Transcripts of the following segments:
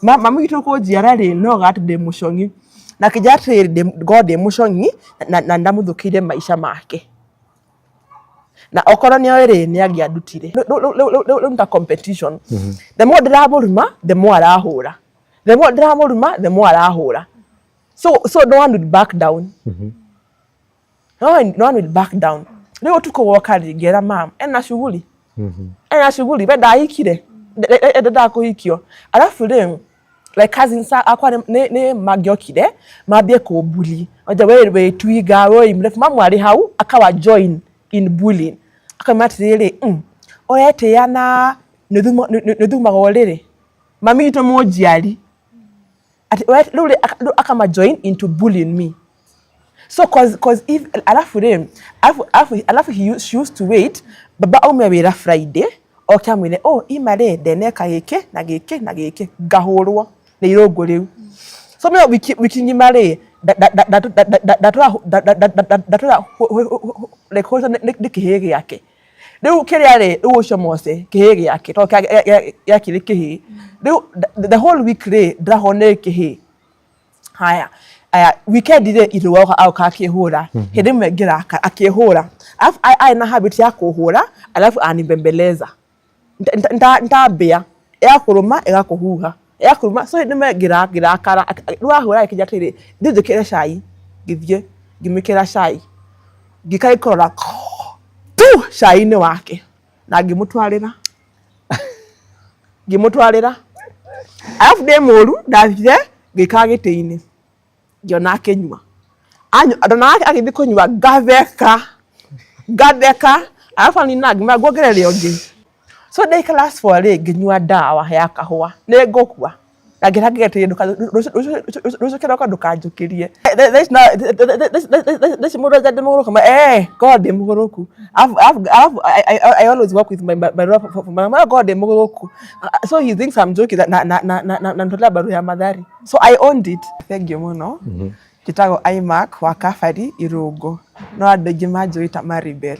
Mami witũ kũnjiara rĩ, no ga atĩ ndĩ mũcong'i, na akĩnjĩra atĩrĩrĩ, ngorwo ndĩ mũcong'i na ndamũthũkĩire maica make, na okorwo nĩ oĩ rĩ, nĩ angĩandutire. Rĩu nĩ ta competition. The more ndĩramũruma, the more arahũra. The more ndĩramũruma, the more arahũra. So no one will back down. No one will back down. Rĩu ũtukũ woka rĩ, ngĩra mam, ena shughuli. Ena shughuli, we ndahikire. Ndendaga kũhikio. Alafu rĩ, like cousins akwa nĩ mangĩokire mambie kũmbully. Oja we wĩ twiga, we mrefu. Mamu arĩ hau akawa join in bullying. Akauma atĩrĩrĩ, ũretĩĩa na nĩ thumaga ũrĩrĩ. Mami witũ mũnjiari. Ati rĩu rĩ, rĩu akama join into bullying me. So cause if alafu rĩ, alafu she used to wait baba aume wĩra Friday, oke amwĩre, "Oh, ima rĩ, ndeneka gĩkĩ na gĩkĩ na gĩkĩ," ngahũrwo nĩ irũngũ rĩu. So mimi wiki ng'ima rĩ, ndatũra like hũrĩtwo nĩ kĩhĩĩ gĩake. Rĩu kĩrĩa rĩ, rĩu ũcio Mose kĩhĩĩ gĩake, tondũ gĩakĩrĩ kĩhĩĩ. Rĩu the whole week rĩ, ndĩrahũrwo nĩ kĩhĩĩ. Haya, aya, weekend rĩ, irũa oka akĩhũra. Hĩndĩ ĩmwe ngĩrakara, akĩhũra. Alafu arĩ na habit ya kũhũra, alafu anibembeleza. Ntambĩa, ĩgakũrũma, ĩgakũhuha. Ĩgakũrũma, so hĩndĩ ĩmwe ngĩrakara. Rĩu ahũra akĩnjĩra atĩrĩrĩ, "Thiĩ ũnjĩkĩre cai." Ngĩthiĩ, ngĩmwĩkĩra cai. Ngĩka gĩkorora tu cai-inĩ wake na ngĩmũtwarĩra. Ngĩmũtwarĩra. Alafu ndĩ mũru, ndathire ngĩikara gĩtĩ-inĩ. Ngĩona akĩnyua. Ndona agĩthiĩ kũnyua, ngatheka. Ngatheka. Alafu anina, ngĩmwĩra nguongerere ũngĩ. So ndĩ class 4 rĩ, ngĩnyua ndawa ya kahũa. Nĩ ngũkua. Na ngĩra Ngai atĩrĩrĩ, rũciũ kĩroko ndũkanjũkĩrie. Thaa ici mũndũ anja ndĩ mũgũrũku, korwo ndĩ mũgũrũku. Alafu I always work with my barua korwo ndĩ mũgũrũku. So he thinks I'm joking na namtolea barua ya Mathari. So I owned it. Thank you mũno. Njĩtagwo Imac wa Kabari Irũngũ. No andũ aingĩ manjũĩ ta Maribel.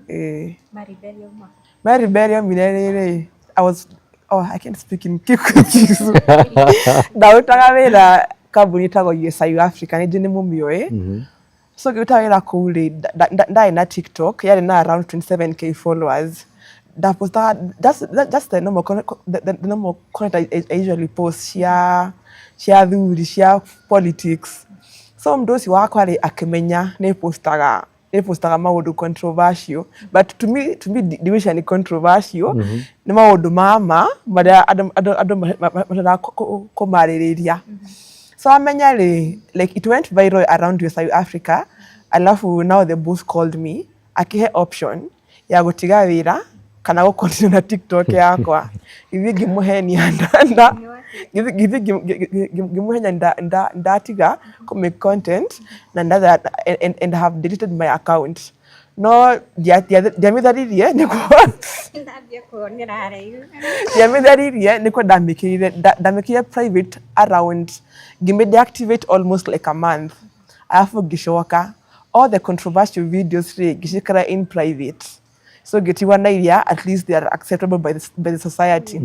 Ĩĩ. Maribel yauma? Maribel yaumire rĩrĩ, I was, oh, I can't speak in Kikuyu. Ndarutaga wĩra kambuni ĩtagwo USIU Africa, nĩ njũĩ nĩ mũmĩũĩ. So ngĩruta wĩra kũu rĩ, ndarĩ na TikTok, yarĩ na around 27K followers. Ndapostaga just the normal content I usually post cia athuri, cia politics. So mũndũ ũcio wakwa rĩ, akĩmenya nĩ postaga maũndũ controversial, but to me ndigwĩciria nĩ controversial, nĩ maũndũ ma ma marĩa andũ matendaga kũmarĩrĩria. So amenya rĩ, like it went viral around South Africa. Alafu now the boss called me, akĩhe option ya gũtiga wĩra kana gũ continue na TikTok yakwa. Gĩthiĩ ngĩmũhenia nda gĩthiĩ ngĩmũhenia ndatiga kũ make content na ndatha and have deleted my account, no ndiamĩtharirie nĩguo Ndambia kuonera haraihu. Ndiamĩtharirie nĩkuo ndamĩkĩrire private around, ngĩmĩ deactivate almost like a month, alafu ngĩcoka all the controversial videos rĩ, ngĩcikara in private, so ngĩtigwa na iria at least they are acceptable by the society.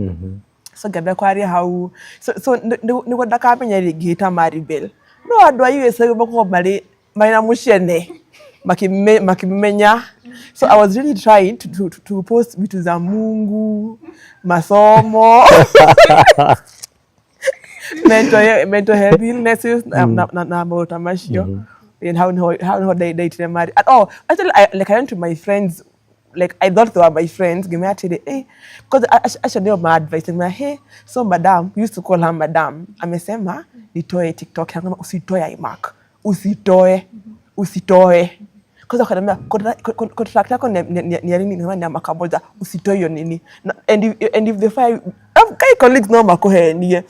So ngĩambia kwaria hau, so nĩguo ndakamenya rĩ, ngĩĩta Maribel, no andũ a USA makoragwo marĩ na mũcene makimenya. So I was really trying to post vitu za Mungu, masomo, mental health illnesses na maũndũ ta macio. And how niho ndaitire Mari. And oh, actually like I went to my friends, like I thought they were my friends, ngĩmera atĩrĩ, because acio nĩo ma advice. Ngĩmera, "Hey, so madam," we used to call her madam, "amesema nitoe TikTok yangu." "Usitoe, Imac, usitoe, usitoe." Kwanza akaniambia, "Contract yako ni ya nini?" Ni ya mwaka moja. "Usitoe hiyo nini." And if they fire you, kai colleagues no makuhenie,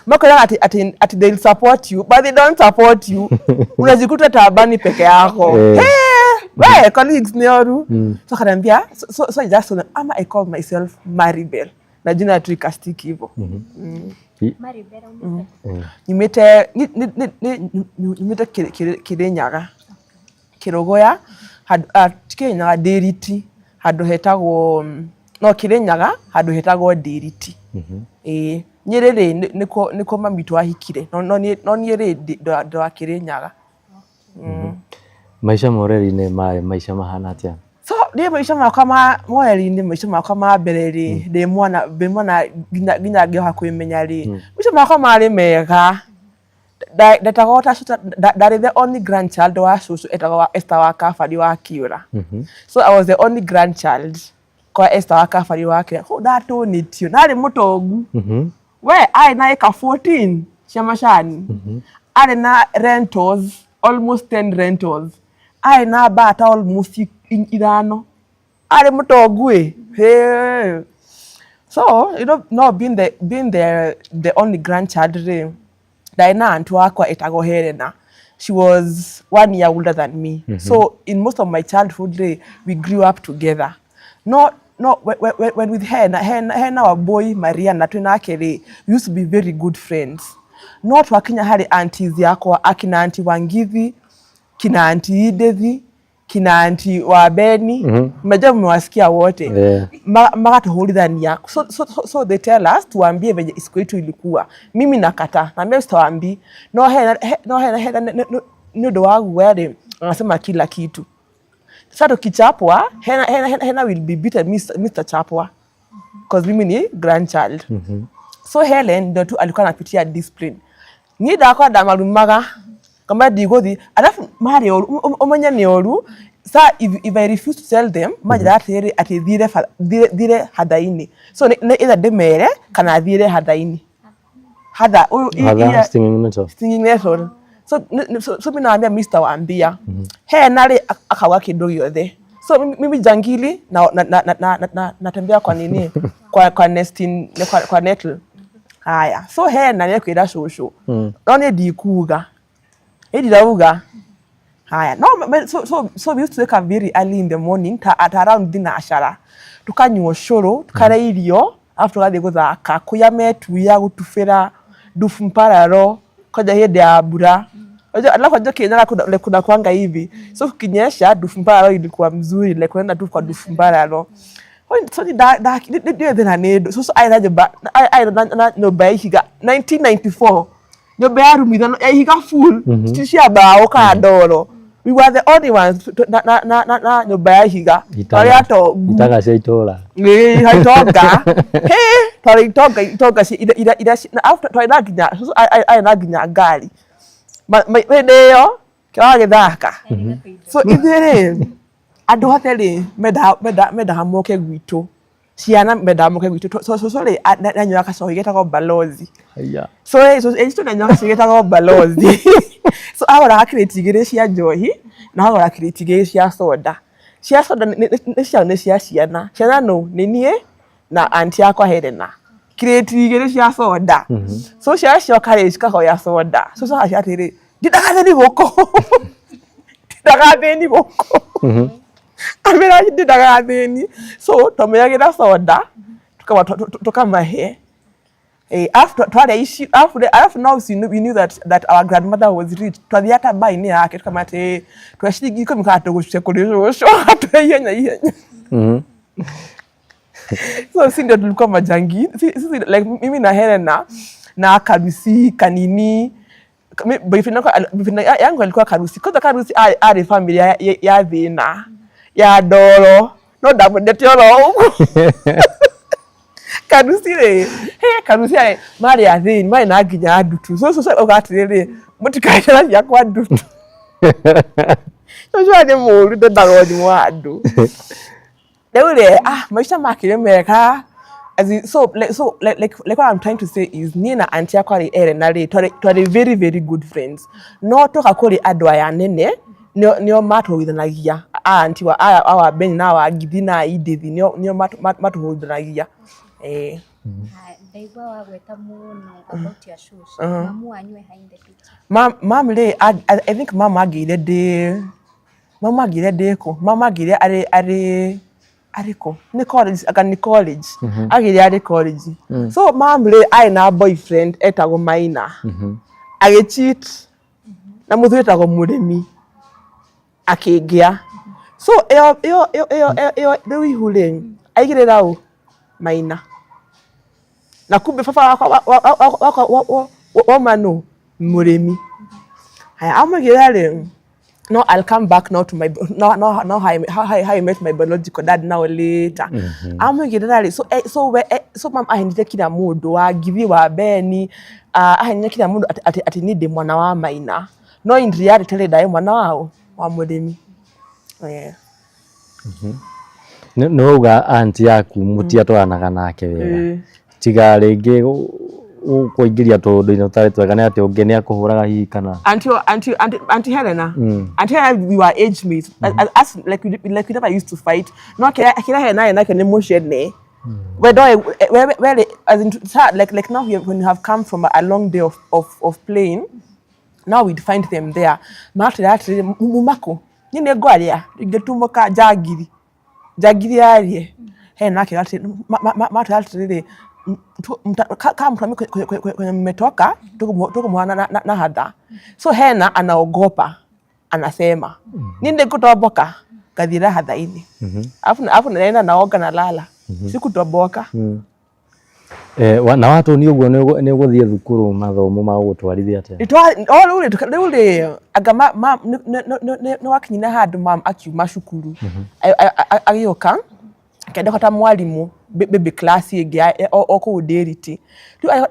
makwĩraga ati they'll support you, but they don't support you. Unajikuta taabani peke yako. Hey, we colleagues ni oru. So akaniambia, so I just ama I call myself Maribel na jina tu ikastick hivyo. Maribel aumĩte? Nyumĩte nyumĩte Kĩrĩnyaga, Kĩrũgũya handũ, ti Kĩrĩnyaga, Ndĩriti, handũ hetagwo, no Kĩrĩnyaga, handũ hetagwo Ndĩriti. Ĩĩ, Nyĩrĩ rĩ, nĩkuo mami witũ ahikire, no niĩ rĩ, ndĩ wa Kĩrĩnyaga. Maica ma ũreri-inĩ marĩ maica mahana atĩa? So niĩ maica makwa ma ũreri-inĩ, maica makwa ma mbere rĩ, ndĩ mwana nginya ngĩoha kwĩmenya rĩ, maica makwa marĩ mega. Ndetagwo ta ndarĩ the only grandchild wa cũcũ etagwo Esther wa Kabari wa Kĩũra. So I was the only grandchild kwa Esther wa Kabari wa Kĩũra. Kũu ndatũnĩtio, ndarĩ mũtongu. We arĩ na ĩka 14 cia macani. Arĩ na rentals, almost 10 rentals. Arĩ na bata almost 5. Arĩ mũtongu ĩ. Hey. So, no being the only grandchild rĩ, ndarĩ na aunt wakwa etagwo Helena. She was 1 year older than me. So in most of my childhood rĩ, we grew up together. No, when with Hena, Hena, Hena wa boy Maria na twĩ nake rĩ, we used to be very good friends. No twakinya harĩ aunties yakwa, akina auntie Wangithi, kina auntie Edith, kina auntie wa Beni, mmejua mmewasikia wote. Makatuhurithania. So they tell us tuambie venye siku yetu ilikuwa. Mimi nakataa, naambia sitawaambii. No Hena, no Hena, Hena nĩ ũndũ wa guoya rĩ, anasema kila kitu. Sasa tukichapwa, Hena, Hena, Hena, Hena will be beaten, Mr. Chapwa, 'cause mimi ni grandchild. So Helen ndio tu alikuwa anapitia discipline. Niĩ ndakwa ndamarumaga kama ndigũthiĩ, alafu marĩ oru, ũmenye nĩ oru. Sa if I refuse to tell them, manjĩraga atĩrĩrĩ, atĩ thire hatha-inĩ. So nĩ either ndĩmere kana thiĩre hatha-inĩ. Hatha ũyũ Hatha, stinging nettle. Stinging nettle. So mi naambia, mi sitawaambia. Hena rĩ, akauga kĩndũ gĩothe. So mimi jangili na natembea kwa nini, kwa nesting, kwa nettle. Haya, so Hena nĩekwĩra cũcũ, no niĩ ndikuga, ĩ ndirauga. Haya, no so we used to wake up very early in the morning, ta at around thinacara, tukanyua ũcũrũ, tukarĩa irio, alafu tugathiĩ gũthaka kũiya metuya, gũtubĩra ndubu mpararo kwanja hĩndĩ ya mbura. Unajua, alafu unajua Kirinyaga kuna kuanga hivi, so kukinyesha ndubu mpararo ilikuwa mzuri, like unaenda tu kwa ndubu mpararo. So ni da da ndiũĩ thĩna nĩ ndũ. Cũcũ arĩ na nyũmba, arĩ na nyũmba ya ihiga 1994, nyũmba ya rumu 5 ya ihiga full, ti cia mbaũ kana ndoro. We were the only ones na nyũmba ya ihiga. Twarĩ atongu. Itaga cia itũra. Ĩĩ, itonga. Hĩ, twarĩ itonga, itonga iria na alafu twarĩ na nginya, cũcũ arĩ na nginya ngari. Hĩndĩ ĩyo kĩragĩthaka. So ithuĩ rĩ, andũ othe rĩ, mendaga moke gwitũ, ciana mendaga moke gwitũ. So cũcũ rĩ, nĩanyuaga gacohi getagwo Balozi. Haiya. So ĩ cũcũ nĩanyuaga gacohi getagwo Balozi. So agũraga crate 2 cia njohi na agũra crate 2 cia soda. Cia soda nĩ cia nĩ cia ciana. Ciana nũ? Nĩ niĩ na auntie yakwa Helena. Crate 2 cia soda. So ciana cioka rĩ, cikahoya soda. Cũcũ agaciĩra atĩrĩ, "Ndindaga thĩni gũkũ, ndindaga thĩni gũkũ." Amĩra ndindaga thĩni. So twamĩagĩra soda, tukamahe. Alafu twarĩa ici, alafu now we knew that our grandmother was rich. Twathiaga ta bar-inĩ yake, tukama atĩ twa ciringi 10 kana tũgũcuce kũrĩ cũcũ atũhe ihenya ihenya. So si ndio tulikuwa majangi sisi, like mimi na Helena na Karusi kanini. Boyfriend yangu alikuwa Karusi. Kwanza Karusi arĩ family ya thĩna ya ndoro, no ndamwendete oro ũguo. Karusi rĩ, he Karusi arĩ marĩ athĩni, marĩ na nginya ndutu. So so auga atĩrĩrĩ, "Mũtikaire ciakwa ndutu." Ũcio nĩ mũru, ndendaga ũnyua wa andũ. Rĩu rĩ, maica makĩrĩ mega. As in, so like what I'm trying to say is niĩ na auntie yakwa rĩ, Elena rĩ, twarĩ very very good friends. No twoka kũrĩ andũ aya nene, nĩo matũhũrithanagia. Auntie wa aya awa Ben na Wangithi na Edith nĩo matũhũrithanagia. Eh. Ndaigua wagweta mũno about your shoes. Mamu wanyu e in the picture? Mam rĩ, I think mama angĩire ndĩ, mama angĩire ndĩ kũ? Mama angĩire arĩ kũ? Nĩ college, anga nĩ college. Agĩire arĩ college. So mam rĩ, arĩ na boyfriend etagwo Maina. Agĩcheat na mũthuri etagwo Mũrĩmi. Akĩngĩa. So ĩyo rĩu ihu rĩ, aigĩrĩra ũ? Maina. Na kumbe baba wakwa wakwa wauma nũ? Mũrĩmi. Haya, amwĩgĩra rĩ, no I'll come back now to my no no no how I met my biological dad now later. Amwĩgĩrĩra rĩ, so so we so mam ahenire kila mũndũ wa Ngithi wa Beni, ahenire kila mũndũ atĩ niĩ ndĩ mwana wa Maina, no in reality rĩ, ndarĩ mwana wao wa mũrĩmi, yeah. Nĩ wauga aunty yaku mũtiatwaranaga nake wega. Tiga rĩngĩ kũingĩria tũũndũ-inĩ tũtarĩ twega, nĩ atĩ ũngĩ nĩ akũhũraga hihi kana? Auntie Helena. Auntie Helena, we were age mates. As, like we never used to fight. No, kira Helena nake nĩ mũcene. We do we as in like now when you have come from a long day of playing, now we'd find them there. Matira atĩrĩrĩ, mumako niĩ nĩ ngwaria ingĩtumũka njangiri njangiri yarie he nake atĩ matira atĩrĩrĩ, kama mtuambie kwenye mmetoka, tuko na hatha. So Hena anaogopa, anasema ni ndikutomboka ngathira hatha-inĩ, alafu naenda naoga na lala, sikutomboka. Na watũni ũguo nĩ ũgũthiĩ thukuru, mathomo ma gũgũtwarithia atĩa? O rĩu rĩ, anga nĩ wakinyire handũ mam akiuma cukuru, agĩũka akĩandĩkwo ta mwarimũ baby class ĩngĩ o kũu Ndĩriti. Rĩu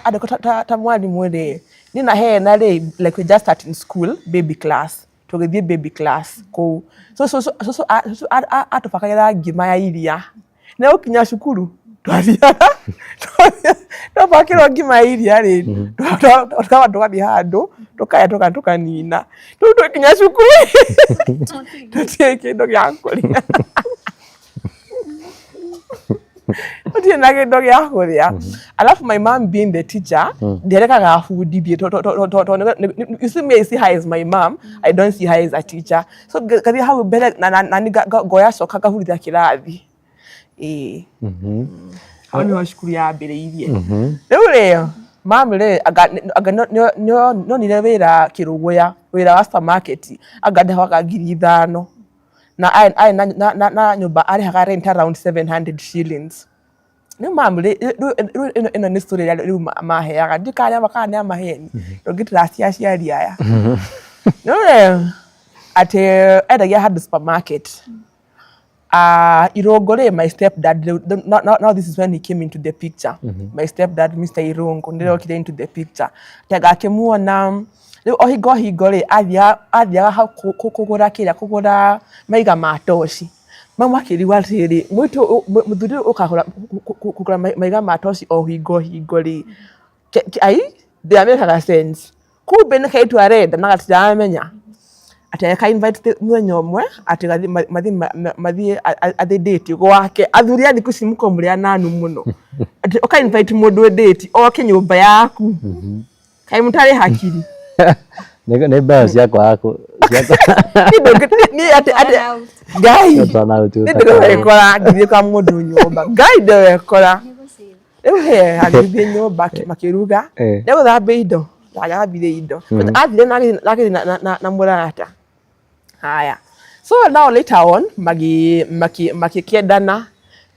andĩkwo ta mwarimũ rĩ, niĩ na Hena rĩ, like we just start in school baby class, tũgĩthiĩ baby class kũu. So atũbakagĩra ngima ya iria nĩ gũkinya cukuru, twathiaga twabakĩrwo ngima ya iria rĩ, tukaba tũgathiĩ handũ tũkarĩa tũkanina. Rĩu tũkinya cukuru tũtirĩ kĩndũ gĩa kũrĩa, tũtirĩ na kĩndũ gĩa kũrĩa. Alafu my mom being the teacher, nderekaga abundithie. You see me, I see her as my mom, I don't see her as a teacher. So ngathiĩ hau mbere na ngoya coka ngahurithia kĩrathi. Ĩĩ, hau nĩho cukuru yambĩrĩirie. Rĩu rĩ, mam rĩ, anga nonire wĩra Kĩrũgũya, wĩra wa supermarket, anga ndĩhaga 5,000 na arĩ na nyũmba arĩhaga rent around 700 shillings. Rĩu mam rĩ, rĩu ĩno nĩ story ĩrĩa rĩu maheaga, ndikarĩa kana nĩ amaheni, ndũngĩ trust aciari aya. Rĩu rĩ, atĩ endagia handũ supermarket. Irungu rĩ, my stepdad, now this is when he came into the picture. My stepdad, Mr. Irungu, nĩrĩo okire into the picture. Tega akĩmuona rĩu o hingo o hingo rĩ, athiaga hau kũgũra kĩrĩa, kũgũra maiga ma toci. Mamu akĩrigwo atĩrĩrĩ, mũirĩtu mũthuri ũyũ ũkagũra kũgũra maiga ma toci o hingo o hingo rĩ, ai ndĩramĩkaga sense. Kumbe nĩ kairĩtu arenda na gatiramenya. Atĩ aka invite mũthenya ũmwe atĩ mathiĩ athiĩ date gwake. Athuri a thikũ ici mũkoragwo mũrĩ ananu mũno. Atĩ ũka invite mũndũ date oke nyũmba yaku. Kaĩ mũtarĩ hakiri? Nĩ mbeca cia kwaga Niĩ atĩ Ngai nĩ ndĩwekora ngĩthiĩ kwa mũndũ nyũmba. Ngai ndĩwekora. Rĩu he agĩthiĩ nyũmba makĩruga. Nĩ gũthambia indo, ndathambirie indo. Athire na agĩthiĩ na mũrata. Haya. So now later on makĩendana.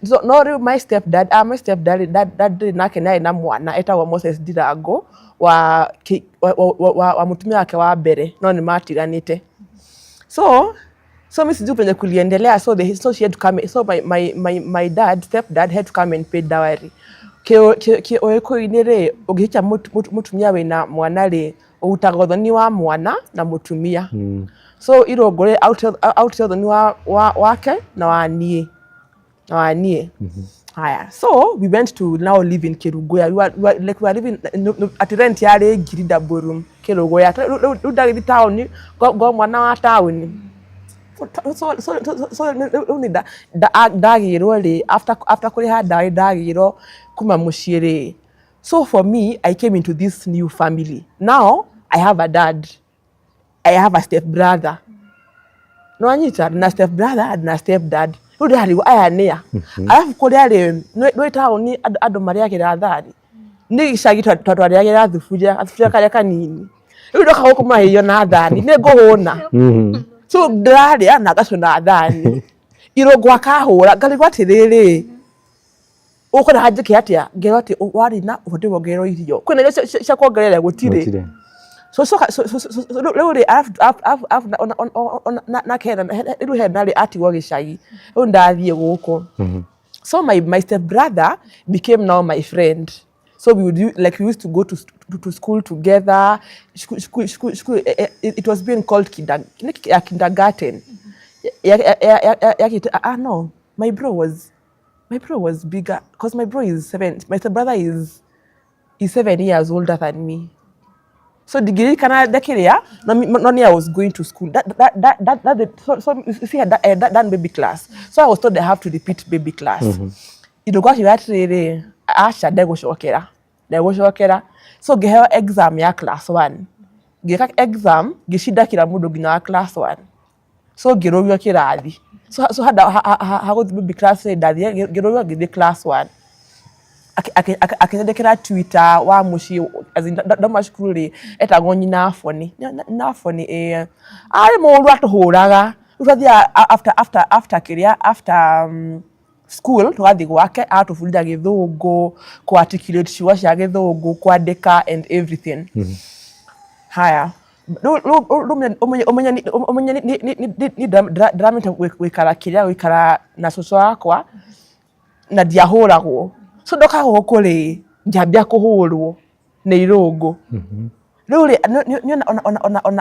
So no rĩu my stepdad, my stepdad dad nake nĩ arĩ na mwana etagwo Moses Ndirango wa mũtumia wake wa mbere, no nĩ matiganĩte. So mi sijui penye kuliendelea, so she had to come, so my dad, stepdad had to come and pay dowry. Ũgĩkũyũ-inĩ rĩ, ũngĩhikia mũtumia wĩna mwana rĩ, ũrutaga ũthoni wa mwana na mũtumia. So Irũngũ rĩ, arutire ũthoni wake na wa niĩ na wa niĩ. Haya, so we went to now live in Kerugoya. We were like we were living no, no, at rent yarĩ ngiri double room Kerugoya. Rĩu ndagĩthiĩ taũni ngo mwana wa taũni. So rĩu nĩ ndagĩrwo rĩ, after kũrĩha ndaĩ ndagĩrwo kuma mũciĩ rĩ. So for me, I came into this new family. Now I have a dad. I have a step brother. No anyita na step brother na step dad. Rĩu ndĩrarigwo aya nĩa. Arabu kũrĩa rĩ, nĩ taũni andũ marĩagĩra thani. Nĩ gĩcagi twarĩagĩra thuburia, gathuburia karĩa kanini. Rĩu ndoka gũkũ marĩio na thani, nĩ ngũhũna. So ndĩrarĩa na ngacũna thani. Irũngũ akahũra, ngarigwo atĩrĩrĩ, Ũkwenda hanjĩke atĩa? Ngerwo atĩ warĩ na ũbatiĩ wongererwo irio. Kwĩna irio cia kuongerera gũtirĩ. So so so rĩu rĩ, arabu nake rĩu hena rĩ atigwo gĩcagi. Rĩu ndathiĩ gũkũ. So my step brother became now my friend. So we would like we used to go to school together. School, school, school, school, it was being called kindergarten. Yeah, ah no, my bro was bigger because my bro is 7. My step brother is 7 years older than me. So ndigirikana ndakĩrĩa no no I was going to school that, so you see that baby class. So I was told I have to repeat baby class. Irũngũ akiuga atĩrĩrĩ, aca, ndegũcokera, ndegũcokera. So ngĩheo exam ya class 1, ngĩka exam, ngĩcinda kila mũndũ nginya wa class 1. So ngĩrũgio kĩrathi. So hada hagũthiĩ baby class rĩ, ndathire ngĩrũgio ngĩthiĩ class 1. Akĩnyandĩkĩra tutor wa mũciĩ, as in, ndauma cukuru rĩ, etagwo nyina Boni. Nyina Boni ĩ arĩ mũru, atũhũraga. Rĩu twathiaga after kĩrĩa, after school, tũgathiĩ gwake, agatũbundithia Gĩthũngũ, kũ articulate ciugo cia Gĩthũngũ, kwandĩka and everything. Haya, rĩu ũmenye ni ndĩramenya gũikara kĩrĩa, gũikara na cũcũ wakwa na ndiahũragwo. So ndoka gũkũ rĩ, ngĩambia kũhũrwo nĩ Irũngũ. Rĩu rĩ,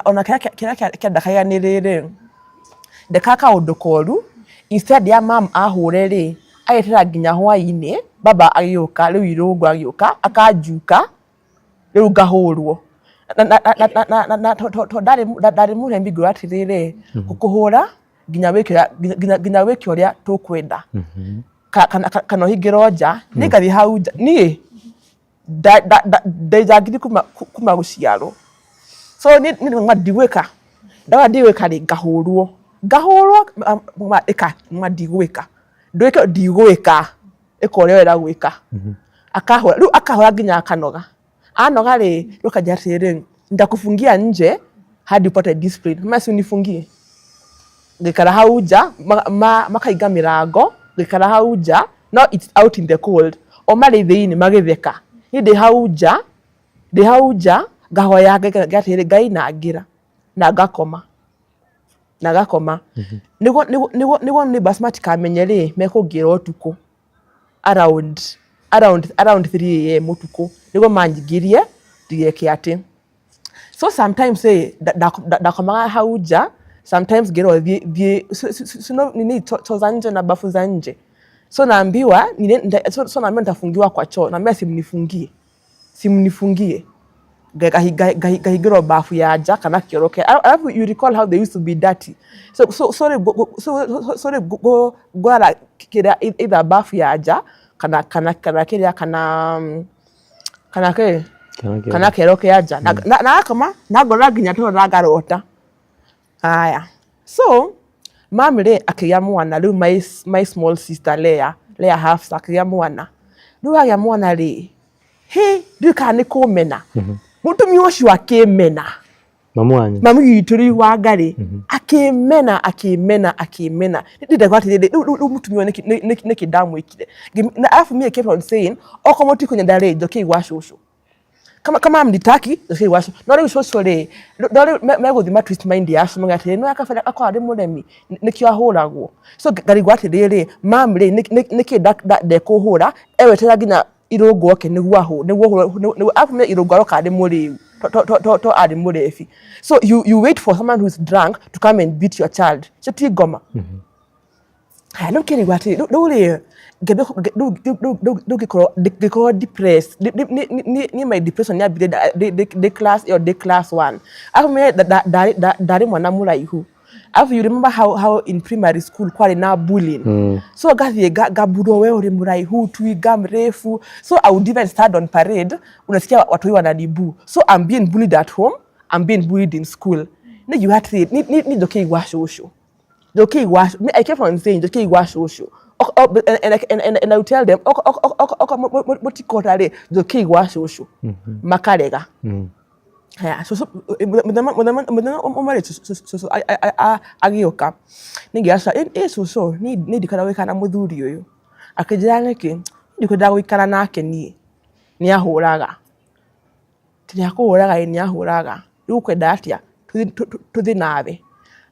ona kĩrĩa kĩandakagia nĩ rĩrĩ, ndeka kaũndũ koru, instead ya mam ahũre rĩ, agetera nginya hwainĩ baba agĩũka. Rĩu Irũngũ agĩũka akanjuka, rĩu ngahũrwo. Na to ndarĩ mũremi, ngwĩra atĩrĩrĩ, ngũkũhũra nginya wĩke ũrĩa tũkwenda kana ũhingĩrwo nja. Niĩ ngathiĩ hau nja, niĩ ndĩ njangiri kuma gũciarwo. So niĩ ndigwĩka, ndauga ndigwĩka rĩ, ngahũrwo, ngahũrwo. Ma ĩka, ma ndigwĩka, ndwĩke, ndigwĩka, ĩka ũrĩa ũrenda gwĩka. Akahũra, rĩu akahũra nginya akanoga. Anoga rĩ, rĩu akanjĩra atĩrĩrĩ, "Nitakufungia nje hadi upate discipline." Ma si unifungie, ngĩikara hau nja, makahinga mĩrango, ngĩikara hau nja. No it's out in the cold, o marĩ thĩinĩ magĩtheka, niĩ ndĩ hau nja, ndĩ hau nja ngahoya Ngai atĩrĩrĩ, "Ngai nangĩra," na ngakoma, na ngakoma nĩguo neighbors matikamenye rĩ, mekũngĩra ũtukũ around 3 a.m. ũtukũ nĩguo manjingĩrie ndigeke atĩ. So sometimes eh, ndakomaga hau nja, sometimes ngĩrwo thiĩ thiĩ nini, choo za nje na bafu za nje. So naambiwa so naambiwa nitafungiwa kwa choo. Naambiwa simnifungie, simnifungie. Ngahingĩrwo bafu ya nja kana kĩoro kĩa. Alafu you recall how they used to be dirty. So rĩu so rĩu ngũrara kĩrĩa, either bafu ya nja kana kĩrĩa, kana kĩ kana kĩoro kĩa nja, na gakoma na ngorora nginya toro na ngarota. Haya, so mam rĩ akĩgĩa mwana. Rĩu my small sister Lea, Lea Hafsa, akĩgĩa mwana. Rĩu agĩa mwana rĩ, he ndiũĩ kana nĩ kũmena mũtumia ũcio akĩmena. Mamu wanyu? Mami witũ rĩu wa Ngarĩ akĩmena, akĩmena, akĩmena. Ndĩndagwa atĩrĩrĩ, rĩu mũtumia ũyũ nĩkĩ ndamwĩkire? Na alafu me I kept on saying, okorwo mũtikũnyenda rĩ, njokei gwa cũcũ. Kama hamnitaki, njokei gwa cũcũ. No rĩu cũcũ rĩ, no rĩu megũthiĩ ma twist mind yacu mauge atĩrĩrĩ, no akabere akorwo arĩ mũremi nĩkĩo ahũragwo. So ngarigwo atĩrĩrĩ, mam rĩ, nĩkĩ ndekũhũra, egweterera nginya Irũngũ oke nĩguo ahũ nĩguo nĩguo? Alafu me Irũngũ aroka arĩ mũrĩu, to arĩ mũrebi. So you wait for someone who is drunk to come and beat your child? Cio ti ngoma. Haya, rĩu kĩrigwo atĩ rĩu rĩ ngĩambia rĩu ngĩkorwo depressed. Niĩ my depression yambire ndĩ class ĩyo, ndĩ class one. Alafu menye ndarĩ mwana mũraihu. Alafu you remember how in primary school kwarĩ na bullying. So ngathiĩ ngaburwo, "We ũrĩ mũraihu, twiga mrefu." So I would even stand on parade, unasikia watu wananiboo. So I'm being bullied at home, I'm being bullied in school. Nĩ atĩrĩ, ni njokei gwa cũcũ, njokei gwa. Me, I kept on saying, "Njokei gwa cũcũ." And I would tell them, oko mũtikota rĩ, njokei gwa cũcũ. Makarega. Haya, cũcũ mũthenya ũmwe rĩ, cũcũ agĩũka. Ningĩ aca, ĩ cũcũ, niĩ ndikwenda gũikara na mũthuri ũyũ. Akĩnjĩra nĩkĩ? Ndikwendaga gũikara nake niĩ, nĩ ahũraga. Ti nĩ akũhũraga ĩ, nĩ ahũraga. Rĩu ũkwenda atĩa tũthiĩ nawe?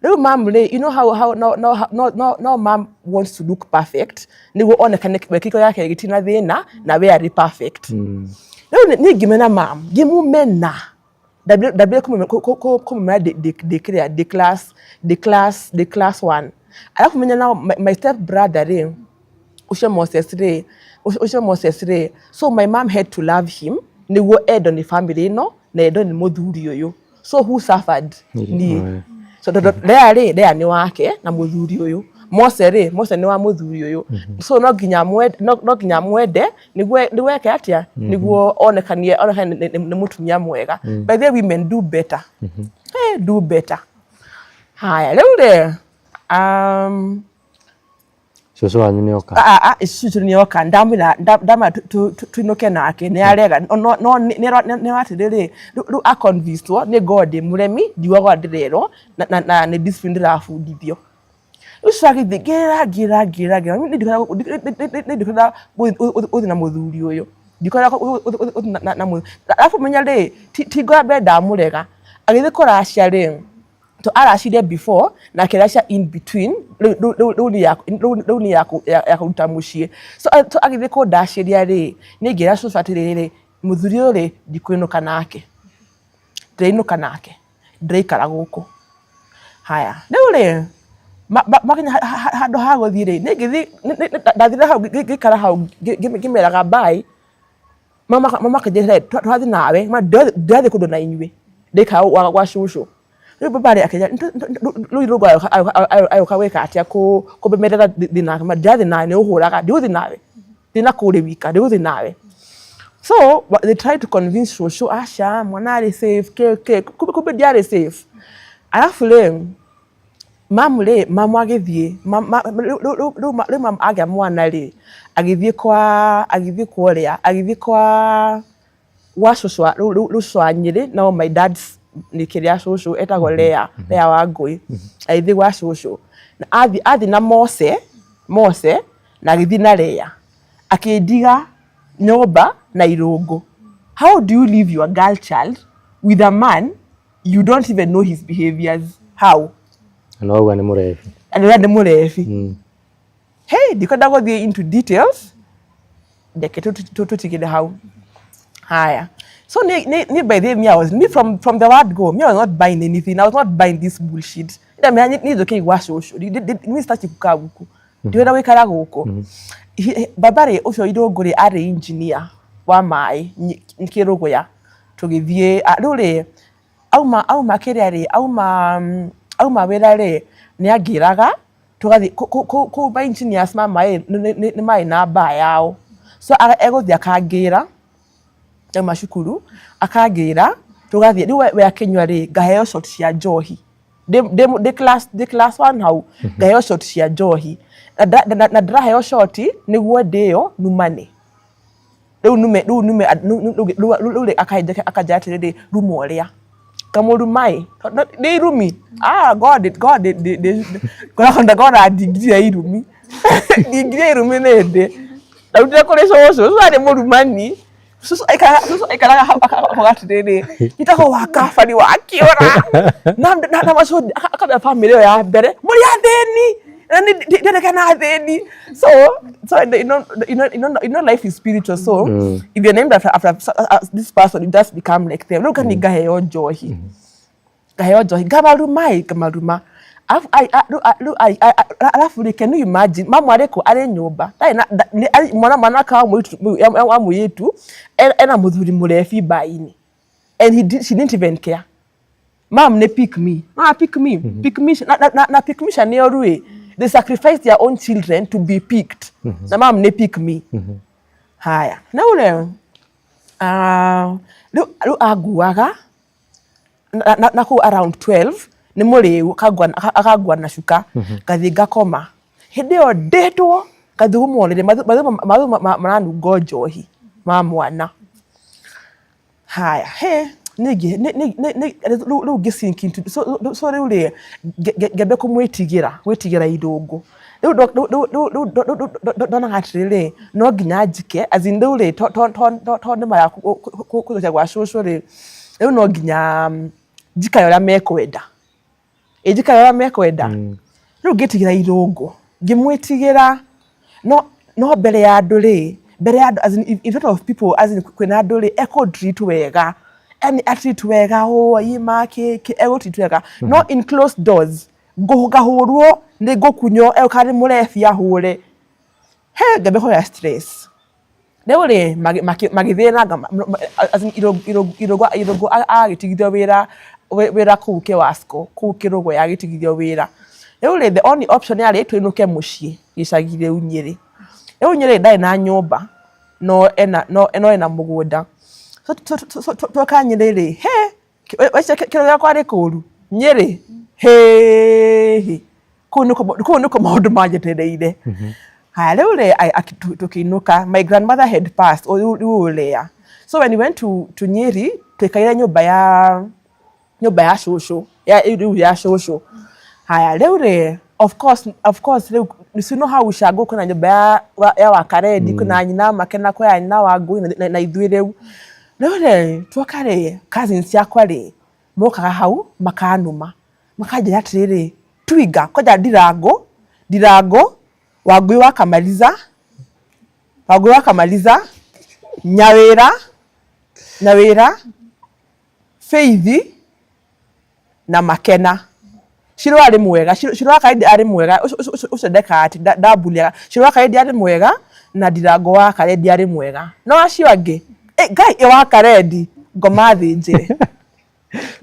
Rĩu mam rĩ, you know how no, no, no, no, no mam wants to look perfect nĩguo onekane we kĩhiko gĩake gĩtirĩ na thĩna na we arĩ perfect. Rĩu niĩ ngĩmena mam, ngĩmũmena. Ndambire kũmũmena ndĩ kĩrĩa, ndĩ class one. Arabu menya nao my step brother rĩ, ũcio Moses rĩ, ũcio Moses rĩ, so my mom had to love him nĩguo endwo nĩ family ĩno na endwo nĩ mũthuri ũyũ. So who suffered? Niĩ. So tondũ Lea rĩ, Lea nĩ wake na mũthuri ũyũ. Mose rĩ, Mose nĩ wa mũthuri ũyũ. So no nginya mwende, no nginya mwende nĩguo eke atĩa? Nĩguo onekanie nĩ mũtumia mwega. By the way, women do better. Hey, do better. Haya, rĩu rĩ, Cũcũ wanyu nĩ oka? Ah, ah, cũcũ nĩ oka, ndamwĩra ndamwĩra tuinũke nake, nĩ arega, no nĩ atĩrĩrĩ, rĩu aconvincedwo nĩ ngorwo ndĩ mũremi, ndiugaga ndĩrerwo na nĩ discipline ndĩrabundithio. Rĩu cũcũ agĩthiĩ, ngĩrĩra ngĩrĩra ngĩrĩra ngĩrĩra, niĩ ndikwenda gũthiĩ na mũthuri ũyũ, ndikwenda gũthiĩ na mũthuri. Arabu menya rĩ, ti ngo ya mbere ndamũrega, agĩthiĩ kũracia rĩ, to aracire before na akĩracia in between, rĩu nĩ ya kũruta mũciĩ. So agĩthiĩ kũndacĩria rĩ, niĩ ngĩra cũcũ atĩrĩrĩ, mũthuri ũyũ rĩ, ndikũinũka nake, ndĩrainũka nake, ndĩraikara gũkũ. Haya, rĩu rĩ, makinya handũ ha gũthiĩ rĩ, niĩ ngĩthiĩ, ndathire hau ngĩikara hau ngĩmeraga bye, mama akĩnjĩra tũrathiĩ nawe, ndĩrathiĩ kũndũ na inyuĩ, ndĩikara gwa cũcũ. Rĩu baba rĩ akĩnjĩra rĩu Irũngũ agĩũka gwĩka atĩa, kũmemerera thiĩ nake, ndirathiĩ nawe, nĩ ũhũraga, ndigũthiĩ nawe, thiĩ na kũrĩa wika, ndigũthiĩ nawe. So they tried to convince cũcũ, aca mwana arĩ safe, kĩ kĩ, kumbe ndiarĩ safe. Arabu rĩ, mamu rĩ, mamu agĩthiĩ, rĩu mamu agĩa mwana rĩ, agĩthiĩ kwa, agĩthiĩ kwa ũrĩa, agĩthiĩ gwa cũcũ, rĩu cũcũ wa Nyĩrĩ, no my dad's nĩ kĩrĩa cũcũ etagwo Lea, Lea Wangũi, agĩthiĩ gwa cũcũ. Na athiĩ na Mose na agĩthiĩ na Lea, akĩndiga nyũmba na Irũngũ. How do you leave your girl child with a man you don't even know his behaviors? How? Na wauga nĩ mũrebi. Andũ nĩ mũrebi. Hey, ndikwenda gũthiĩ into details, reke tũtigĩre hau. Haya. So ni by the way, me I was me from the word go, me I was not buying anything. I was not buying this bullshit. Ndamenya ni njoke gwa cũcũ. Ni sitaki kukaa gũkũ. Ndirenda gũikara gũkũ. Baba rĩ, ũcio Irũngũ rĩ, arĩ engineer wa maĩ Kĩrũgũya. Tũgĩthiĩ rĩu rĩ, auma kĩrĩa rĩ, auma wĩra rĩ, nĩ angĩraga tũgathiĩ kũu ma engineers ma maĩ nĩ marĩ na bar yao. So egũthiĩ akangĩra auma cukuru, akangĩra tũgathiĩ. Rĩu we akĩnyua rĩ, ngaheo shot cia njohi. Ndĩ class one hau, ngaheo shot cia njohi. Na ndĩraheo shot nĩguo ndĩyo numane. Rĩu nume, rĩu nume, rĩu rĩ akanjĩra atĩrĩrĩ, ruma ũrĩa. Ngamũruma ĩ, nĩ irumi. Ah, God, God, ngoragwo ndingirire irumi. Ndingirire irumi nĩ ndĩ. Ndarutire kũrĩ cũcũ, cũcũ arĩ mũrumani. Cũcũ aikaraga hau akauga atĩrĩrĩ, njĩtagwo wa kabari wa kĩũra. Na macothi akambia bamĩrĩ ĩyo ya mbere, mũrĩ athĩni. Na ndiendekana na athĩni. So you know life is spiritual. So if you're named after this person, you just become like them. Rĩu kani ngaheo njohi. Ngaheo njohi, ngamaruma ĩ, ngamaruma. Arabu rĩ, can you imagine, mamu arĩ kũ? Arĩ nyũmba. Ndarĩ na mwana wa mũirĩtu ena mũthuri mũrebi mbainĩ. And she didn't even care. Mom nĩ pick me. Ah, pick me. Pick me. Na pick me cia nĩ oru ĩ. They sacrifice their own children to be picked. Na mom nĩ pick me. Haya. Rĩu rĩ, rĩu anguaga na kũu around 12 nĩ mũrĩu, akangua na cuka, ngathiĩ ngakoma. Hĩndĩ ĩyo ndĩtwo ngathuguma ũrĩrĩ, mathugumo maranungo njohi ma mwana. Haya, he ningĩ rĩu ngĩ sink into, so rĩu rĩ, ngĩambia kũmwĩtigĩra, gwĩtigĩra Irũngũ. Rĩu rĩu ndonaga atĩrĩrĩ, no nginya njike, as in rĩu rĩ, to nĩ maya kũgũcia gwa cũcũ rĩ, rĩu no nginya njikare ũrĩa mekwenda, ĩ njikare ũrĩa mekwenda. Rĩu ngĩtigĩra Irũngũ, ngĩmwĩtigĩra, no mbere ya andũ rĩ, mbere ya andũ, as in front of people, as in kwĩna andũ rĩ, ekũ treat wega, yani atreat wega, ũ ima kĩ egũ treat wega, no in closed doors ngahũrwo nĩ ngũkunywo, egũka nĩ mũrebi ahũre, he ngĩambia kũgĩa stress. Rĩu rĩ, magĩthiĩ na as in Irũngũ agĩtigithio wĩra kũu Kĩwasco, kũu Kĩrũgũya agĩtigithio wĩra. Rĩu rĩ, the only option yarĩ tũinũke mũciĩ gĩcagi rĩu Nyĩrĩ. Rĩu Nyĩrĩ ndarĩ na nyũmba, no ena mũgũnda. So twoka Nyĩrĩ rĩ, he kĩrĩa kwarĩ kũru Nyĩrĩ, hĩ kũu nĩkuo maũndũ manjetereire. Haya, rĩu rĩ, tũkĩinũka, my grandmother had passed, rĩu ũrĩa. So when we went to Nyeri, twaikaire nyũmba ya cũcũ, ya rĩu ya cũcũ. Haya, rĩu rĩ, of course rĩu you know how ushago kwĩna nyũmba ya Wakarendi, kwĩna nyina Makena, kwĩna nyina wa Ngũi na ithuĩ rĩu. Rĩu rĩ, twoka rĩ, cousins ciakwa rĩ, mokaga hau makanuma, makanjĩra atĩrĩrĩ, Twiga, kwanja Ndirango, Wangui wa Kamaliza, Wangui wa Kamaliza, Nyawĩra, Faith na Makena. Shiro arĩ mwega, Shiro wa Karendi arĩ mwega, ũcio ndekaga atĩ ndambuliaga. Shiro wa Karendi arĩ mwega na Ndirango wa Karendi arĩ mwega. No acio angĩ, Ngai ĩ wa Karendi, ngoma thĩnjĩre.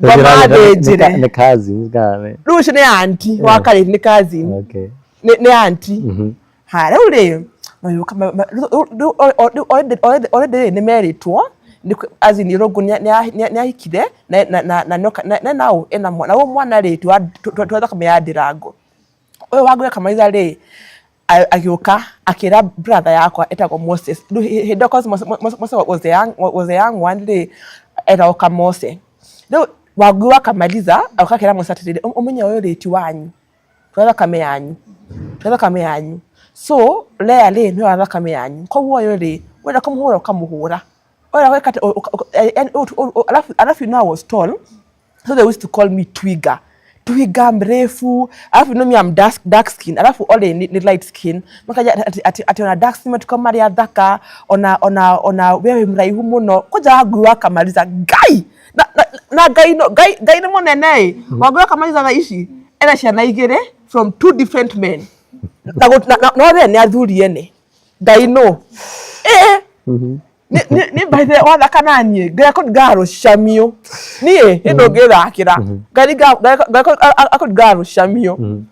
Ngoma thĩnjĩre. Nĩ cousin kana nĩ? Rĩu ũcio nĩ auntie wa Karendi, nĩ cousin. Nĩ auntie. Haya, rĩu rĩ, magĩũka rĩu already rĩ, nĩ merĩtwo, as in Irũngũ nĩ ahikire na now ena mwana, ũyũ mwana rĩ, ti wa thakame ya Ndirango. Ũyũ wa Ngũi Kamaliza rĩ, agĩũka akĩra brother yakwa etagwo Moses. Rĩu hĩndĩ ĩyo cause Moses was a young one rĩ, etagwo Kamose. Rĩu Wangui wa Kamaliza agoka akĩra Mose atĩrĩrĩ, ũmenye ũyũ rĩ ti wanyu, ti wa thakame yanyu, ti wa thakame yanyu. So Lea rĩ, nĩwe wa thakame yanyu, koguo ũyũ rĩ, wenda kũmũhũra ũkamũhũra, wenda gwĩka atĩ, alafu you know I was tall, so they used to call me Twiga, Twiga mrefu. Alafu you know me, I'm dark skin, alafu ole ni light skin, makaja ati ona dark skin matuko marĩa thaka, ona wewe mraihu mũno. Kwanja Wangui wa Kamaliza, Ngai na Ngai no Ngai nĩ mũnene ĩ. Wangui wa Kamaliza thaa ici ena ciana igĩrĩ from two different men, na othe nĩ athuri ene. Ngai no nĩ by the wathaka na niĩ Ngai akũringaga rũcamio, niĩ nĩ ndũngĩthakĩra Ngai akũringaga rũcamio.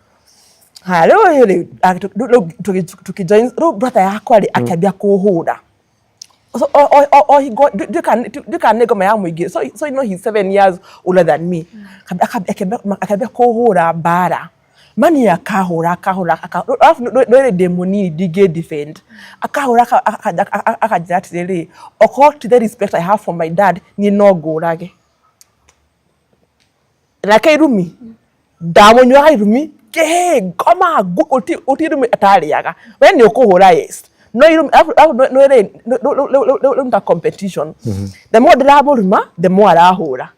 Haya, rĩu rĩ, rĩu tũkĩjoin, rĩu brother yakwa rĩ, akĩambia kũhũra. So o hingo nduĩka nĩ ngoma ya mũingĩ. So you know he's 7 years older than me. Akĩambia kũhũra mbara mani, akahũra akahũra, alafu ndwĩrĩ ndĩ mũnini, ndingĩ defend, akahũra, akanjĩra atĩrĩrĩ, okorwo ti the respect I have for my dad, niĩ no ngũrage nake irumi. Ndamũnyuaga irumi kĩhĩ ngoma gũtirĩ irumi atarĩaga. We nĩ ũkũhũra, yes, no irumi, alafu no rĩ, rĩu ta competition, the more ndĩramũruma, the more arahũra,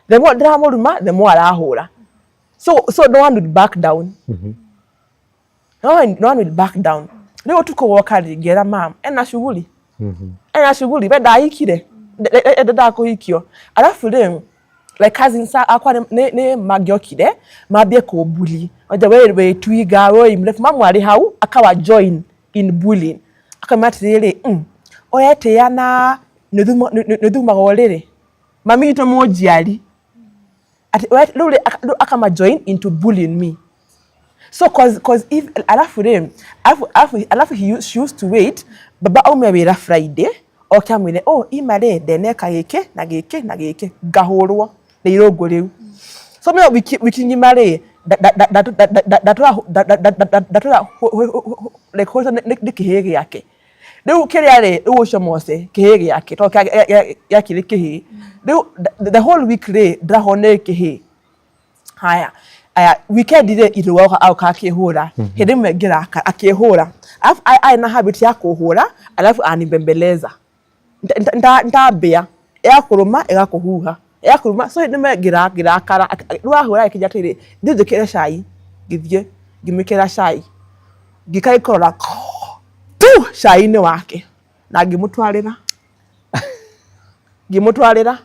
the more ndĩramũruma, the more arahũra. So no one will back down, no one will back down. Rĩu ũtukũ woka rĩ, ngĩra mam ena shughuli, ena shughuli, we ndahikire, ndendaga kũhikio. Alafu rĩ, like cousins akwa nĩ mangĩokire mambie kũmbully, Oja we wĩ twiga, we mrefu. Mamu arĩ hau akawa join in bullying, akauga atĩrĩrĩ, ũretĩĩa na nĩ thumaga ũrĩrĩ, mami witũ mũnjiari ati rĩu rĩ, rĩu akama join into bullying me. So cause if alafu rĩ, alafu she used to wait baba aume wĩra Friday, oke amwĩre, oh, ima rĩ, ndeneka gĩkĩ na gĩkĩ na gĩkĩ, ngahũrwo nĩ Irũngũ rĩu. So mimi wiki ng'ima rĩ, ndatũra like hũrĩtwo nĩ kĩhĩĩ gĩake rĩu kĩrĩa rĩ, rĩu ũcio Mose kĩhĩĩ gĩake tondũ gĩakĩrĩ kĩhĩĩ. Rĩu the whole week rĩ, ndĩrahũrwo nĩ kĩhĩĩ. Haya, Aya, weekend rĩ, ithe oka auka akĩhũra. Hĩndĩ ĩmwe ngĩrakara, akĩhũra, alafu arĩ na habit ya kũhũra alafu anibembeleza. Ntambĩa ĩgakũrũma, ĩgakũhuha, ĩgakũrũma. So hĩndĩ ĩmwe ngĩrakara. Rĩu ahũra, akĩnjĩra atĩrĩrĩ, "Thiĩ njĩkĩre cai." Ngĩthiĩ ngĩmĩkĩra cai, ngĩka gĩkorora tu cai-inĩ wake na ngĩmũtwarĩra, ngĩmũtwarĩra.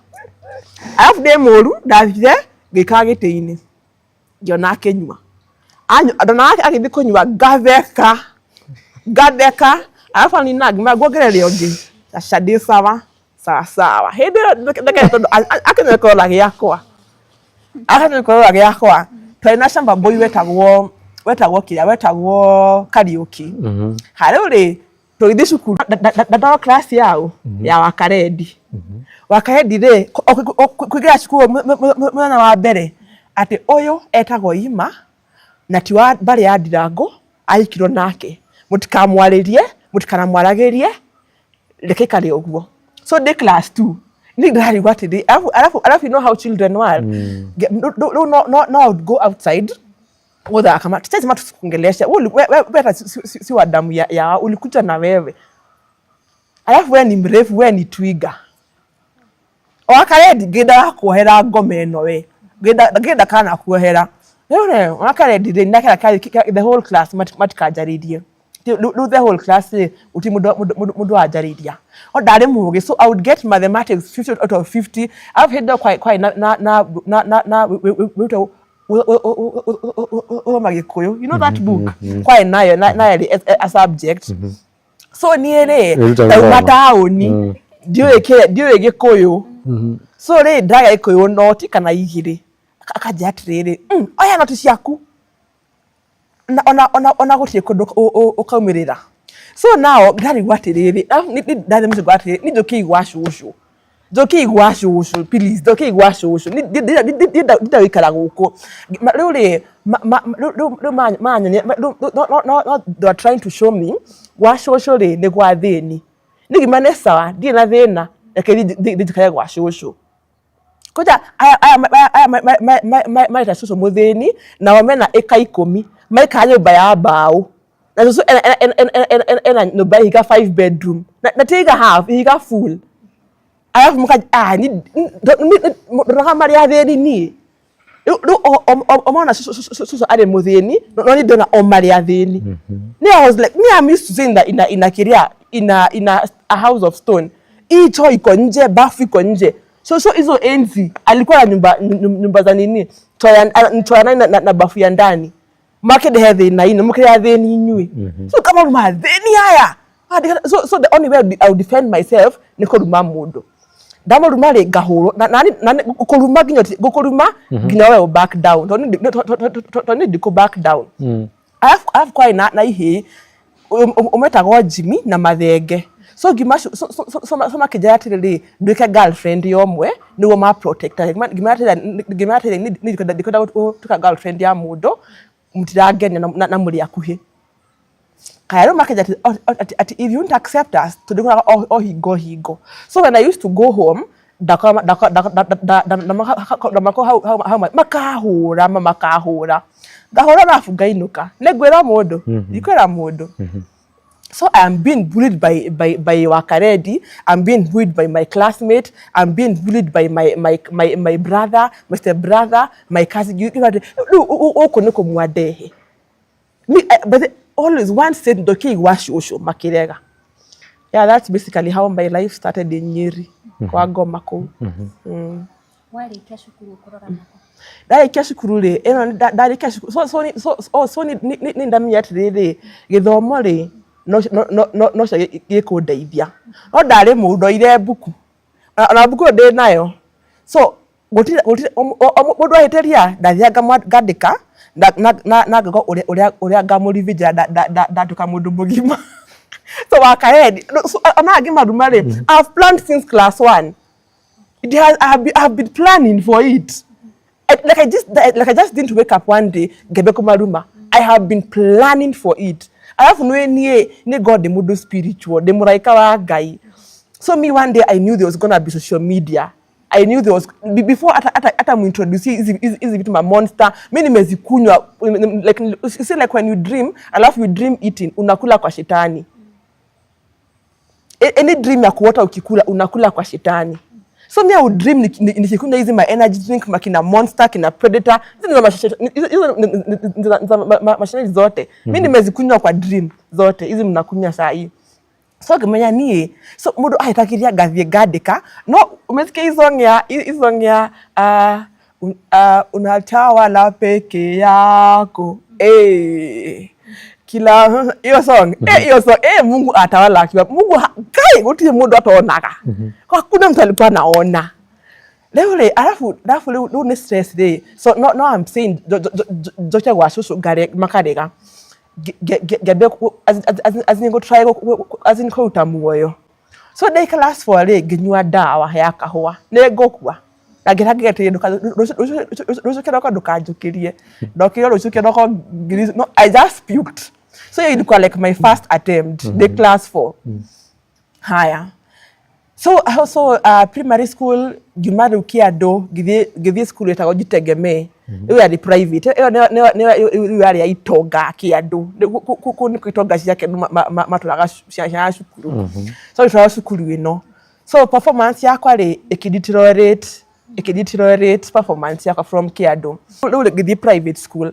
Alafu ndĩ mũru, ndathire ngĩikara gĩtĩ-inĩ, ngĩona akĩnyua. Ndona agĩthiĩ kũnyua, ngatheka, ngatheka. Alafu anina, ngĩmwĩra, "Nguongerere ũngĩ?" "Aca, ndĩ sawa sawa sawa." Hĩndĩ ĩyo thekete tondũ akĩnyua gĩkorora gĩakwa, akĩnyua gĩkorora gĩakwa. Twarĩ na shamba boy wetagwo kĩrĩa wetagwo Kariũki. Harĩu rĩ, tũgĩthiĩ cukuru, ndatwarwo class yao ya Wakarendi. Wakarendi rĩ, kũingĩra cukuru mũthenya wa mbere, atĩ ũyũ etagwo Ima na ti wa mbarĩ ya Ndirango, ahikirwo nake, mũtikamwarĩrie, mũtikanamwaragĩrie, reke ikare ũguo. So ndĩ class 2 ni ndĩrarigwo atĩrĩ, alafu you know how children were. Rĩu no I would go outside gũthaka, teacher sema tusikuongelesha. Wewe hata si wa damu ya ulikuja na wewe, alafu we ni mrefu, we ni twiga. Wakarendi ngĩendaga kuohera ngoma ĩno, we ngĩenda kana kuohera rĩu rĩ. Wakarendi rĩ, ndakera the whole class matikanjarĩrie. Rĩu the whole class rĩ, gũtirĩ mũndũ wanjarĩria. O ndarĩ mũgĩ, so I would get mathematics 50 out of 50. Alafu hĩndĩ ĩyo kwarĩ na wĩtagwo ũthoma Gĩkũyũ, you know that book, kwarĩ nayo nayo ĩrĩ a subject. So niĩ rĩ, Wĩruta ndauma gũthoma. Taũni, ndiũĩ ndiũĩ Gĩkũyũ. So rĩ, ndagĩa Gĩkũyũ noti kana igĩrĩ. Akanjĩra atĩrĩrĩ, "Oya noti ciaku na ona gũtirĩ kũndũ ũkaumĩrĩra." So now ndarigwo atĩrĩrĩ, alafu ndathiĩ mũciĩ ngauga atĩrĩrĩ, "Niĩ njũkĩi gwa cũcũ, njũkĩi gwa cũcũ, please, njũkĩi gwa cũcũ. Ndĩrenda gũikara gũkũ." Rĩu rĩ, rĩu manyonia rĩu no they were trying to show me gwa cũcũ rĩ nĩ gwa thĩni. Nĩ nĩ sawa, ndirĩ na thĩna, reke thiĩ njikare gwa cũcũ. Koja aya mareta cũcũ mũthĩni, nao mena ĩka 10, maikara nyũmba ya mbaũ, na cũcũ ena nyũmba ya ihiga, five bedroom, na ti ihiga half, ihiga full. Alafu muka ah ni ndonaga marĩ athĩni. Niĩ rĩu o mona cũcũ arĩ mũthĩni, no niĩ ndona o marĩ athĩni. Ni I was like, me, I'm used to saying that in a kiria in a house of stone, hii choo iko nje, bafu iko nje. So hizo enzi alikuwa na nyumba za nini, choo ya ndani na bafu ya ndani. Makĩndehe thĩna-inĩ, mũkĩrĩ athĩni inyuĩ. So kama ruma athĩni aya. So the only way I would defend myself nĩ kũruma mũndũ. Ndamũruma rĩ, ngahũrwo na kũruma nginya gũkũruma nginya we back down, tondũ niĩ ndikũ back down. Alafu kwarĩ na ihĩĩ ũmetagwo Jimmy na Mathenge. So ngima so makĩnjĩra atĩrĩrĩ, nduĩke girlfriend ya ũmwe nĩguo ma protect. Ngĩmera atĩrĩrĩ, niĩ ndikwenda gũtuĩka girlfriend ya mũndũ, mũtirangenia na mũrĩ akuhĩ. Kaya rĩu makĩnjĩra atĩ if you won't accept us, tũrĩkũraga o hingo hingo. So when I used to go home, ndamako hau makahũra makahũra, ngahũra arabu ngainũka. Nĩngwĩra mũndũ, ndikwĩra mũndũ. So I am being bullied by Wakaredi, I'm being bullied by my classmate, I'm being bullied by my brother, my step brother, my cousin. Rĩu gũkũ nĩ kũmwandehe. But always one said ndokĩ gwa cũcũ, makĩrega. Yeah, that's basically how my life started in Nyeri, kwa ngoma kũu. Warĩkia cukuru ũkũrora nako? Ndarĩkia cukuru rĩ, ĩno ndarĩkia cukuru, so nĩ ndamenya atĩrĩrĩ, gĩthomo rĩ, no cio gĩkũndeithia. No ndarĩ mũru, ndoire mbuku, ona mbuku ĩyo ndĩ nayo. So gũtirĩ mũndũ ahĩtĩria, ndathiaga ngandĩka na ngauga ũrĩa ngamũribinjĩra ndatuĩka mũndũ mũgima. So wakaendi, so ona angĩ maruma rĩ, I've planned since class one. It has I have been planning for it. Like I just didn't wake up one day ngebe kũmaruma. I have been planning for it. Alafu nĩ niĩ nĩ God, ndĩ mũndũ spiritual, ndĩ mũraika wa Ngai. So me, one day I knew there was gonna be social media. I knew there was before hata muintroduce hizi vitu, ma Monster, mi nimezikunywa. Like, you see, like when you dream, alafu you dream eating, unakula kwa shetani. Any dream ya kuota ukikula, unakula kwa shetani. So me, I would dream nikikunywa hizi ma energy drink, makina Monster, kina Predator. Hizi ni za hizo ni za mashetani zote. Mi nimezikunywa kwa dream zote hizi mnakunywa saa hii. So ngĩmenya niĩ, so mũndũ ahĩtagĩria ngathiĩ ngandĩka. No umesikia hii song ya hii song ya unatawala peke yako, eh, kila hiyo song, eh, hiyo song, eh, Mungu atawala akiwa Mungu kai gũtirĩ mũndũ atonaga. Hakuna mtu alikuwa anaona rĩu rĩ. Alafu rĩu nĩ stress rĩ. So no, I'm saying njoke gwa cũcũ ngare makarega ngĩambia as in gũtry as in kũruta muoyo. So ndĩ class 4 rĩ, ngĩnyua ndawa ya kahũa nĩ ngũkua na ngĩra ngĩgeteire rũciũ kĩroko ndũkanjũkĩrie. Ndokire rũciũ kĩroko no, I just puked. So hiyo ilikuwa like my first attempt ndĩ class 4. Haya, so also primary school ngiuma rĩu kĩandũ, ngĩthiĩ cukuru ĩtagwo Jitegemee. Rĩu yarĩ private ĩyo, nĩyo rĩu yarĩ ya itonga kĩandũ. Kũu nĩkuo itonga cia kĩandũ matwaraga ciana cukuru. So twara cukuru ĩno, so performance yakwa rĩ ĩkĩ deteriorate, ĩkĩ deteriorate performance yakwa from kĩandũ. Rĩu ngĩthiĩ private school.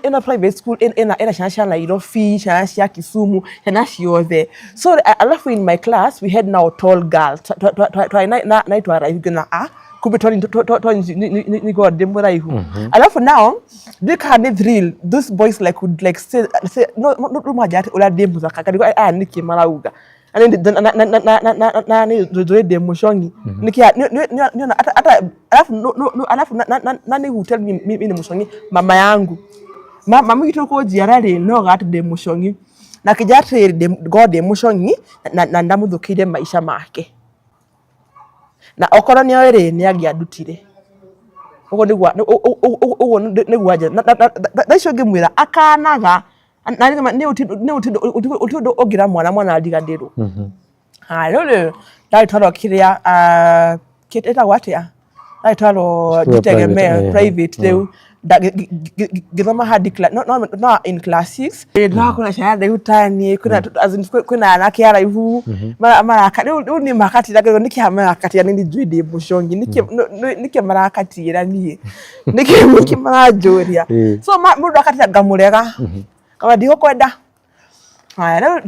Ĩno private school ĩna ciana cia Nairobi, ciana cia Kisumu, ciana ciothe. So alafu in my class we had now tall girls. Twarĩ na itwaraihu nginya a kumbe twari nĩguo ndĩ mũraihu. Alafu now ndiũĩ kana nĩ thrill, those boys like would like say no rĩu manjĩra atĩ ũrĩa ndĩ mũthaka. Ngarigwo aya nĩkĩ marauga na nĩ njũĩ ndĩ mũcong'i nĩkĩ nĩona hata alafu no alafu nani who tell me mimi ni mũcong'i? Mama yangu. Mami witũ kũnjiara rĩ, no atĩ ndĩ mũcong'i na kĩnjĩra atĩrĩrĩ, ngorwo ndĩ mũcong'i na ndamũthũkĩire maica make na okorwo nĩoĩ rĩ, nĩ angĩandutire. Ũguo nĩguo ũguo nĩguo anjĩra. Thaa icio ngĩmwĩra akanaga na nĩ ũti ũndũ ũngĩra mwana ariganĩrwo. Haya, rĩu rĩ ndagĩtwarwo kĩrĩa ĩtagwo atĩa, ndagĩtwarwo Cukuru ya Jitegemee private, private. Rĩu ngĩthoma hadi no in class 6 no kwĩna ciana ndaihu ta niĩ, kwĩna as in kwĩna anake araihu maraka. Rĩu niĩ makatira ngĩrwo nĩkĩ marakatira nĩ njũĩ ndĩ mũcong'i, nĩkĩ marakatira niĩ, nĩkĩ maranjũria? So mũndũ akatira ngamũrega kama ndigũkwenda. Haya, rĩu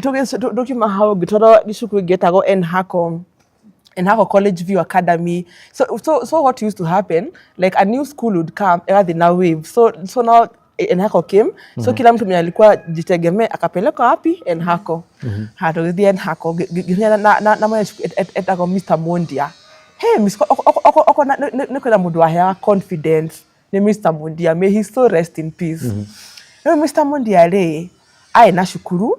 tũkiuma hau ngĩtwarwo cukuru ĩngĩ ĩtagwo Enhaco, Enhaco College View Academy. So what used to happen, like a new school would come, ĩgathiĩ na wave. So now Enhaco came. So kila mtu mwenye alikuwa Jitegemee akapelekwa wapi? Enhaco. Ha, tũgĩthiĩ Enhaco ngĩkinya na mwene cukuru etagwo Mr. Mondia. Hey, Miss, oko nĩ kwĩna mũndũ waheaga confidence nĩ Mr. Mondia. May he so rest in peace. Rĩu Mr. Mondia rĩ arĩ na cukuru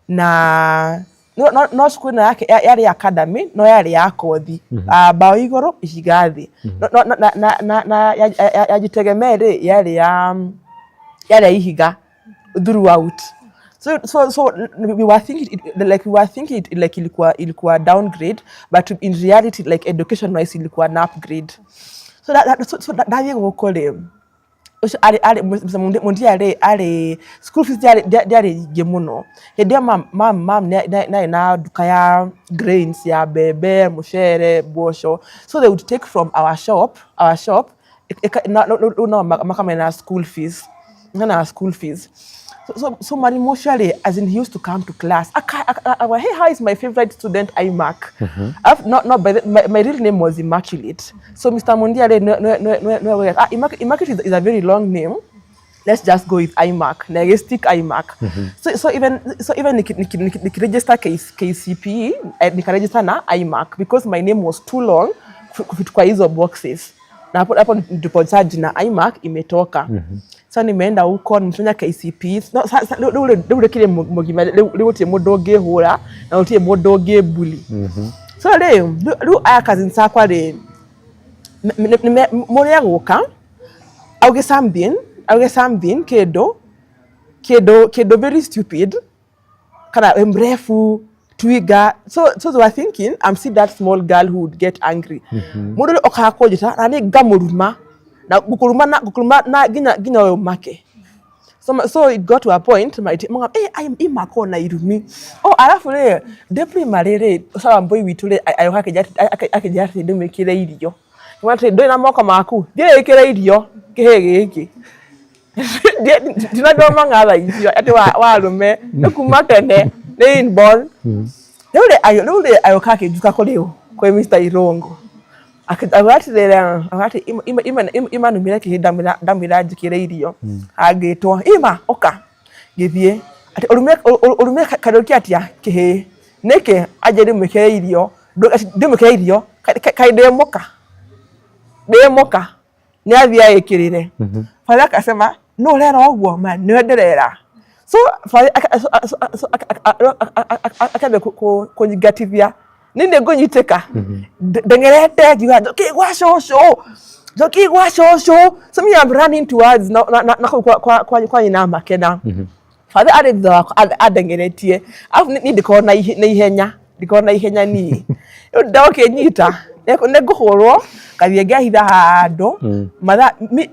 na no cukuru ĩno yake yarĩ academy, no yarĩ ya kothi. Ah, mbaũ igũrũ, ihiga thĩ. No na ya Jitegemee rĩ yarĩ ya ihiga throughout. So we were thinking like we were thinking it, like ilikuwa downgrade, but in reality, like education wise, ilikuwa an upgrade. So ndathiĩ gũkũ rĩ, ũcio arĩ Mr. Mondia rĩ, arĩ school fees ndiarĩ nyingĩ mũno hĩndĩ ĩyo. Mam nĩ na nduka ya grains, ya mbembe, mũcere, mboco. So they would take from our shop rĩu no makamena school fees na school fees. So mwalimu ũcio rĩ, as in he used to come to class aka, "Hey, how is my favorite student Imac?" No, no, by the, my real name was Immaculate. So Mr. Mondia rĩ, no, ah, Immaculate is a very long name, let's just go with IMAC. Na stick IMAC. So even nikiregister KCPE, nikaregister na IMAC because my name was too long kufit kwa hizo boxes. Na hapo ndipo sasa jina IMAC imetoka. So nimeenda huko nimefanya KCPE. No, rĩu rĩkĩrĩ mũgima rĩu gũtirĩ mũndũ ũngĩhũra na gũtirĩ mũndũ ũngĩmbuli. So rĩu aya cousins akwa rĩ, mũrĩa gũka auge something kĩndũ very stupid kana we mrefu Twiga. So they were thinking I'm still that small girl who would get angry. Mũndũ ũrĩa okaga kũnjĩta na nĩ ngamũruma na ngũkũruma na ngũkũruma na nginya ũyũ make. So it got to a point my mga imako na irumi. Oh, alafu rĩ, ndĩ primary rĩ, Sarah Mbui witũ rĩ, ayoka akĩnjĩra atĩ ndĩmwĩkĩre irio. Atĩ ndũrĩ na moko maku, thiĩ wĩkĩre irio kĩhĩ gĩkĩ. Ndinathoma ng'atha icio atĩ wa arũme nĩ kuma tene, nĩ inborn. Rĩu rĩ ayoka akĩnjuka kũrĩ ũ, kwĩ Mr. Irungu. Atĩrĩrĩ, atĩ ima numire kĩhĩ, ndamwĩra njĩkĩre irio. Angĩtwo ima ũka, ngĩthiĩ atĩ ũrumire Kariũki atĩa kĩhĩ nĩkĩ, anjĩ ndĩmwĩkĩre irio, ndĩmwĩkĩre irio, kaĩ ndĩ mũka, ndĩ mũka, nĩ athiĩ aĩkĩrĩre. Father akasema, no ũrera ũguo ma nĩwe ndĩrera. So father akambia kũnyingatithia, niĩ nĩ ngũnyitĩka ndeng'erete ngiuga, "Njoki gwa cũcũ, njoki gwa cũcũ." So me, I'm running towards na kũu kwa nyina Makena. Father arĩ thutha wakwa andeng'eretie, arabu niĩ ndikoragwo na ihenya, ndikoragwo na ihenya niĩ. Rĩu ndokĩnyita nĩ ngũhũrwo, ngathiĩ ngehitha handũ mathaa. Me,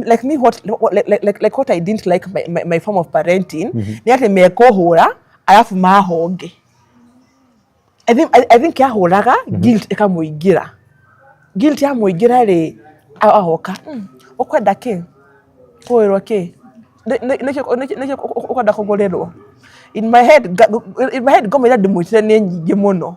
like me, what, like what I didn't like my form of parenting nĩ atĩ mekũhũra arabu mahonge. I think yahũraga guilt ĩkamũingĩra, guilt yamũingĩra rĩ, ahoka, "Ũkwenda kĩ, kũgũrĩrwo kĩ, nĩkĩ ũkwenda kũgũrĩrwo?" In my head ngoma iria ndĩmwĩtire nĩ nyingĩ mũno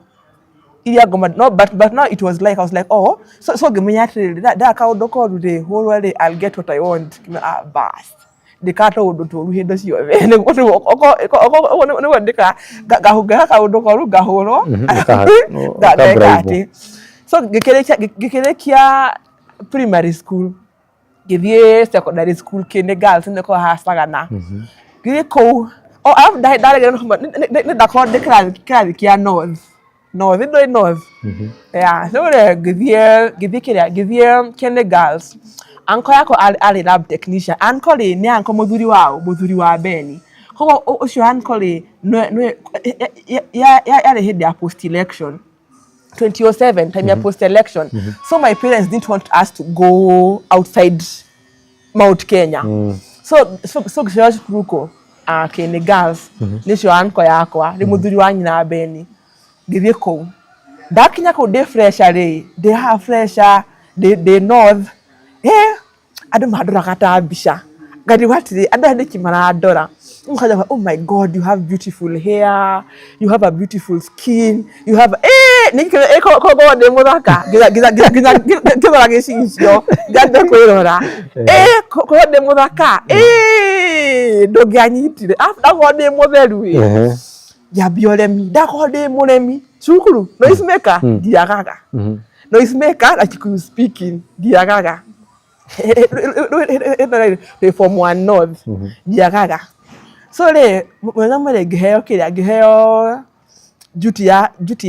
iria ngoma, no, but now it was like I was like, "Oh." So ngĩmenya atĩrĩrĩ, ndaka kaũndũ koru rĩ, hũrwo rĩ, I'll get what I want. Ngĩmenya, ah, bas, ndĩkaga tũũndũ tũru hĩndĩ ciothe, nĩguo ndĩka ngahũngĩra kaũndũ koru ngahũrwo. Ngeka atĩ so ngĩkĩrĩkia primary school, ngĩthiĩ secondary school, Kieni Girls, nĩko hacagana. Ngĩthiĩ kũu, oh, alafu ndaregera nĩ ndakorwo ndĩ kĩrathi kĩa North. North, ndũĩ North? Yeah, so rĩ, ngĩthiĩ kĩrĩa, ngĩthiĩ Kieni Girls. Uncle yakwa arĩ lab technician. Uncle rĩ, nĩ uncle mũthuri wao, mũthuri wa Beni. Koguo ũcio uncle rĩ, nĩwe yarĩ hĩndĩ ya post election 2007, time ya post election. So my parents didn't want us to go outside Mount Kenya. So ngĩcoka cukuru kũ, Kieni Girls, nĩcio uncle yakwa nĩ mũthuri wa nyina Beni. Ngĩthiĩ kũu, ndakinya kũu ndĩ fresher rĩ, ndĩ haha fresher, ndĩ North, andũ mandoraga ta mbica, ngarigwo atĩrĩ, andũ aya nĩkĩ marandora? Mũkanja, "Oh my God, you have beautiful hair, you have a beautiful skin, you have nĩkĩ koguo ndĩ mũthaka." Nginya ngĩrora gĩcicio ngambia kwĩrora, koguo ndĩ mũthaka, ndũngĩanyitire. Arabu ndakorwo ndĩ mũtheru ĩ, ngĩambia ũremi, ndakorwo ndĩ mũremi cukuru, noise maker ndiagaga, noise maker na Kikuyu speaking ndiagaga. Rĩ form one North ndiagaga. So rĩ, mũthenya ũmwe rĩ, ngĩheo kĩrĩa, ngĩheo duty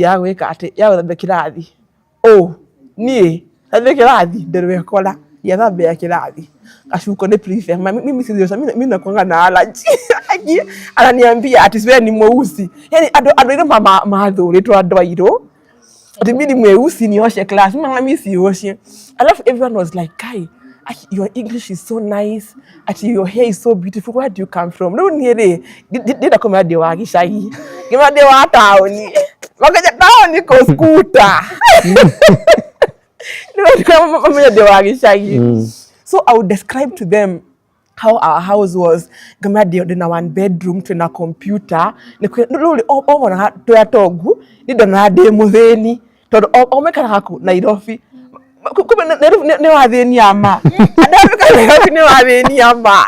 ya gwĩka atĩ ya gũthambia kĩrathi. Ũ niĩ thambia kĩrathi, ndĩrwekora ndiathambia kĩrathi, gacuko nĩ prefect. Mimi siwezi, mimi nakuanga na allergy. Aki ananiambia ati wewe ni mweusi, yani andũ airũ mathũrĩtwo, andũ airũ, ati mimi ni mweusi nioshe class. Mimi mimi sioshi. Alafu everyone was like, "Kai, aki, your English is so nice, ati your hair is so beautiful, where do you come from?" Rĩu niĩ rĩ, ndĩrenda kũmenya ndĩ wa gĩcagi, ngĩmenya ndĩ wa taũni, makaja taũni kũ skuta mamenya ndĩ wa gĩcagi. So I would describe to them how our house was, ngamenya ndĩ na one bedroom, twĩna computer. Rĩu rĩ, o monaga twĩ atongu, niĩ ndonaga ndĩ mũthĩni, tondũ o maikaraga kũ Nairobi. Kumbe Nairobi nĩ wathĩni ama andũ arĩa maikaraga Nairobi nĩ wathĩni ama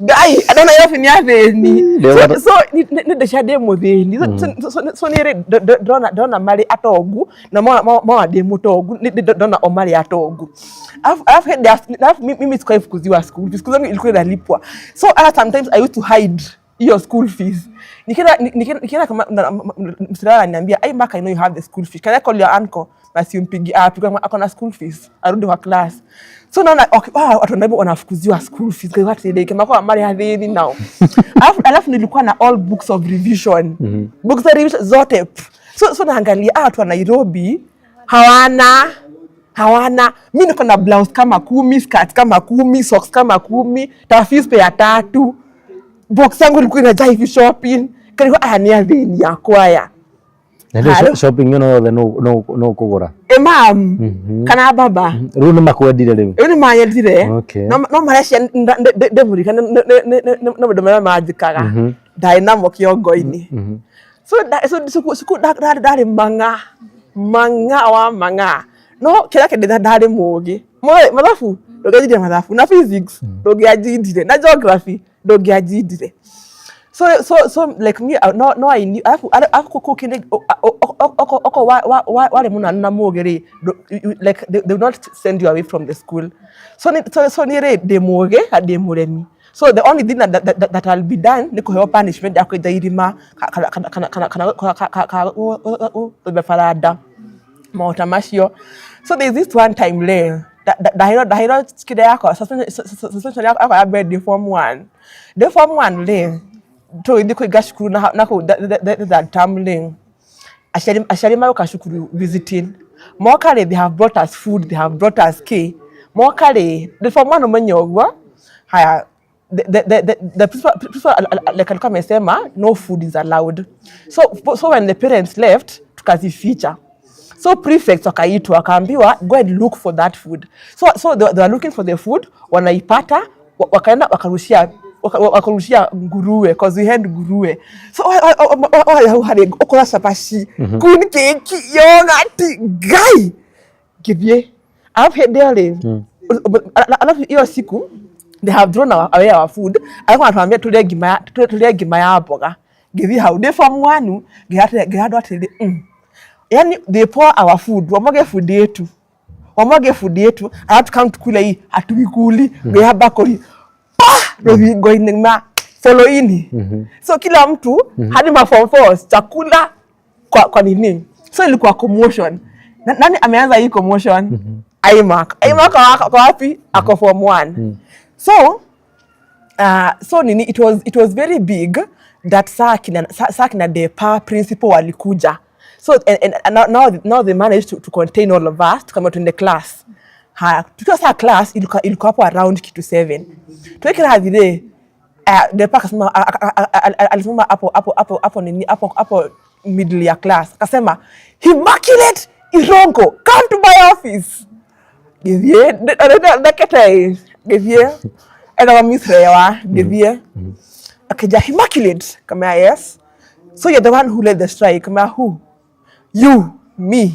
Ngai, andũ a Nairobi nĩ athĩni. So nĩ ndecia ndĩ mũthĩni. So niĩ rĩ, ndona marĩ atongu na mona ndĩ mũtongu, ndona o marĩ atongu. Alafu hĩndĩ ya, alafu mimi sikuwahi fukuziwa school, siku zangu ilikuwa inalipwa. So hata sometimes I used to hide. Hiyo school fees. Nikienda kama msichana ananiambia, "Ai Mark, I know you have the school fees. Can I call your uncle?" Basi umpigi apigwa ako na school fees. Arudi kwa class. So naona okay, wow, watu wanaibu wanafukuziwa school fees. Kwa hiyo hata kama kwa mali hadhini now. Alafu nilikuwa na all books of revision. Books za revision zote. Pff. So naangalia watu wa Nairobi hawana. Mi niko na blouse kama 10, skirt kama 10, socks kama 10, Toughees pair tatu. Box yangu ilikuwa inajaa hivi shopping. Kalikuwa aya ni athĩni akwa aya. Na rĩu Haro. Shopping ĩno yothe no kũgũra? E mam kana baba. Rĩu nĩ makwendire rĩu? Rĩu nĩ manyendire. No marecia ndĩmũrika nĩ maũndũ marĩa manjĩkaga ndarĩ namo kĩongo-inĩ. So ndarĩ mang'a mang'a wa mang'a, no kĩrĩa kĩndĩtha ndarĩ mũgĩ. Mathabu ndũngĩanjindire, mathabu na physics ndũngĩanjindire, na geography ndũngĩanjindire. So like me, no I knew alafu kũu kĩndĩ oko warĩ mũnanu na mũgĩ rĩ, like they will not send you away from the school. So niĩ rĩ, ndĩ mũgĩ na ndĩ mũremi, so the only thing that I'll be done nĩ kũheo punishment ya kwenja irima kana gũthambia baranda, maũta macio. So there's this one time rĩ, ndahĩrwo kĩrĩa yakwa, suspension yakwa ya mbere ndĩ form one. Ndĩ form one rĩ, tũgĩthiĩ kũinga cukuru na kũu third term rĩ, aciari magoka cukuru visiting. Moka rĩ, they have brought us food, they have brought us cake. Moka rĩ, ndĩ form one, ũmenye ũguo. Haya, the principal like alikuwa amesema no food is allowed. So when the parents left, tukazificha. So prefects wakaitwa, wakaambiwa, "Go and look for that food." So they were looking for the food, wanaipata, wakaenda wakarushia nguruwe, 'cause we had nguruwe. So hau harĩ ũkora cabaci, kuni keki, yogati ngai ngĩthiĩ. Alafu hĩndĩ ĩyo rĩ, alafu hiyo siku they have thrown away our food, alafu wanatuambia tũrĩe ngima ya mboga. Ngĩthiĩ hau ndĩ form one, ngĩra andũ atĩrĩ, yani they pour our food, wamwage food yetu, wamwage food yetu, alafu kama tukule hii, hatuikuli. Ngĩoya bakuli pa rũthingo-inĩ ma foloini. So kila mtu hadi ma form fours, chakula kwa nini. So ilikuwa commotion. Nani ameanza hii commotion? Imark. Imark ako wapi? Ako form one. So nini, it was very big that saa kina depa principal walikuja. So and now they managed to contain all of us, tukaambiwa tuende class. Haya, tukiwa saa class, ilikuwa hapo around kitu 7, tuwe kirathi rĩ, depa akasema, alisimama hapo nini, hapo middle ya class, akasema, "Immaculate Irongo, come to my office." Ngĩthiĩ ndekete, ngĩthiĩ etagwo Miss Rewa. Ngĩthiĩ akĩnja, "Immaculate." Kamea, "Yes." "So you're the one who led the strike." Kamea, "Who? You? Me?"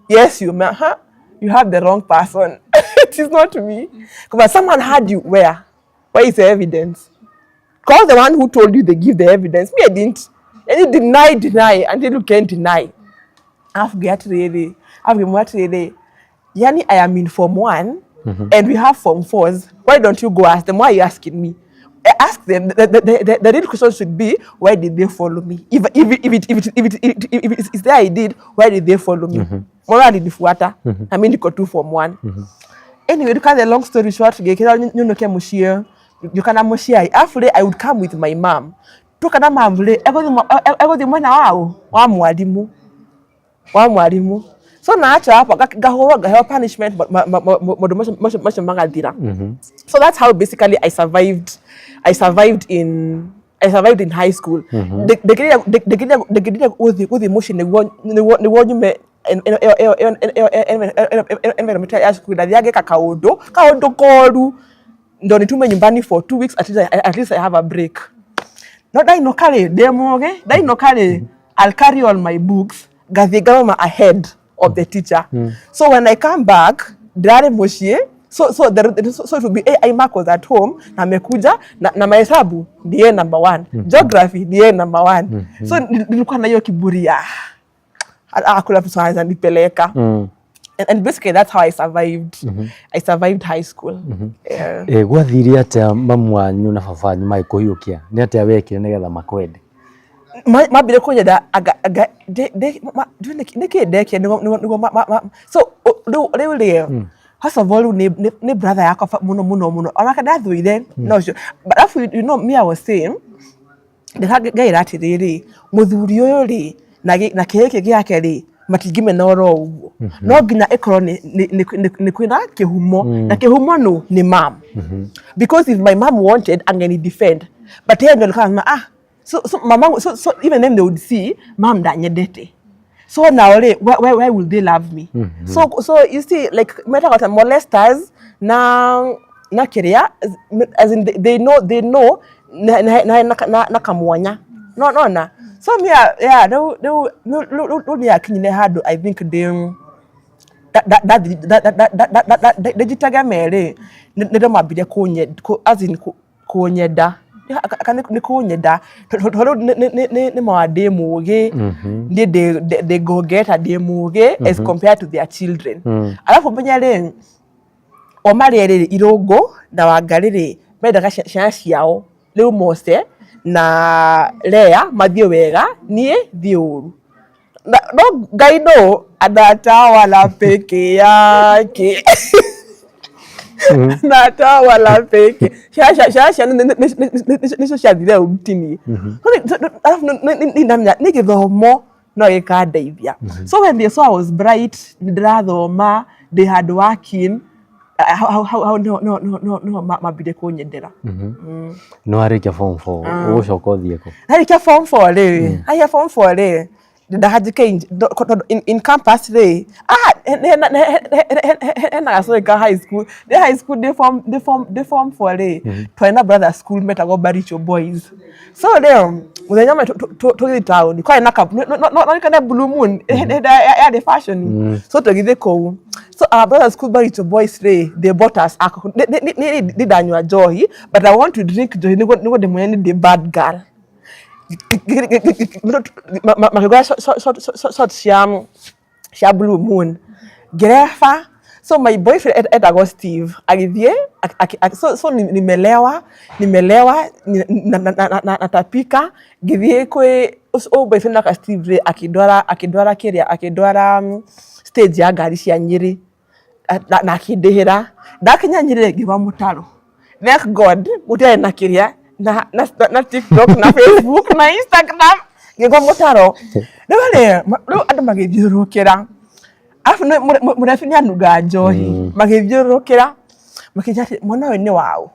"Yes, you." Mea, "Huh? You have the wrong person. It is not me." But someone had you. "Where? Where is the evidence? Call the one who told you. They give the evidence. Me, I didn't." And you deny, deny until you can't deny. Alafu atĩrĩrĩ, alafu atĩrĩrĩ, yani I am in form one and we have form fours. Why don't you go ask them? Why are you asking me? Ask them. The real question should be, why did they follow me? If it's there I did, why did they follow me? Mbona alinifuata? Na mimi niko tu form one. Anyway, to cut the long story short, ngĩkĩra nyũnũke mũciĩ, ngĩũka na mũciĩ. Alafu rĩ, I would come with my mom. Tuka na mam rĩ, egũthiĩ mwena wao wa mwarimu. So naacha hapo ngahũrwo, ngaheo punishment, maũndũ macio magathira. So that's how basically I survived in high school. Ndĩkĩrire gũthiĩ mũciĩ nĩguo nyume environment ya cukuru. Ndathiaga ngeka kaũndũ koru ndo nitume nyumbani for 2 weeks, at least I have a break. No ndainũka rĩ, ndĩ mũgĩ, ndainũka rĩ, I'll carry all my books, ngathiĩ ngathoma ahead of the teacher. So when I come back, ndĩrarĩ mũciĩ, so it will be, hey, Imark was at home na amekuja na mahesabu ndiye number one, geography ndiye number one. So nilikuwa na hiyo kiburi ya hakuna mtu anaweza nipeleka. And basically that's how I survived. I survived high school. Yeah. Gwathire atia mamu wanyu na baba wanyu magĩkũhiũkia? Nĩ atĩa wekire nĩgetha makwende? Mambire kũnyenda anga nĩkĩ ndekire nĩguo so rĩu rĩ, first of all, rĩu nĩ brother yakwa mũno mũno mũno, onake ndathũire no ũcio. But alafu, you know me, I was saying, ndĩkangaĩra atĩrĩrĩ, mũthuri ũyũ rĩ na kĩrĩ gĩake rĩ, matingĩmena oro ũguo, no nginya ĩkorwo nĩ kwĩna kĩhumo, na kĩhumo no nĩ mom, because if my mom wanted, angeni defend, but yeye ndio alikuwa anasema, ah, so mama, so even then they would see mom ndanyendete, so now rĩ, why will they love me? So you see, like metaga molesters na kĩrĩa, as in they know na kamwanya no nona. So me, yeah, rĩu nĩ akinyire handũ, I think ndĩ ndĩnjitegemee rĩ, nĩrĩo mambire as in kũnyenda, nĩ kũnyenda, tondũ rĩu nĩ mawa ndĩ mũgĩ, niĩ ndĩ go-getter, ndĩ mũgĩ as compared to their children. Alafu menya rĩ, o marĩ erĩ rĩ, Irũngũ na Wangarĩ rĩ, mendaga ciana ciao rĩu Mose na Lea mathiĩ wega, niĩ thiĩ ũru. No Ngai no anatawala peke yake, anatawala peke. Ciana nĩcio ciathire ũru, ti niĩ. Alafu nĩ nĩ gĩthomo no gĩkandeithia. So when they saw I was bright, nĩ ndĩrathoma, ndĩ handũ working, hau niho mambire kũnyendera. Nĩ warĩkia form 4, ũgũcoka ũthiĩ kũ? Narĩkia form 4 rĩ, narĩkia form 4 rĩ, ndahanjĩke tondũ in campus rĩ, ah, hena gacoĩ ka high school, ndĩ high school, ndĩ form 4 rĩ, twarĩ na brother school metagwo Baricho Boys. So rĩ, mũthenya ũmwe tũgĩthiĩ taũni, kwarĩ na no Blue Moon hĩndĩ yarĩ fashion, so tũgĩthiĩ kũu. So our brother school Baricho Boys rĩ, they bought us alcohol. Nĩ ndanyua njohi, but I want to drink njohi nĩguo ndĩmwĩre nĩ ndĩ bad girl. Makĩgũra shot cia Blue Moon, ngĩreba. So my boyfriend etagwo Steve agĩthiĩ, so nimelewa, natapika, ngĩthiĩ kwĩ ũyũ boyfriend aka Steve rĩ, akĩndwara kĩrĩa, akĩndwara stage ya ngari cia Nyĩrĩ na akĩndĩhĩra. Ndakinya Nyĩrĩ, ngĩgwa mũtaro. Thank God gũtiarĩ na kĩrĩa na TikTok na Facebook na Instagram. Ngĩgwa mũtaro. Rĩu rĩ, rĩu andũ magĩthiũrũrũkĩra, arabu mũrebi nĩ anungaga njohi, magĩthiũrũrũkĩra makĩnjĩra atĩ mwana ũyũ nĩ waũ.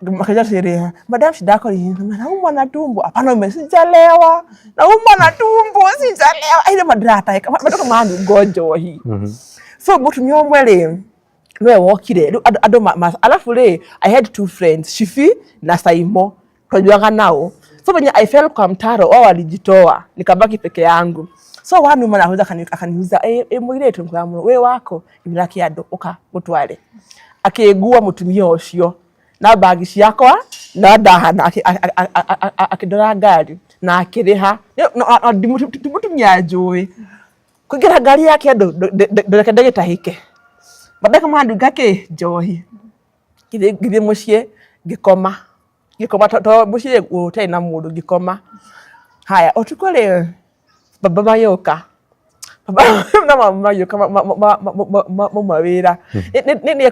Makĩnjĩra atĩrĩrĩ, "Madam, shida yako ni nini?" "Naumwa na tumbo." "Hapana, ume sijalewa, naumwa na tumbo, sijalewa." Aile mandĩratahĩka matoka manungo njohi. So mũtumia ũmwe rĩ, nĩwe wokire rĩu andũ alafu rĩ, I had two friends, Shifi na Saimo, twanyuaga nao. So venye I fell kwa mtaro, wao walijitoa, nikabaki peke yangu. So one woman akaanza akaniuza, "Eh, mũirĩtu mwega mũno wĩ wako imĩra kĩandũ, ũka gũtware." Akĩngua mũtumia ũcio na bagi ciakwa na ndahana, akĩndwara ngari na akĩrĩha. Ti mũtumia njũĩ kũingĩra ngari yake, andũ ndũreke ndĩgĩtahĩke, mandeka mandunga kĩ njohi. Ngĩthiĩ mũciĩ, ngĩkoma, ngĩkoma to mũciĩ gũtarĩ na mũndũ, ngĩkoma. Haya, ũtukũ rĩ, baba magĩũka, baba na mama magĩũka mauma wĩra. Nĩ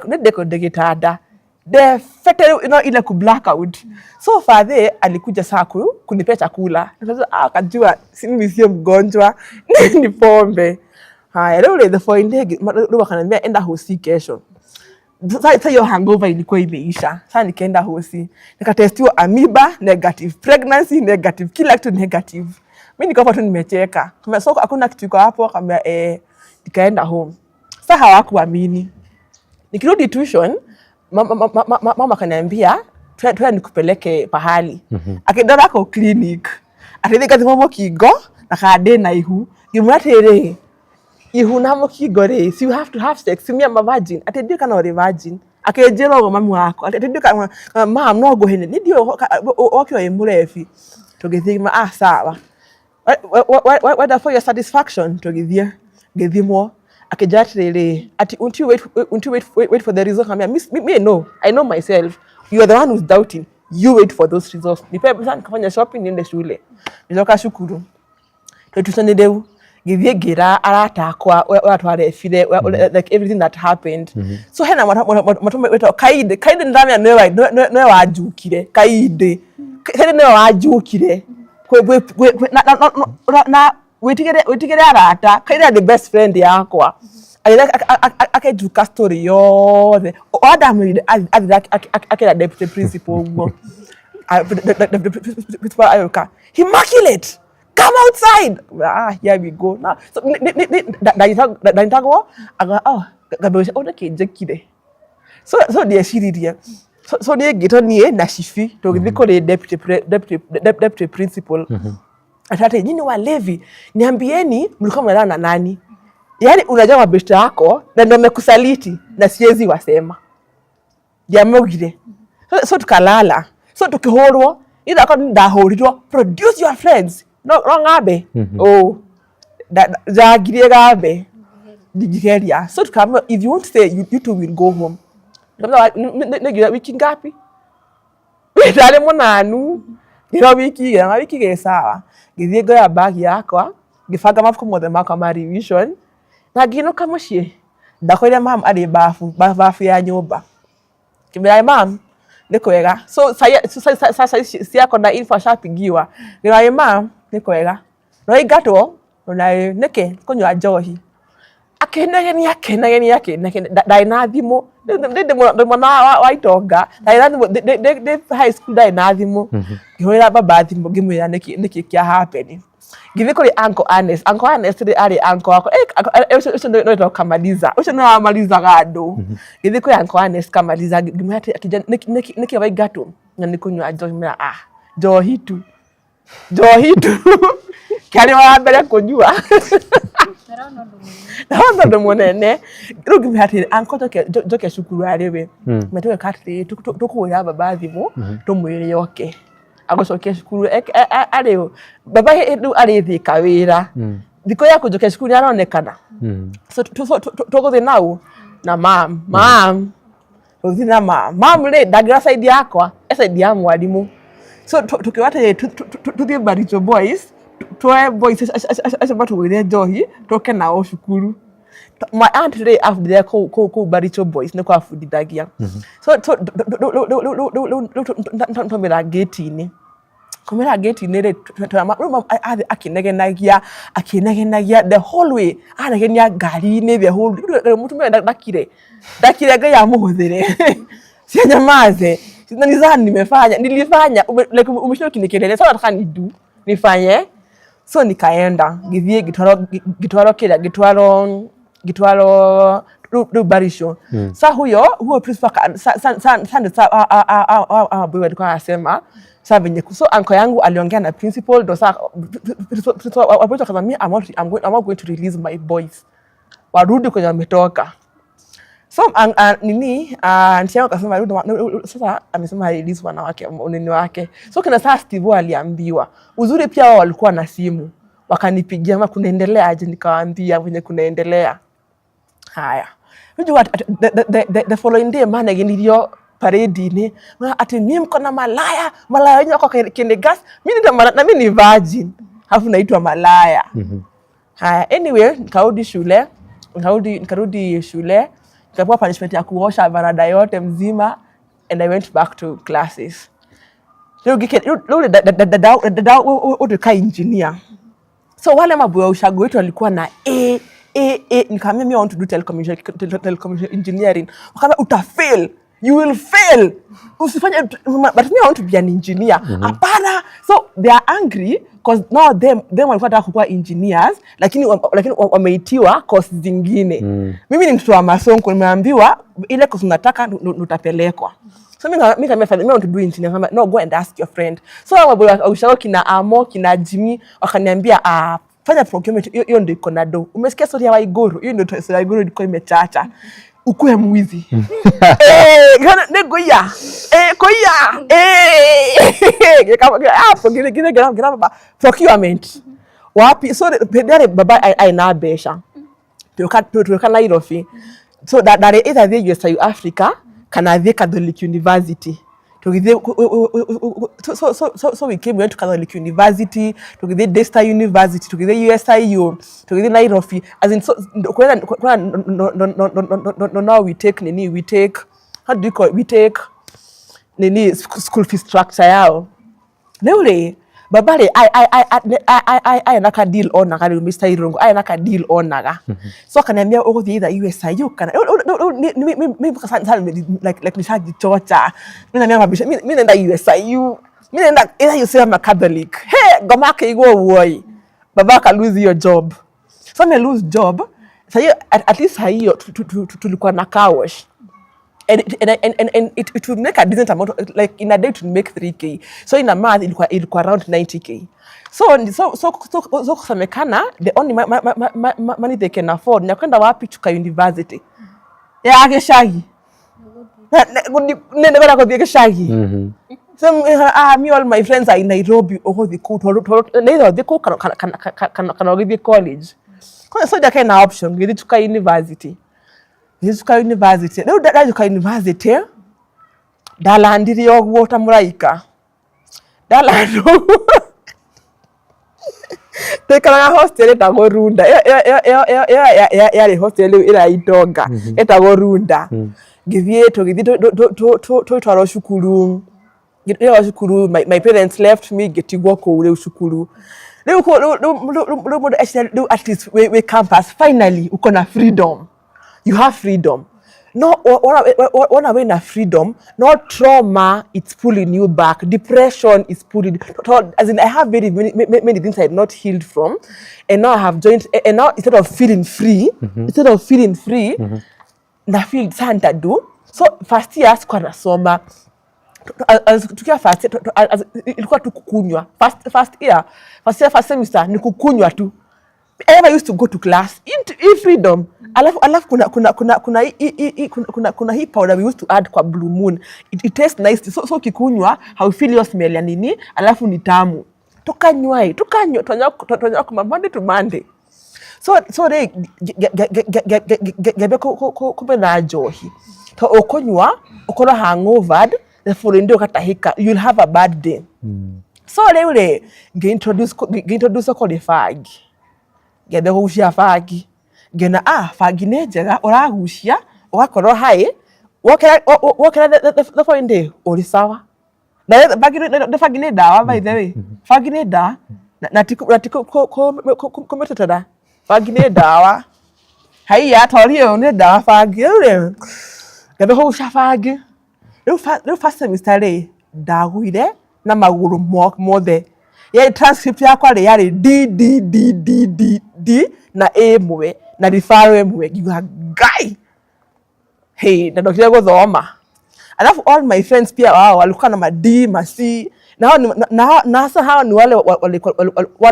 ndĩ gĩtanda ndebete rĩu ino ile ku blackout. So father alikuja saa kunipea chakula. Nikasema, ah, akajua si mimi sio mgonjwa, ni pombe. Haya, rĩu rĩ, the following day rĩu akaniambia, "Enda hosi kesho." Sasa hiyo hangover ilikuwa imeisha. Sasa nikaenda hosi, nikatestiwa, amoeba negative, pregnancy negative, kila kitu negative. Mi niko hapo tu nimecheka. Kama so hakuna kitu iko hapo, akamwambia eh, nikaenda home. Sasa hawakuamini. Nikirudi tuition, mama akaniambia, "Twende nikupeleke pahali." Akindwara kũ clinic. Atĩthiĩ ngathimwo mũkingo na kana ndĩna ihu. Ngĩmwĩra atĩrĩrĩ, ihu na mũkingo rĩ, so you have to have sex, me am a virgin. Atĩ ndiũĩ kana ũrĩ virgin. Akĩnjĩra ũguo mami wakwa. Atĩ ndiũĩ kana mam no ngũhene. Niĩ ndiũĩ wokire wĩ mũrebi. Tũgĩthiĩ, ah, sawa. Wenda for your satisfaction, tũgĩthiĩ ngĩthimwo. Akĩnjĩra atĩrĩrĩ, ati won't you wait, won't you wait, wait, wait for the result? Nikamwambia, me no, I know myself. You are the one who's doubting. You wait for those results. Nipe pesa nikafanya shopping, niende shule. Nĩcoka cukuru tuition rĩu, ngĩthiĩ ngĩra arata akwa ũrĩa twarebire, like everything that happened. So hena matũ wĩtagwo Kainde. Kainde nĩndamenya nĩwe wanjukire. Kainde, Kainde nĩwe wanjukire. Na wĩtigĩre arata. Kainde the best friend yakwa. Agĩthiĩ akenjuka story yothe o ndamwĩrire. Athire akĩra deputy principal ũguo. The principal agĩũka, "Immaculate, come outside." Ah, here we go now. So ndanyitagwo aga, oh, ngambĩrĩria ũũ, nĩkĩ njĩkire? So ndieciririe. So niĩ ngĩtwo, niĩ na Shifi tũgĩthiĩ kũrĩ deputy principal. Atati, "Nyinyi walevi, niambieni, mlikuwa mnalala na nani? Yaani unajua mabeshte yako na ndio wamekusaliti." Na siwezi wasema, ndiamaugire. So tukalala, so tukihũrwo ithako, ndahũrirwo, "Produce your friends." No ng'ambe oh njangirie gambe ndingĩgeria. So tukaambiwa, "If you won't stay, you two will go home." Nĩngira wiki ngapi? Ndarĩ mũnanu, ngĩrwo wiki igĩrĩ na wiki igĩrĩ, sawa. Ngĩthiĩ ngoya bagi yakwa, ngĩbanga mabuku mothe makwa ma revision na ngĩinũka mũciĩ. Ndakorire mam arĩ bafu, bafu ya nyũmba. Ngĩmwĩra, "Mam, nĩ kwega." So sasa ciako na info ashapigiwa. Ngĩmwĩra, "Mam, nĩ kwega, no ingatwo na nĩkĩ kũnyua njohi." Akĩnegenia, akĩnegenia, akĩnegenia. Ndarĩ na thimũ, ndĩ mwana wa itonga, ndarĩ na thimũ. Ndĩ high school ndarĩ na thimũ. Ngĩhũrĩra baba thimũ, ngĩmwĩra nĩkĩ kĩa happen. Ngĩthiĩ kũrĩ Uncle Ernest. Uncle Ernest rĩ, arĩ uncle wakwa. Ũcio no wĩtagwo Kamaliza, ũcio nĩwe wamalizaga andũ. Ngĩthiĩ kũrĩ Uncle Ernest Kamaliza, ngĩmwĩra atĩ, akĩnjĩra, "Nĩkĩ waingatwo?" Na nĩ kũnyua njohi. Ngĩmwĩra, "Ah, njohi tu, njohi tu, kĩarĩ wa mbere kũnyua." Ndĩrona ũndũ mũnene. Ndĩrona ũndũ mũnene. Rĩu ngĩmwĩra atĩrĩ, "Uncle, njoke cukuru arĩ we metũgeka atĩrĩrĩ, tũkũhũrĩra baba thimũ, tũmwĩre oke agũcokie cukuru." Arĩ baba rĩu arĩ Thĩka wĩra, thikũ ya kũnjokia cukuru nĩ aronekana. So tũgũthiĩ nau na mam, tũgũthiĩ na mam. Mam rĩ, ndangĩra side yakwa, e side ya mwarimũ. So tũkiuga atĩrĩrĩ, tũthiĩ Baricho Boys, tuoe boys acio matũgũrĩre njohi, tũke nao cukuru. My aunt rĩ, abundithagia kũu Baricho Boys, nĩkuo abundithagia. So rĩu twaumĩra ngĩti-inĩ, kumĩra ngĩti-inĩ rĩ, rĩu athiĩ akĩnegenagia, akĩnegenagia the whole way, anegenia ngari-inĩ the whole. Rĩu mũtumia ndakire, ndakire. Ngai amũhũthĩre, sianyamaze na nizani nimefanya, nilifanya like umeshinda ukinikelele. Sasa nataka nidu nifanye. So nikaenda, ngĩthiĩ, ngĩtwarwo kĩrĩa, ngĩtwarwo rĩu Barisho. Sa huyo principal sa sa sa boy walikuwa wanasema sa venye, so uncle yangu aliongea na principal, ndo sa principal wa boys akasema, I'm not going to release my boys, warudi kwenye wametoka." So nini, auntie yangu akasema, "Sasa amesema release wanawake nini wake." So kina saa Steve aliambiwa. Uzuri pia wao walikuwa na simu, wakanipigia, "Ma, kunaendelea aje?" Nikawaambia venye kunaendelea. Haya, unajua the following day manegenirio parade-inĩ atĩ niĩ mko na malaya, malaya wenyewe wako Kennegas. Mimi ndio na mimi ni virgin, alafu naitwa malaya. Haya, anyway, nikarudi shule, nikarudi shule, nikapewa punishment ya kuosha varanda yote mzima, and I went back to classes. Rĩu rĩu dada ũtuĩka engineer. So wale maboy wa ushago wetu walikuwa na A A A. Nikamwambia, "Me, I want to do telecommunication engineering." Wakaambia, "Utafail, you will fail, usifanye." "But me, I want to be an engineer." "Hapana." So they are angry cause now them walikuwa wanataka kukuwa engineers, lakini wameitiwa course zingine. Mimi ni mtoto wa masonko, nimeambiwa ile course unataka utapelekwa. So mi nikamwambia, "Father, me, I want to do engineering." Akaniambia, "No, go and ask your friend." So hao maboy wa ushago, kina Amo, kina Jimmy, wakaniambia, "Ah, fanya procurement, hiyo ndio iko na do. Umesikia story ya Waiguru? Hiyo ndio story ya Waiguru ilikuwa imechacha. Ukuwe mwizi." Eh, gana nĩngũiya. Eh, kũiya. Eh. Hapo gine gine gina baba. Procurement. Wapi? So hĩndĩ ĩrĩa baba aina mbeca. Tũgĩũka Nairobi. So ndarĩ either thiĩ USIU Africa kana thiĩ Catholic University. Tũgĩthiĩ, so we went to Catholic University, tũgĩthiĩ Daystar University, tũgĩthiĩ USIU, tũgĩthiĩ Nairobi. As in, so kwena kwena no no no no no no no now we take nini, we take, how do you call it? We take nini, school fee structure yao. Rĩu rĩ, baba rĩ, aya na ka deal onaga rĩu, Mr. Irungu aya na ka deal onaga, so akaniambia ũgũthiĩ either USIU kana mimi like nishajichocha. Mimi naambia mabisha, mimi naenda USIU, mimi naenda either USIU ama Catholic. He ngoma akĩigua ũguo ĩ, baba aka lose hiyo job. So ame lose job sasa, at least hiyo tulikuwa na car wash and it would make a decent amount of, like in a day it would make 3K. So in a month ilikuwa around 90K. So kusemekana the only money they can afford ni kwenda wapi? Chuka University ya gĩcagi, nĩkwenda gũthiĩ gĩcagi. So me, all my friends are in Nairobi. Ũgũthiĩ kũu tondũ neither ũthiĩ kũu kana ũgĩthiĩ college. So ndiakĩrĩ na option, ngĩthiĩ Chuka University. Ngĩthiĩ Chuka University. Rĩu ndachuka university, ndalandire ũguo ta mũraika, ndalanda ũguo. Twaikaraga hostel ĩtagwo Runda. Ĩyo yarĩ hostel rĩu ĩrĩa ya itonga, ĩtagwo Runda. Ngĩthiĩ, tũgĩthiĩ, tũgĩtwarwo cukuru. Ngĩtwarwo cukuru, my parents left me, ngĩtigwo kũu rĩu cukuru. Rĩu mũndũ eciria rĩu at least wĩ campus, finally uko na freedom, you have freedom. No wona wĩna freedom, no trauma, it's pulling you back. Depression is pulling, as in I have very many, many, many things I had not healed from, and now I have joined, and now instead of feeling free, instead of feeling free, na feel saa ntadu. So first year sikuwa nasoma. Tukiwa first year, ilikuwa tu kukunywa. First year, first semester ni kukunywa tu. I never used to go to class in freedom. Alafu kuna hii powder we used to add kwa Blue Moon. It tastes nice. So ukikunywa haufeel hiyo smell ya nini, alafu ni tamu. Tukanywa hii, tukanywa, twanywa kuma Monday to Monday. So rĩ ngĩambia kũmena njohi to ũkũnyua ũkorwo hangovered, the following day ũgatahĩka, you'll have a bad day. So rĩu rĩ, ngĩ-introduce kũrĩ bangi, ngĩambia kũgucia bangi, ngĩona bangi nĩ njega, ũragucia ũgakorwo high, wokĩra the following day ũrĩ sawa. Na bangi nĩ ndawa, by the way, bangi nĩ ndawa na ti kũmĩtetera, bangi nĩ ndawa. Haiya, tori ĩyo nĩ ndawa bangi. Rĩu rĩ, ngĩambia kũgucia bangi. Rĩu first semester rĩ, ndagũire na magũrũ mothe. Yarĩ transcript yakwa rĩ, yarĩ D D D D D D na A ĩmwe na referral ĩmwe. Ngiuga Ngai, hey, na ndokire gũthoma. Alafu all my friends pia wao walikuwa na ma D, ma C, na hao na hasa hawa ni wale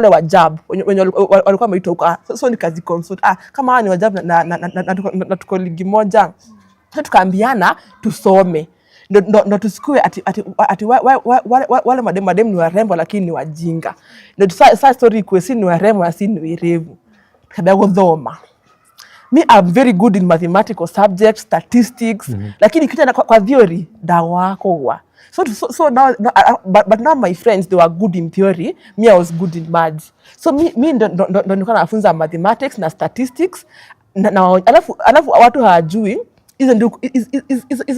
wa JAB wenye walikuwa wameitwa huko. So nikazi consult, kama hawa ni wa JAB na tuko ligi moja. So tukaambiana tusome ndo tusikue ati wale madem ni warembo lakini ni wajinga. Ndo sa story ikuwe si ni warembo na si ni werevu. Tukaambia gũthoma. Me, I'm very good in mathematical subjects, statistics, lakini ikija kwa theory ndawa kũgwa. So now, no, but now my friends, they were good in theory, me, I was good in maths. So mi ndo nilikuwa nafunza mathematics na statistics na alafu watu hawajui hizo ndio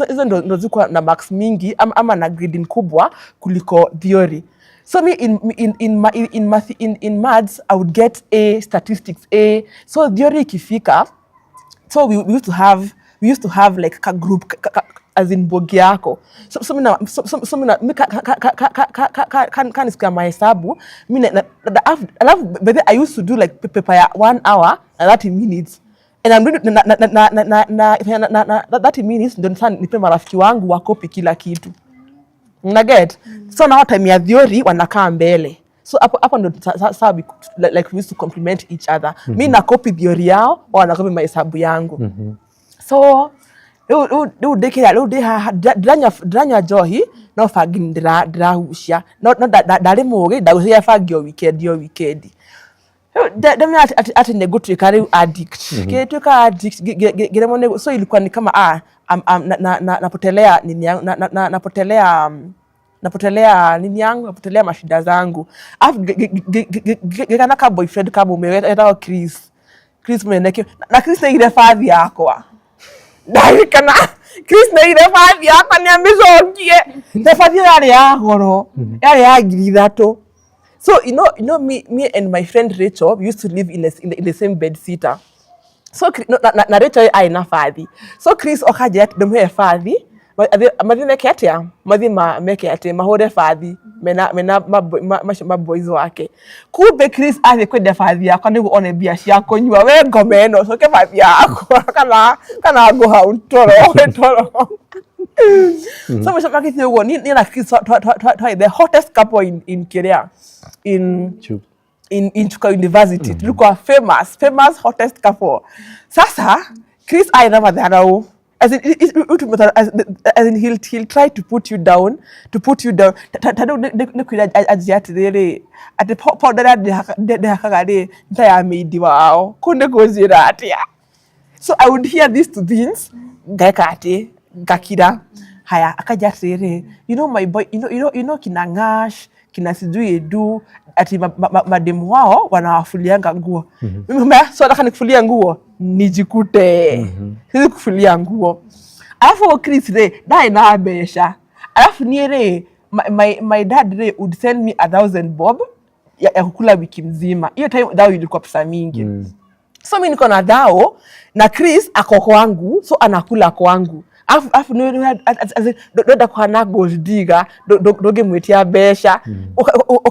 hizo ndo zilikuwa na marks mingi ama na grading kubwa kuliko theory. So me, in maths I would get A, statistics A. So theory ikifika, so we used to have like ka group as in bogi yako. So mina mi ka nisikia mahesabu mi alafu by the I used to do like paper ya 1 hour na 30 minutes, and I'm doing na 30 minutes ndio sasa nipe marafiki wangu wakopi kila kitu na get. So now time ya theory wanakaa mbele. So hapo ndo sa like we used to complement each other. Mi na copy theory yao, wao wanakopi mahesabu yangu. So rĩu ndĩkĩra rĩu ndĩ haha, ndĩranyua njohi no bangi ndĩragucia, no ndarĩ mũgĩ, ndagucagia bangi o weekend o weekend. Ndamenya ati nĩ ngũtuĩka rĩu addict, ngĩtuĩka addict, ngĩremwo nĩ, so ilikuwa ni kama ah, napotelea nini yangu, napotelea nini yangu, napotelea mashida zangu. Alafu ngĩgana ka boyfriend kamũme etagwo Chris, Chris Mweneke. Na Chris nĩaigire bathi yakwa. Ndarikana Chris nĩaigire bathi yakwa, nĩamĩcokie, na bathi ĩyo yarĩ ya goro, yarĩ ya 3,000. So you know me and my friend Rachel, we used to live in the same bed sitter. So no, na Rachel aĩ na bathi. So Chris okanjĩra atĩ ndĩmũhe bathi, mathiĩ meke atĩa, mathiĩ meke atĩ mahũre bathi mena macio maboys wake. Kumbe Chris athiĩ kwendia bathi yakwa nĩguo one mbia cia kũnyua. We ngome ĩno, coke bathi yakwa kana ngũhau toro toro. So mũico makĩthiĩ ũguo, niĩ na Chris twarĩ the hottest couple in kĩrĩa, in in Chuka University. Tulikuwa famous, famous hottest couple. Sasa Chris aĩ na madharau. As in, as in he'll try to put you down, to put you down. Ta rĩu nĩ kwĩra anjia atĩrĩrĩ, atĩ powder ĩrĩa ndĩhakaga rĩ, nĩ ta ya maid wao. Kũu nĩ kũnjĩra atĩa? So I would hear these two things, ngeka atĩ, ngakira. Haya, akaja atĩrĩrĩ, "You know my boy, you know kina Ngash, kina sijui Edu, ati mademu wao wanawafulianga nguo." Mimi so nataka nikufulia nguo, nijikute. Siwezi kufulia nguo. Alafu Chris rĩ, ndarĩ na mbeca. Alafu niĩ rĩ, my dad rĩ would send me 1,000 bob ya kukula wiki mzima. Hiyo time thao ilikuwa pesa mingi. So mi niko na thao na Chris ako kwangu, so anakula kwangu. Afu ndwenda kuhana gold digger, ndũngĩmwĩtia mbeca,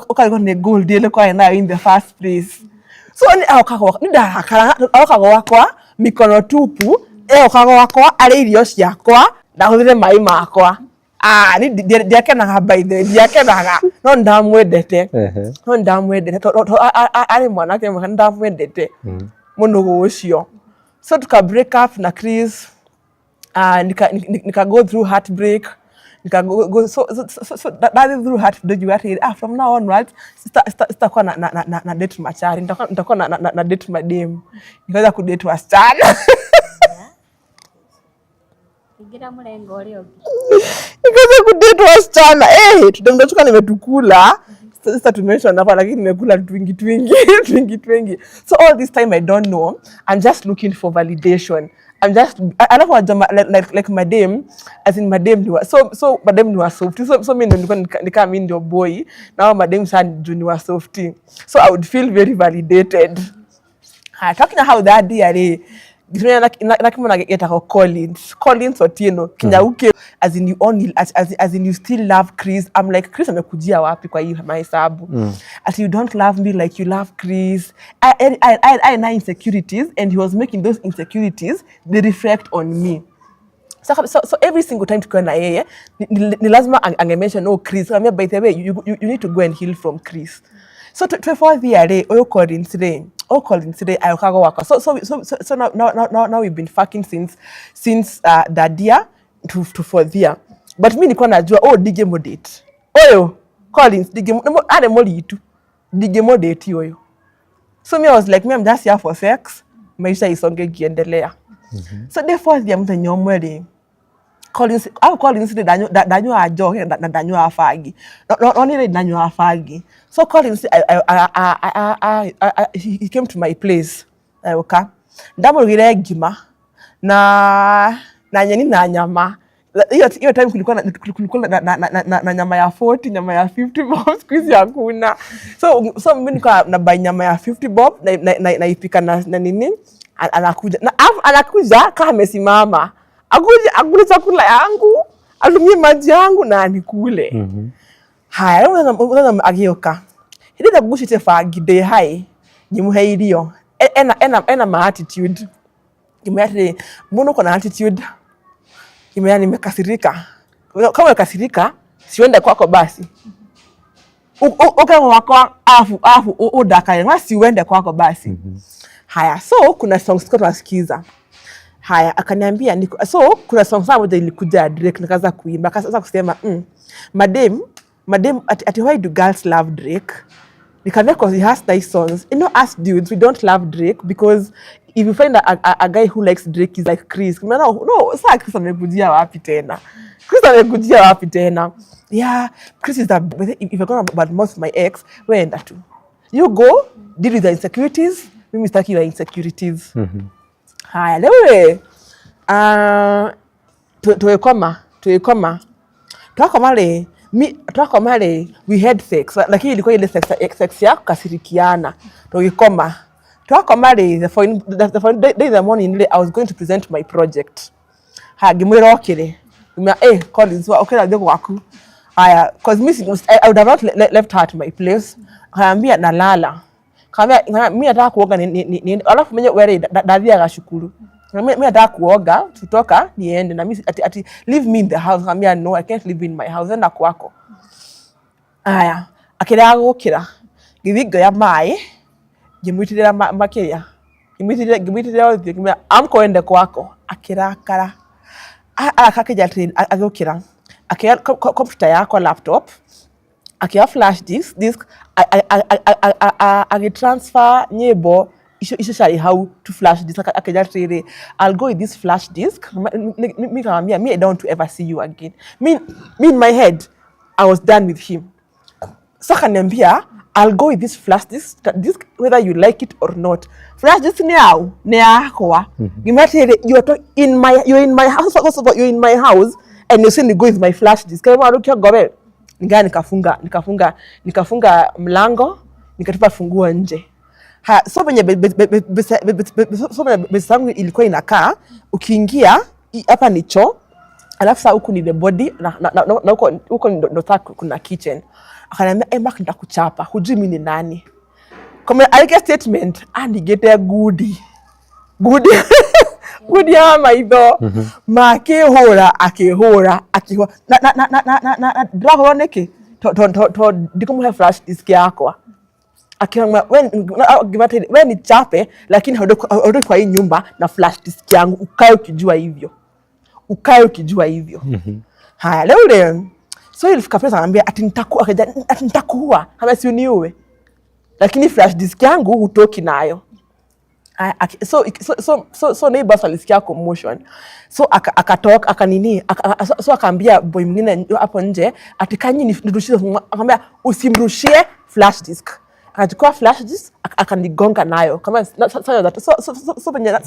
ũkarigwo nĩ gold ĩrĩa kwarĩ nayo in the first place. So nĩ oka gwakwa, nĩ ndarakaraga, oka gwakwa mikono tupu, oka gwakwa arĩ irio ciakwa na ahũthĩre maĩ makwa. Ah, ni ndiakenaga, by the way, ndiakenaga, no ndamwendete. No ndamwendete arĩ mwanake mwega, ndamwendete mũno ũcio. So tuka break up na Chris, nika go through heartbreak, nika go, go so so so, so that, that through heartbreak you ati ah, from now onwards sitakuwa na date machari, nitakuwa na date madem. Nikaweza kudate wasichana. Ingira murengo ũrĩa ũngĩ. Nikaweza kudate wasichana. Eh, tutamtoka nimetukula. Sasa tumention hapa, lakini nimekula twingi twingi twingi twingi. So all this time I don't know, I'm just looking for validation. I'm just, alafu wajama, like madem, as in madem ni wa, so madem ni wa soft. So mimi ndo nilikuwa nikaa mimi ndio boy na hao madem sana juu ni wa soft, so I would feel very validated. Haya, talking how that day rĩ, ngĩtũmenya na kĩmwana gĩtagwo Collins Otieno Kinyauke, as in you only as in you still love Chris. I'm like, "Chris amekujia wapi kwa hii mahesabu?" As you don't love me like you love Chris. I had insecurities and he was making those insecurities, they reflect on me. So every single time tukiwa na yeye, ni lazima angemention, "Oh, Chris." Ambia, "By the way, you need to go and heal from Chris." So twe fourth year rĩ, ũyũ Collins rĩ, ũyũ Collins rĩ agĩũka gwakwa. So now we've been fucking since that year to fourth year. But mi nilikuwa najua, oh, ndingĩmũdate ũyũ Collins, arĩ mũritu, ndingĩmũdate ũyũ. So me, I was like, me, I'm just here for sex, maisha isonge ikiendelea. So the fourth year, mũthenya ũmwe rĩ, Collins au Collins rĩ, ndanyuaga njohi na ndanyuaga bangi, no niĩ rĩ, ndanyuaga bangi. So Collins, he came to my place, agĩũka, ndamũrugĩre ngima na nyeni na nyama. Hiyo time kulikuwa na nyama ya 40, nyama ya 50 bob. Siku hizi hakuna. So mimi nilikuwa na buy nyama ya 50 bob naipika na nini. Anakuja na alafu anakuja kama amesimama, akuje akule chakula yangu, atumie maji yangu na anikule. Haya, rĩu mũthenya agĩũka hĩndĩ ĩrĩa ngucĩtie bangi ndĩ hai, ngĩmũhe irio. Ena ma attitude. Ngĩmwĩra atĩrĩ, "Mbona uko na attitude?" Ngĩmwĩra, "Nimekasirika. Kama umekasirika, siuende kwako basi. Uke gwakwa afu undakarie, ma siuende kwako basi." Haya, so kuna songs tulikuwa tunasikiza. Haya, akaniambia niko, so kuna song saa moja ilikuja ya Drake, nikaanza kuimba, akaanza kusema, madem, madem, ati why do girls love Drake? Nikamwambia, "'Cause he has nice songs." You know, us dudes, we don't love Drake because if you find a guy who likes Drake is like Chris. No, no, saa Chris amekujia wapi tena? Chris amekujia wapi tena? Yeah, Chris is the, if you're gonna badmouth my ex, we enda tu. You go, deal with the insecurities. Mimi sitaki your insecurities. Haya, leo tuwekoma twakoma rĩ, mi twakoma rĩ, we had sex, lakini ilikuwa ile sex ya kukasirikiana. Tugikoma, twakoma rĩ, the following day in the morning rĩ, I was going to present my project. Haya, ngĩmwĩra okĩre. Ngĩmwĩra, "Eh, Collins, okĩra thiĩ gwaku." Haya, 'cause mi I would have not left her at my place. Akaambia, "Nalala." Kaambia, "Mi nataka kuoga ni alafu menye were ndathiaga cukuru. Mi nataka kuoga, tutoka niende na mi ati leave me in the house." Kaambia, "No, I can't leave in my house, enda kwako." Aya, akĩrega gũkĩra, ngĩthiĩ ngĩoya maĩ, ngĩmũitĩrĩra makĩria, ngĩmũitĩrĩra ũthiũ, ngĩmwĩra, "Amka uende kwako." Akĩrakara. Akakĩnja atĩrĩ, agĩũkĩra, akĩoya computer yakwa, laptop, akĩoya flash disk, agĩtransfer nyĩmbo icio ciarĩ hau to flash disk. Akĩnjĩra atĩrĩrĩ, "I'll go with this flash disk." Mi kamwambia, "Me, I don't want to ever see you again." Me, in my head, I was done with him. So akaniambia, "I'll go with this flash disk whether you like it or not." Flash disk nĩ yau? Nĩ yakwa. Ngĩmwĩra atĩrĩrĩ, "You're in my house. First of all, you're in my house and you're saying you go with my flash disk." Kama kĩongo we. Nikaa nikafunga mlango, nikatupa funguo nje. Ha, so venye base yangu ilikuwa inakaa, ukiingia hapa ni choo, alafu saa huku ni the body na huko ndo saa kuna kitchen. Akaniambia, "Eh, Mark, nitakuchapa, hujui mimi ni nani." Kama alike statement andigite gudi gudi gudi ya maitho makĩhũra, akĩhũra, akĩhũra na ndĩrahũrwo nĩkĩ? To ndikũmũhe flash disk yakwa. Akiona we, we ni chape, lakini haondoki kwa hii nyumba na flash disk yangu. Ukae ukijua hivyo, ukae ukijua hivyo. Haya, leo ile, so ilifika place anambia ati nitakuua, akaja ati nitakuua. Kama si uniue, lakini flash disk yangu hutoki nayo. So neighbors walisikia commotion, so akatoka, akanini, so akaambia boy mwingine hapo nje ati kanyi nirushie. Akamwambia, "Usimrushie flash disk." Akachukua flash disk, akanigonga nayo kama so venye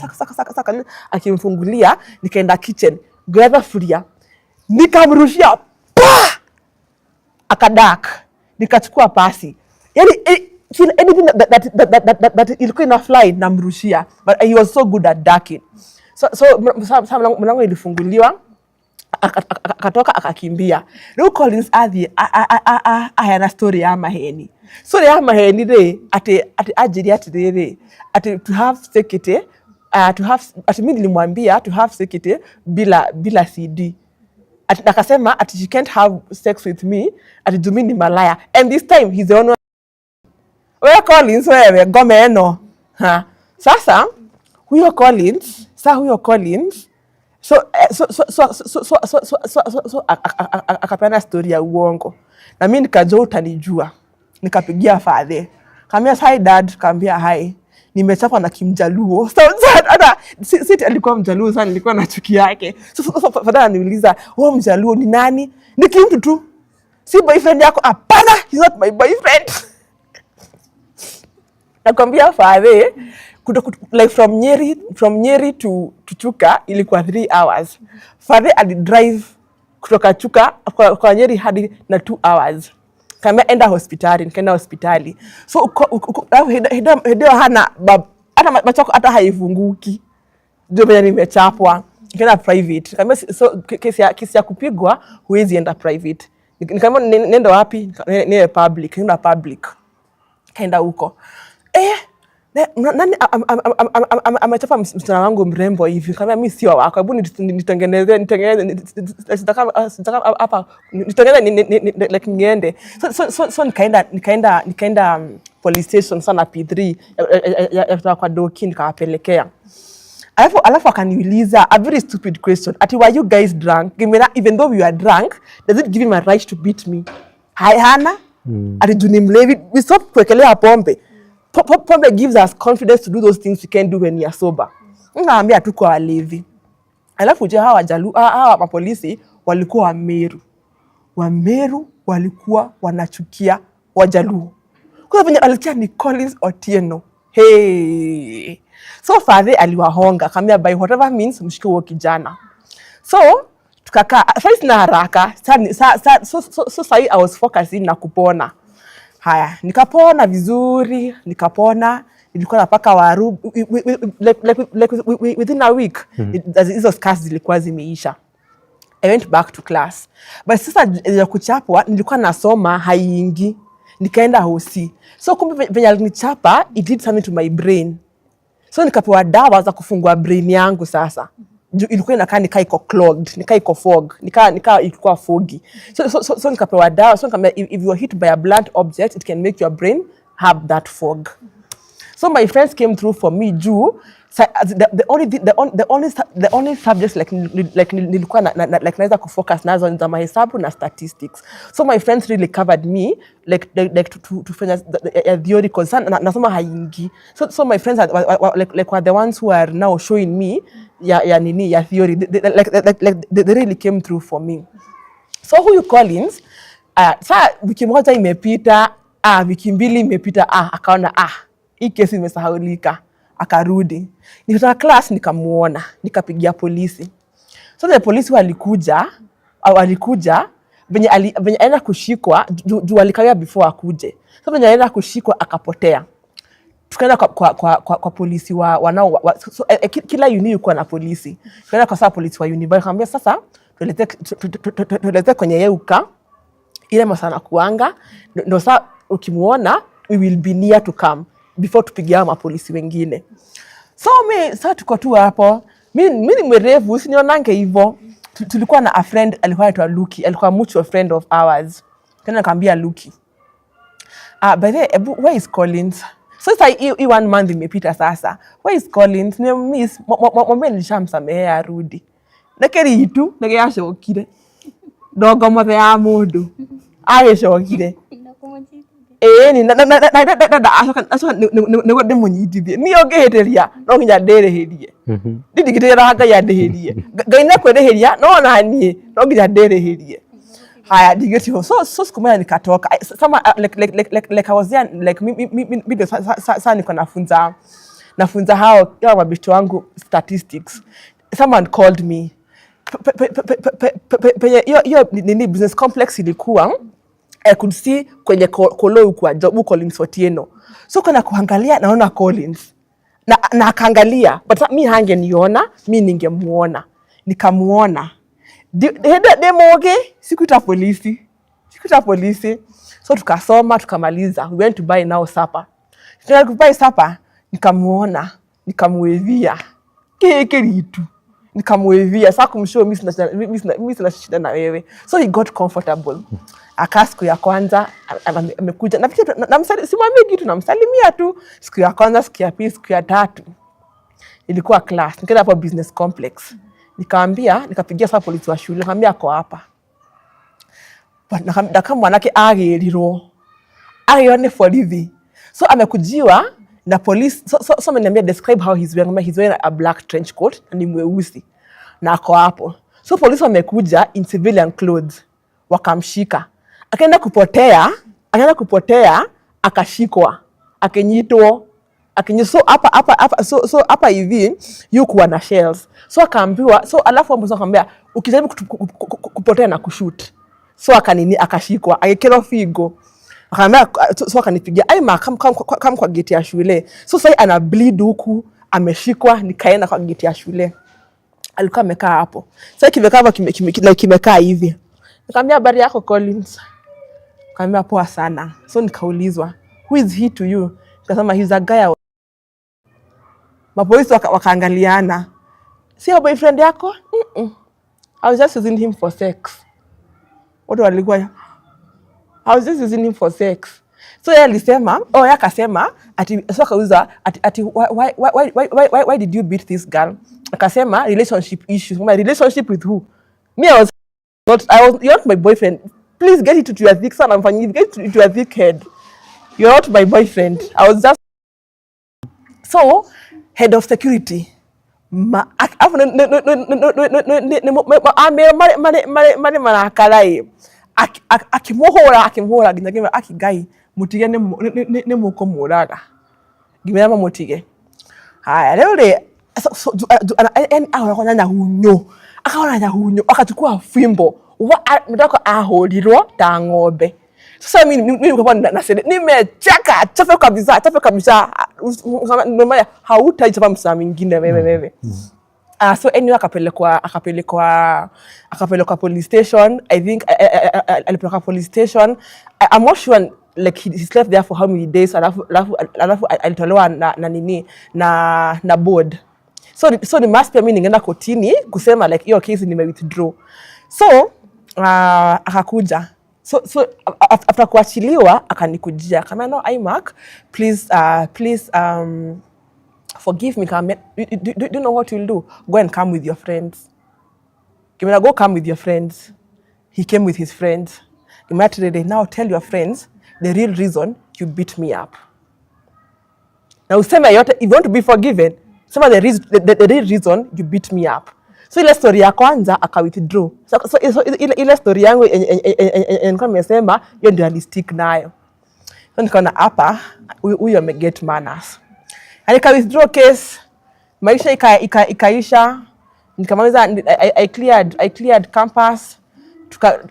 akimfungulia, nikaenda kitchen, grab furia, nikamrushia pa, akaduck. Nikachukua pasi, yani kila anything that ilikuwa ina fly namrushia, but he was so good at ducking. So mlango ilifunguliwa, akatoka, akakimbia. Rĩu Collins athiĩ aheana story ya maheni, story ya maheni rĩ, atĩ anjĩrie atĩrĩrĩ, atĩ to have security, to have, ati mi nilimwambia to have security bila CD. Ati akasema ati she can't have sex with me, ati juu mi ni malaya, and this time he's the only. We Collins, wewe ngome ĩno. Ha, sasa huyo Collins, sa huyo Collins, so eh, so so so so so so so so so so akapeana story ya uongo na mi nikajua utanijua. Nikapigia father, kaambia, "Hi Dad." Kaambia, "Hi, nimechapwa na kimjaluo." So hata si alikuwa Mjaluo sana, nilikuwa na chuki yake. So father ananiuliza, "Huo Mjaluo ni nani?" "Ni kimtu tu." "Si boyfriend yako?" "Hapana, he's not my boyfriend." Nakwambia father, like from Nyeri to Chuka ilikuwa 3 hours. Father alidrive kutoka Chuka kwa Nyeri hadi na 2 hours. Kaambia, "Enda hospitali." Nikaenda hospitali. So alafu hĩndĩ ĩyo hana hata macho yako hata haifunguki ndio venye nimechapwa. Nikaenda private. Nikaambia, so kesi ya kupigwa huwezi enda private." Nikaambia, "Nenda wapi?" "Niende public." Nenda public, kaenda huko, eh, nani amechapa msichana wangu mrembo hivi? Kaambia, "Mi sio wako, hebu nitengeneze, sitaka hapa, nitengeneze like niende." So nikaenda police station sana P3 ya kutoka kwa doki, nikawapelekea. Alafu akaniuliza a very stupid question, ati, "Were you guys drunk?" Ngimwĩra, "Even though we were drunk, does it give him a right to beat me?" Hai, hana. Ati juu ni mlevi. We stop kuwekelea pombe. Pombe gives us confidence to do those things we can't do when we are sober. Nikaambia tuko walevi. Alafu je, hawa Wajaluo, hawa mapolisi walikuwa Wameru. Wameru walikuwa wanachukia Wajaluo. Kwa venye alisikia ni Collins Otieno. Hey. So father aliwahonga, akamwambia, "By whatever means, mshike huo kijana." So tukakaa, sasa sina haraka. Sa, sa, so, so, so, so sahi I was focusing na kupona. Haya, nikapona vizuri, nikapona. Nilikuwa napaka waru like within a week hizo scars zilikuwa zimeisha. I went back to class. But sasa ya kuchapwa nilikuwa nasoma haiingi. Nikaenda hosi. So kumbe venye alinichapa, it did something to my brain. So nikapewa dawa za kufungua brain yangu sasa. Juu ilikuwa inakaa nikaa iko clogged, nikaa iko fog, nikaa ilikuwa foggy. So nikapewa dawa. So nikamwambia, if you are hit by a blunt object, it can make your brain have that fog. So my friends came through for me juu the only thi- the, on, the only su- the only subjects like nilikuwa like naweza kufocus nazo ni za mahesabu na statistics. So my friends really covered me like to fanya ya theory, 'cause sana nasoma haingi. So my friends like were the ones who are now showing me ya nini, ya theory. They really came through for me. So huyu Collins, saa wiki moja imepita, wiki 2 imepita, akaona hii kesi imesahaulika, akarudi. Nikitoka class nikamuona, nikapigia polisi. So the polisi walikuja, au walikuja venye aenda kushikwa, juu alikawia before akuje. So venye aenda kushikwa akapotea. Tukaenda kwa polisi wa wanao so, kila uni ilikuwa na polisi. Tukaenda kwa saa polisi wa university, akamwambia, "Sasa tuelezee kwenye yeye uka ile masaa nakuanga, ndo saa ukimuona we will be near to come before tupigie hao mapolisi wengine." So mi saa tuko tu hapo, mi ni mwerevu, sinionange hivo. Tulikuwa na a friend alikuwa anaitwa Luki, alikuwa mutual friend of ours. Tena nikamwambia Luki, "Ah, by the way, ebu, where is Collins?" So sasa hii one month imepita sasa. "Where is Collins? Nimemiss. Mwambie nilishamsamehea arudi." Nakeritu nĩgĩacokire ndongo mothe ya mũndũ agĩcokire. Ĩni acoka nĩguo ndĩmũnyitithie. Niĩ ũngĩhĩtĩria no nginya ndĩrĩhĩrie. Ndingĩtĩra Ngai andĩhĩrie. Ngai nĩekwĩrĩhĩria, no ona niĩ no nginya ndĩrĩhĩrie. Haya, ndigĩtiho. So siku moja nikatoka. Like I was there, like mi ndio sa niko nafunza hao mabeshte wangu statistics. Someone called me. Penye hiyo nini, business complex ilikuwa, I could see kwenye Kolo kwa job Collins Otieno. So kuna kuangalia naona Collins. Na akaangalia, but mi hangeniona, mi ningemuona. Nikamuona. Demoge sikuita polisi. Sikuita polisi. So tukasoma tukamaliza. We went to buy now supper. Tukaenda kubuy supper, nikamuona, nikamwevia. Kiritu. Nikamwevia. Sasa kumshow mimi sina shida na wewe. So he got comfortable. Akaa siku ya kwanza amekuja. Nafikiri simwambii kitu, namsalimia tu. Siku ya kwanza, siku ya pili, siku ya tatu. Ilikuwa class. Nikaenda hapo business complex. Nikaambia, nikapigia sasa polisi wa shule, nikamwambia ako hapa. But na kama mwanake agĩrirwo agĩrwo nĩ borithi, so amekujiwa na police. So ameniambia, "Describe how he's wearing." He's wearing a black trench coat na ni mweusi na ako hapo. So polisi wamekuja in civilian clothes, wakamshika. Akaenda kupotea, akashikwa, akinyitwo akinyi so hapa hapa hapa so hapa hivi yukuwa na shells, so akaambiwa, so alafu hapo akamwambia, "Ukijaribu kupotea na kushoot." So akanini, akashikwa, agĩkĩrwo figo. Akaambia, so akanipigia, "Aima, come kwa gate ya shule." So sasa ana bleed huku, ameshikwa. Nikaenda kwa gate ya shule, alikuwa amekaa hapo. Sasa kimekaa hapo, like kimekaa hivi. Nikamwambia, "Habari yako, Collins?" Kaambia, "Poa sana." So nikaulizwa, "Who is he to you?" Nikasema, "He's a guy." Mapolisi wakaangaliana. "Sio boyfriend yako?" "Mm-mm. I was just using him for sex." Watu walikuwa, "I was just using him for sex." So yeye alisema, oh, yeye akasema ati, so akauliza ati, "Why did you beat this girl?" Akasema, "Relationship issues." My relationship with who? Me, I was not, I was, you're not my boyfriend. Please get it to your thick, sana mfanyia hivi, get it to your thick head, you're not my boyfriend. I was just so head of security ma afu amero marĩ marakara ĩ, akĩmũhũra, akĩmũhũra nginya ngĩmwĩra, "Aki Ngai, mũtige, nĩ mũkũmũraga." Ngĩmwĩra mamũtige. Haya, rĩu rĩ, yani ahũragwo na nyahunyo, akahũra nyahunyo, akachukua fimbo mtako, ahũrirwo ta ng'ombe. Sasa mimi nilikuwa nimecheka chafe kabisa, chafe kabisa. Ndio maana hautaichapa msaa mwingine wewe, wewe. So anyway, akapelekwa police station. I think alipelekwa police station. I'm not sure like he slept there for how many days, alafu alitolewa na nini, na board. So the must pia mimi ningeenda kotini kusema like hiyo case nime withdraw. So akakuja, so after kuachiliwa akanikujia, akamwambia, "No, Imark, please, please forgive me." Come, do you know what you'll do? Go and come with your friends. Kimena, go come with your friends. He came with his friends. Kimena, now tell your friends the real reason you beat me up. Na useme yote. If you want to be forgiven, sema the real reason you beat me up. So ile story ya kwanza aka withdraw. So ile story yangu yenye nilikuwa nimesema, hiyo ndio alistick nayo. So nikaona hapa huyu ameget manners. And nika withdraw case, maisha ikaisha, nikamaliza. I cleared campus,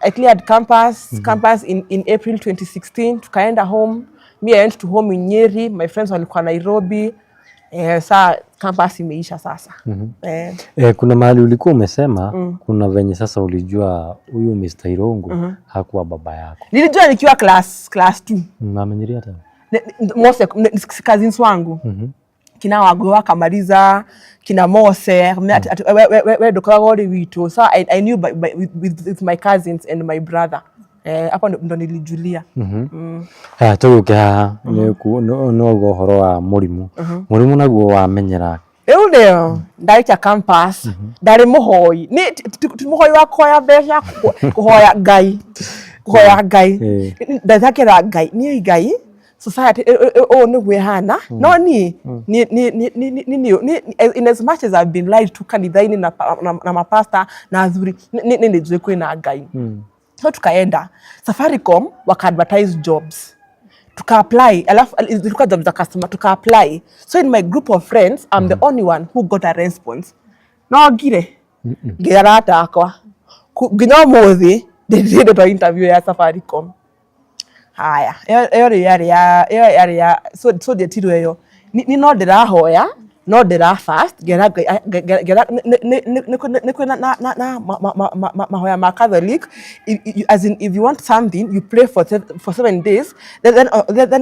I cleared campus in April 2016. Tukaenda home. Me, I went to home in Nyeri, my friends walikuwa Nairobi. Saa campus imeisha sasa. Kuna mahali ulikuwa umesema kuna venye sasa ulijua huyu Mr. Irungu hakuwa baba yako. Nilijua nikiwa class 2. Amenyiria tena. Mose, cousins wangu, kina Wangũi wakamaliza, kina Mose, ati we ndũkoragwo ũrĩ witũ. So I knew with my cousins and my brother. Hapo ndo nilijulia. Haya, tũgũke haha nĩ wauga ũhoro wa mũrimũ. Mũrimũ naguo wamenyera? Rĩu rĩo ndarĩkia campus, ndarĩ mũhoi, nĩ ti mũhoi wa kũhoya mbeca, kũhoya Ngai, kũhoya Ngai. Ndathakĩra Ngai, niĩ Ngai, society ũũ nĩguo ĩhana, no niĩ in as much as I've been lied to kanitha-inĩ na mapasta na athuri, nĩ nĩnjũĩ kwĩna Ngai. So tukaenda Safaricom, waka advertise jobs, tuka apply. Alafu zilikuwa jobs za customer, tuka apply. So in my group of friends, I'm the only one who got a response. No ngire ngĩra arata akwa, nginya ũmũthĩ ndĩrĩ interview ya Safaricom. Haya, ĩyo rĩ yarĩ ya ĩyo yarĩ ya so ndietirwo ĩyo. Ni no ndĩrahoya, no ndĩra fast, ngera Ngai, ngera nĩ kwĩ na mahoya ma Catholic, as in if you want something, you pray for 7 days, then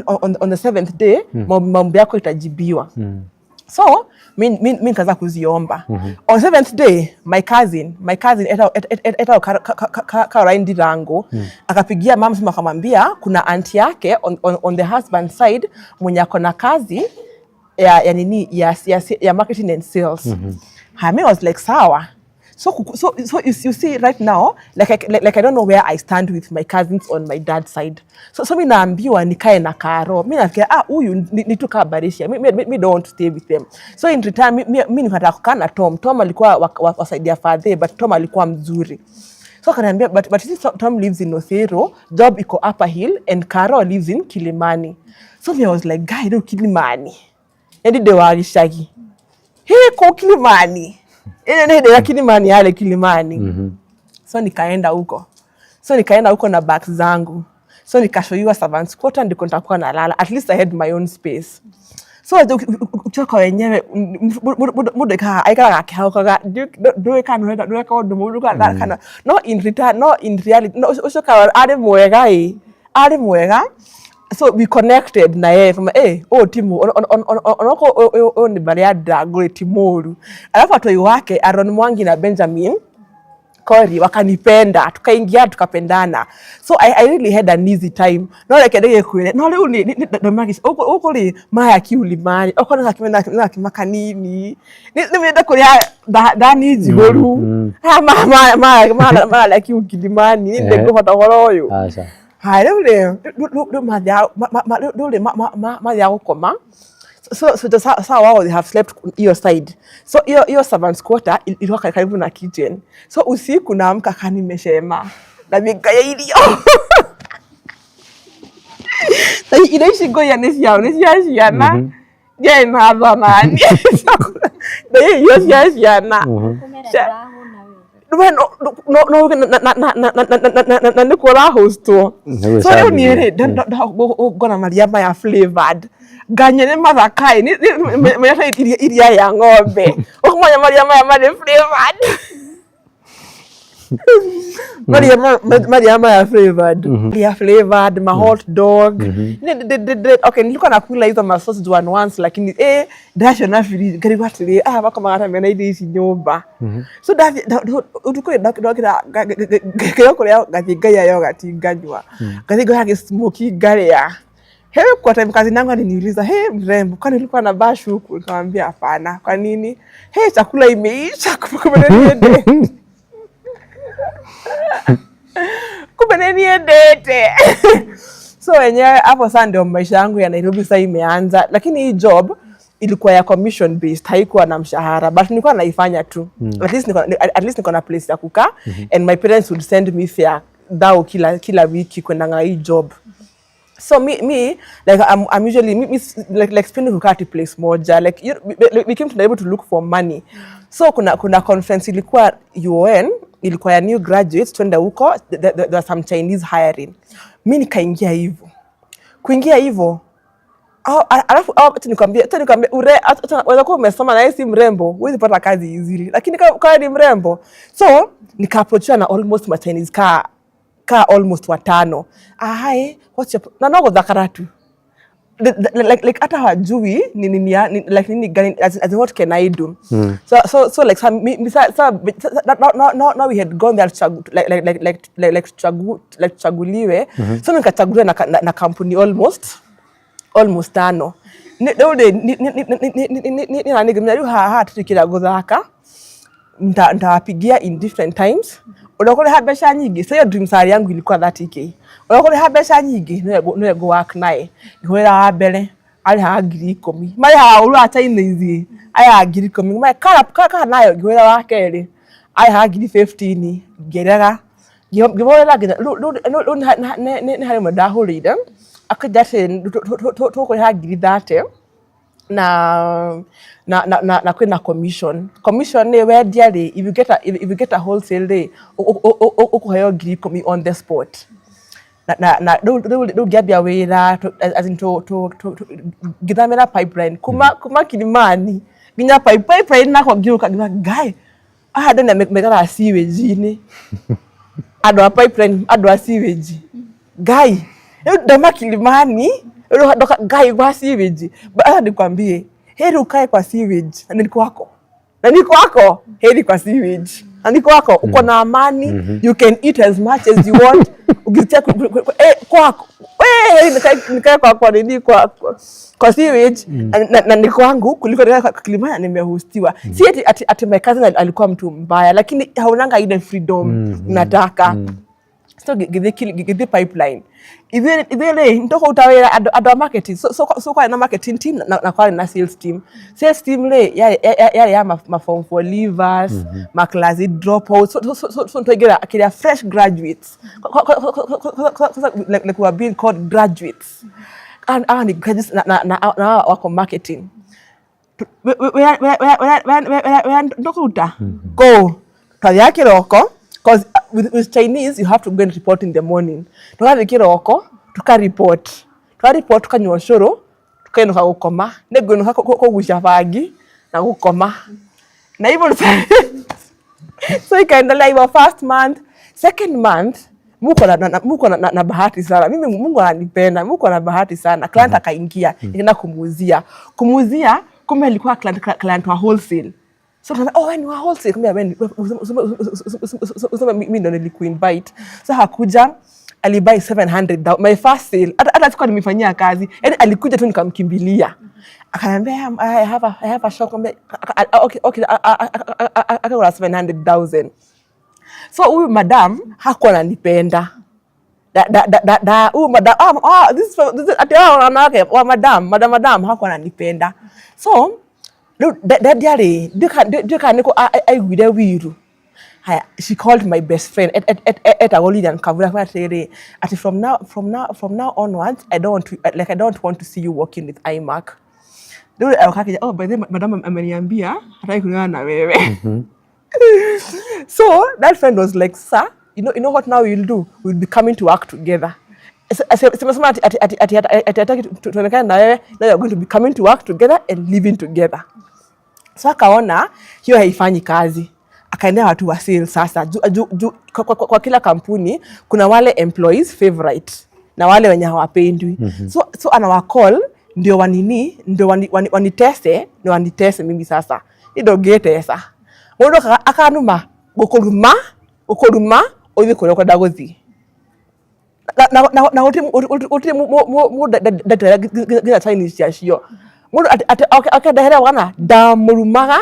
on the seventh day maombi yako itajibiwa. So mi nikaanza kuziomba. On seventh day, my cousin etagwo Caroline Ndirango akapigia mama simu, akamwambia kuna auntie yake on the husband side mwenye ako na kazi ya nini, ya marketing and sales. Mm-hmm. I was like, "Sawa." So you see right now, like I don't know where I stand with my cousins on my dad's side. So mi naambiwa nikae na Karo. Mi nafikiria, ah, huyu ni tu kaa Barisha. Mi don't want to stay with them. So in return, mi nikataka kukaa na Tom. Tom alikuwa wasaidia father, but Tom alikuwa mzuri. So akaniambia, but you see, Tom lives in Uthiru, job iko Upper Hill, and Karo lives in Kilimani. So me, I was like, "Guy, no Kilimani. Endi de wa gicagi. Hii ko Kilimani." Ile nĩ hĩndĩ ya Kilimani, yale Kilimani. So nikaenda huko. So nikaenda huko na bags zangu. So nikashowiwa servants quarter ndiko nitakuwa nalala. At least I had my own space. So ukiwa wenyewe, mũndũ aikaraga akĩhaũkaga, ndũĩ kana ũrenda ndũreka ũndũ mũũru kana no. In return, no, in reality, no, ũcio Carol arĩ mwega ĩ, arĩ mwega. So we connected na yeye from ũyũ ti onokorwo ũyũ nĩ mbarĩ ya Ndangũrĩ, ti mũũru. Alafu atoi wake Aaron Mwangi na Benjamin Kori wakanipenda, tukaingia, tukapendana. So I really had an easy time. No reke ndĩgĩkwĩre, no rĩu gũkũ rĩ maya kiulimani okorwo nĩ gakima kanini, nĩ wende kũrĩa thani njihũru. Aya mararĩa kiu Kilimani, nĩ ndĩngũhota ũhoro ũyũ. Aca. Haya, rĩu rĩ rĩu rĩ mathiaga gũkoma. So the sa wao, they have slept hiyo side, so hiyo hiyo servants quarter ilikuwa karibu na kitchen. So usiku naamka kama nimeshema na ngaya irio, na irio ici ngoiya nĩ ciao, nĩ cia ciana, ndiarĩ na thonani na irio cia ciana. Kũmera ndũrahũna we. We no no na nĩ kuo ũrahostwo. Nĩ So rĩu niĩ gwĩcambithia. rĩ ngona maria maya flavored, nganye nĩ mathakai menya iria ya ng'ombe, ũkũmenya maria maya marĩ flavored, maria maya flavored, maria flavored ma hot dog. Okay, nilikuwa nakula hizo ma sausage one once, lakini ndaciona fridge ngarigwo atĩrĩ, aya makomaga ta mena irio ici nyũmba. So ndathi ũtukũ ndokĩra ngĩrwo kũrĩa, ngathiĩ ngaiya yogati, nganyua, ngathiĩ ngoya gĩsmoky, ngarĩa. He, kwa time cousin yangu aliniuliza, "He, mrembo, kwani ulikuwa na bash huku?" Nikamwambia, "Hapana." "Kwa nini?" "He, chakula imeisha, kumbe niende, kumbe niendete." So wenyewe hapo sasa ndio maisha yangu ya Nairobi sasa imeanza, lakini hii job ilikuwa ya commission based, haikuwa na mshahara, but nilikuwa naifanya tu. At least niko na place ya kukaa and my parents would send me fare thao kila wiki kwenda hii job. So me like I'm usually me, like sipendi kukaa ati place moja. Like you, we came to Nairobi to look for money. So kuna conference ilikuwa UoN, ilikuwa ya new graduates, twende huko. There was some Chinese hiring. Mi nikaingia hivyo, kuingia hivyo, alafu acha nikwambie waweza kuwa umesoma na yeye si mrembo, huwezi pata kazi easily, lakini kama ni mrembo. So nikaapproachiwa na almost ma Chinese ka almost watano. "Ah, hi, what's your," na no guthakara tu. Like hata hawajui ni nini like nini gani, as in what can I do? So like sa, mi, mi, sa, sa, sa, now we had gone there like tuchaguliwe. So nikachaguliwa na kampuni almost tano. Rĩu rĩ nĩ nani rĩu haha tũtikĩra gũthaka, nitawapigia in different times, ũrĩa ũkũrĩha mbeca nyingĩ. So hiyo dream salary yangu ilikuwa 30K. Ũrĩa ũkũrĩha mbeca nyingĩ nĩwe ngũ work naye. Ngĩhũrĩra wa mbere, arĩhaga 10,000, marĩhaga ũru wa Chinese, arĩhaga 10,000. Kana nayo. Ngĩhũrĩra wa kerĩ, arĩhaga 15,000, ngĩrega. Ngĩhũrĩra nginya rĩu nĩ harĩ ũmwe ndahũrĩire, akĩnjĩra atĩ tũkũrĩha 30,000 na kwĩna commission. Commission nĩ wendia rĩ, if you get a wholesale rĩ, ũkũheo 10,000 on the spot. Na rĩu ngĩambia wĩra as in ngĩthamĩra Pipeline, kuma Kilimani nginya Pipeline, nakwa ngĩũka ngiuga, "Ngai, aya andũ nĩ mekaraga sewage-inĩ, andũ a Pipeline, andũ a sewage. Ngai, rĩu ndauma Kilimani, rĩu ndoka, Ngai, kwa sewage." But acha nikwambie, heri ukae kwa sewage na ni kwako, na ni kwako. Heri kwa sewage na ni kwako, uko na amani, you can eat as much as you want. Ukisikia kwako, eh, nikae kwa nini, kwa sewage na ni kwangu, kuliko nikae kwa Kilimani nimehostiwa. Si ati my cousin alikuwa mtu mbaya, lakini haunanga ile freedom unataka. So githĩ Pipeline ithuĩ rĩ nĩtũkũruta wĩra andũ a marketing. So kwarĩ na marketing team na kwarĩ na sales team. Sales team rĩ yarĩ ya ma form four leavers, ma class eight dropouts. So twaingĩra kĩrĩa, fresh graduates. Like we were being called graduates and hawa ni graduates na wako marketing. Wĩra ndũkũruta go twathiaga kĩroko, 'cause with Chinese you have to go and report in the morning. Tũgathiĩ kĩroko, tukareport, twareport, tukanyua ũcũrũ, tukainũka gũkoma. Nĩ ngũinũka kũgucia bangi na gũkoma na hivyo. So ikaendelea hivyo, first month, second month. Muko na bahati sana. Mimi Mungu ananipenda. Muko na bahati sana. Client akaingia, nikaenda kumuuzia. Kumuuzia, kumbe alikuwa client wa wholesale. So tunaambia, "Oh, wewe ni wa wholesale." Kumbe wewe useme mimi ndo nilikuinvite. So hakuja, alibuy 700, my first sale. Hata sikuwa nimefanyia kazi. Yaani alikuja tu nikamkimbilia. Akaniambia, I have a shop." Nikamwambia, Okay, akakula 700,000." So huyu madam hakuwa ananipenda. Da da da da da huyu madam, this is ati hao wanawake wa madam hakuwa ananipenda. So rĩu ndiarĩ ndiũĩ kana nĩkũ aiguire wiru. Haya, she called my best friend etagwo Lilian Kavura, akĩmwĩra atĩrĩrĩ, ati from now onwards I don't want to see you working with iMac. Rĩu agoka akĩnjĩra, "Oh, by the way, madam ameniambia hataki kuonana na wewe." So that friend was like, "Sir, you know what now we'll do? We'll be coming to work together. Sema ati hataki tuonekane na wewe. Now you're going to be coming to work together and living together." So akaona hiyo haifanyi kazi, akaendea watu wa sales sasa. Ju, ju, ju, kwa kila kampuni kuna wale employees favorite na wale wenye hawapendwi. So anawacall ndio wanini, ndio wanitese, ndio wanitese mimi. Sasa ndũngĩtesa mũndũ akanuma gũkũruma gũkũruma ũthiĩ kũrĩa ũkwenda gũthiĩ na gũtirĩ mũndũ ndatera nginya Chinese acio mũndũ akendehere wana ndamũrumaga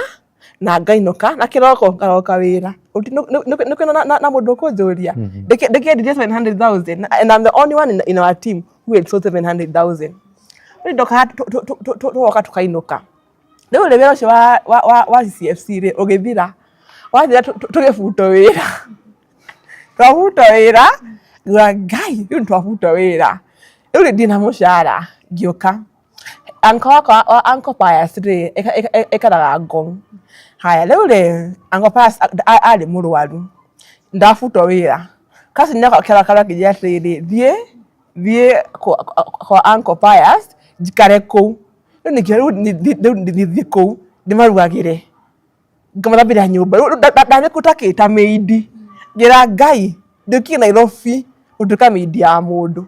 na ngainũka na kĩroko ngaroka wĩra. Nĩkwĩna na mũndũ ũkũnjũria ndĩkĩendirie 700,000, and I'm the only one in our team who had sold 700,000. Rĩu ndoka tũgoka tũkainũka. Rĩu rĩ, wĩra ũcio wa CCFC rĩ ũgĩthira, wathira tũgĩbutwo wĩra, twabutwo wĩra. Ngiuga, "Ngai, rĩu nĩtwabutwo wĩra, rĩu rĩ ndina mũcara." Ngĩũka uncle wakwa wa Uncle Pius rĩ aikaraga Ngong. Haya, rĩu rĩ, Uncle Pius arĩ mũrwaru, ndabutwo wĩra. Cousin yakwa akĩrakara akĩnjĩra atĩrĩrĩ, "Thiĩ, thiĩ kwa Uncle Pius njikare kũu." Rĩu nĩkĩo rĩu nĩthiĩ kũu ndĩmarugagĩre, ngamathambĩria nyũmba. Rĩu ndathiĩ kũu ta maid. Ngĩra Ngai, ndĩũkire Nairobi gũtuĩka maid ya mũndũ.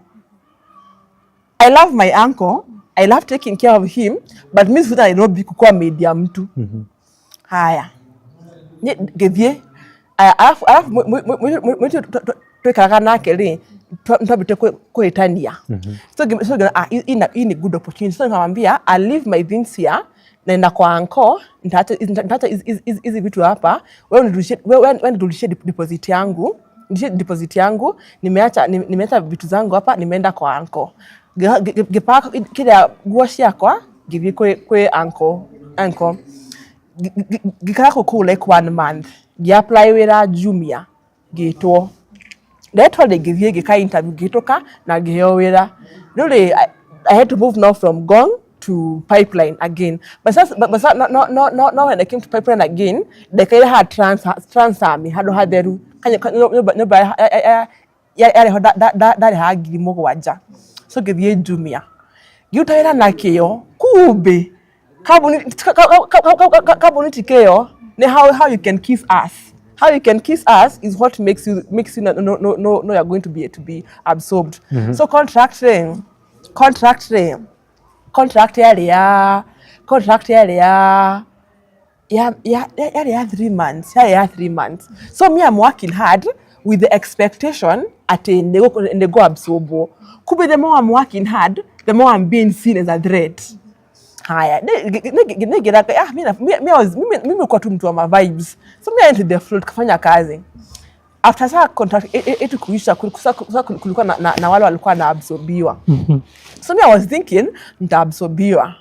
I love my uncle, I love taking care of him, but mi sikuja Nairobi kukuwa maid ya mtu. Haya, ngĩthiĩ. Aya, alafu mũirĩtu twaikaraga nake rĩ, twambĩte kũhĩtania. So ah, hii ni good opportunity. So nikamwambia, "I'll leave my things here, naenda kwa uncle, nitaacha hizi vitu hapa, wewe nirudishie deposit yangu, nirudishie deposit yangu, nimeacha vitu zangu hapa, nimeenda kwa uncle." Ngĩpaka kĩrĩa nguo ciakwa, ngĩthiĩ kwĩ uncle. Ngĩikara kũu like one month, ngĩ-apply wĩra Jumia, ngĩtwo. Ndetwo rĩ, ngĩthiĩ ngĩka interview, ngĩhĩtũka na ngĩheo wĩra. Rĩu rĩ, I had to move now from Ngong to Pipeline again. But sasa, no, no, no, no, no, when I came to Pipeline again, ndekaire ha Transarmy handũ hatheru. Nyũmba yarĩho ndarĩhaga 7,000. So ngĩthiĩ Jumia. Ngĩruta wĩra na kĩo, kumbe kambuni ti kĩo, nĩ how you can kiss us. How you can kiss us is what makes you know you're going to be absorbed. So contract rĩ, contract yarĩ ya yarĩ ya 3 months, yarĩ ya 3 months. So me, I'm working hard with the expectation atĩ nĩngũ absorbwo. Kumbe the more I'm working hard, the more I'm being seen as a threat. Haya, nĩngĩra, ah, mimi kwa tu mtu wa ma vibes. So me, I went with the flow, tukafanya kazi. After saa contract yetu kuisha, kulikuwa na wale walikuwa na absorbiwa. So me, I was thinking nitaabsorbiwa.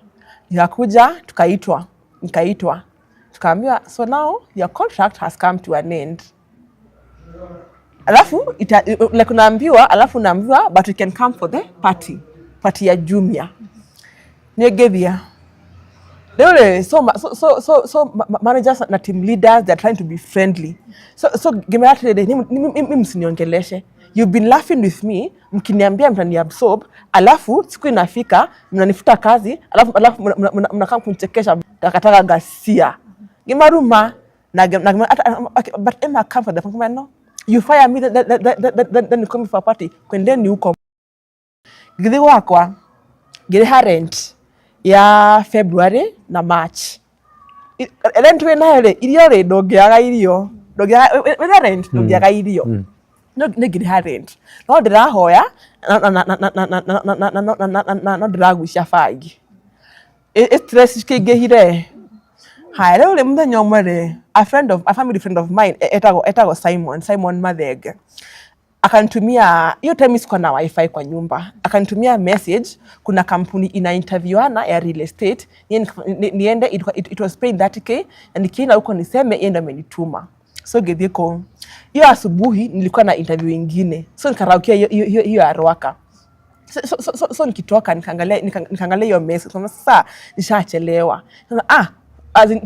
Nikakuja tukaitwa, nikaitwa, tukaambiwa, "So now your contract has come to an end." Alafu like unaambiwa, alafu unaambiwa, "But you can come for the party, party ya Jumia." Nĩngĩthia rĩu rĩ, so, ma- so, so, so, so managers na team leaders, they're trying to be friendly. So ngĩmera atĩrĩrĩ, "Mimi msiniongeleshe. You've been laughing with me mkiniambia mtaniabsorb, alafu siku inafika mnanifuta kazi, alafu mnakaa kunichekesha takataka ghasia." Ngĩmaruma na okay, but Emma, come for the no, you fire me, then you come for a party. Kwendeni huko. Ngĩthiĩ gwakwa, ngĩrĩha rent ya February na March. Rent wĩ nayo rĩ, irio rĩ, ndũngĩaga irio, ndũngĩaga wĩna rent, ndũngĩaga irio. No nĩ ngĩrĩha rent, no ndĩrahoya na no ndĩragucia bangi. Stress cikĩingĩhire. Haya, rĩu rĩ, mũthenya ũmwe rĩ, a family friend of mine, etagwo Simon Mathenge, akanitumia, hiyo time sikuwa na WiFi kwa nyumba, akanitumia message kuna kampuni ina interviewana ya real estate, niende. It was paying 30K, na nikienda huko niseme yeye ndo amenituma. So ngĩthiĩ kũu. Hiyo asubuhi nilikuwa na interview ingine, so nikaraukia hiyo ya Ruaka. So nikitoka nikaangalia hiyo message, kama sasa nishachelewa. Sasa, as in,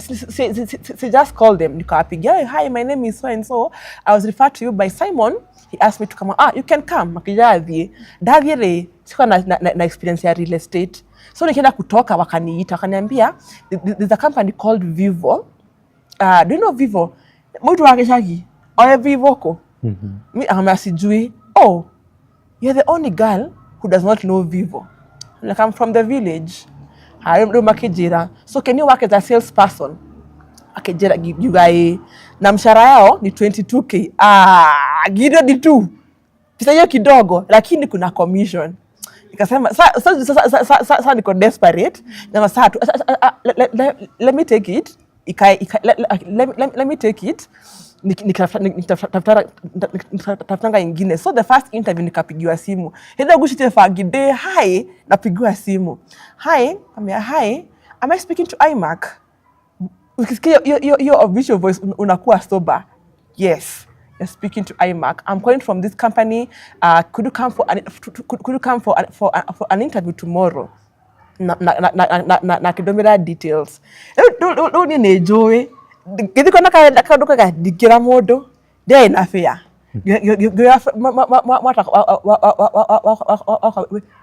si just call them. Nikawapigia, "Hey, hi, my name is so and so. I was referred to you by Simon. He asked me to come." "Ah, you can come." Makija thiĩ, ndathiĩ rĩ, sikuwa na experience ya real estate. So nikienda kutoka, wakaniita, wakaniambia, "There's a company called Vivo. Do you know Vivo? Mtu wa gĩcagi oe Vivo ko?" Mi akamwambia, "Sijui." "Oh, you're the only girl who does not know Vivo." Like, "I'm from the village." Haya, rĩu makĩnjĩra, "So can you work as a salesperson?" Akĩnjĩra, ngiuga ĩĩ, na mshahara yao ni 22K. Ah, ngirio ni tu pesa hiyo kidogo, lakini kuna commission. Nikasema sa niko desperate na saa tu let me take it ikae, let me take it nikitafutanga ingine. So the first interview, nikapigiwa simu hĩndĩ gucite bangi ndĩ hi, napigiwa simu, "Hi." Ambia, "Hi, am I speaking to iMac?" Ukisikia hiyo official voice, unakuwa sober. "Yes, you're speaking to iMac. I'm calling from this company. Could you come for an interview tomorrow?" Na kĩndũmĩra details. Rĩu niĩ nĩ njũĩ ngĩthiĩ kuona kaũndũ kaga ndingĩra mũndũ ndiarĩ na fare. Ngĩoya mwata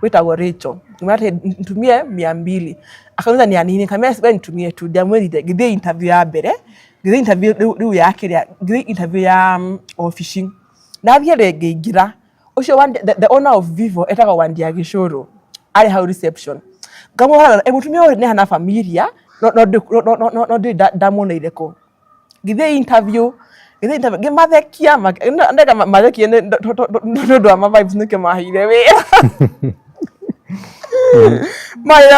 wĩtagwo Rachel, ngĩmwĩra atĩ nitumie 200. Akaniuliza ni ya nini, nikamwambia, "We nitumie tu." Ndiamwĩrire. Ngĩthiĩ interview ya mbere, ngĩthiĩ interview rĩu ya kĩrĩa, ngĩthiĩ interview ya obici. Ndathiĩ rĩ, ngĩingĩra, ũcio the owner of Vivo etagwo Wandia Gĩcũrũ, arĩ hau reception. Ngamũhora, mũtumia ũyũ nĩ hana familia, no ndĩ ndamuoneire kũ. Ngĩthiĩ interview, ngĩmathekia, ndeka mathekie nĩ ũndũ wa ma vibes, nĩkĩo maheire wĩra. Maheire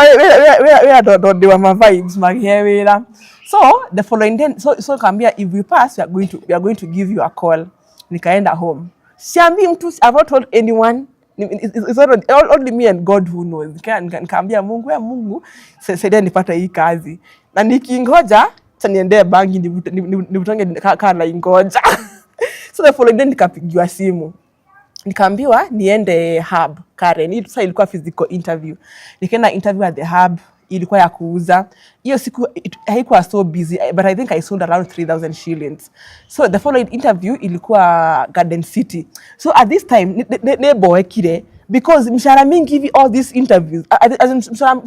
wĩra tondũ ndĩ wa ma vibes, makĩhe wĩra. So the following day, so kaambia, "If we pass, we are going to give you a call." Nikaenda home, siambii mtu. I've not told anyone. It's only me and God who knows. Nikaambia Mungu, "We Mungu, saidia nipate hii kazi," na nikingoja sasa niendee bangi nivutange kaa naingoja. So the following day nikapigiwa simu, nikaambiwa niende Hub Karen. Hii sasa ilikuwa physical interview. Nikaenda interview at the Hub, ilikuwa ya kuuza. Hiyo siku haikuwa so busy, but I think I sold around 3000 shillings. So the following interview ilikuwa Garden City. So at this time nĩmboekire because mshahara mingi hivi, all these interviews, as in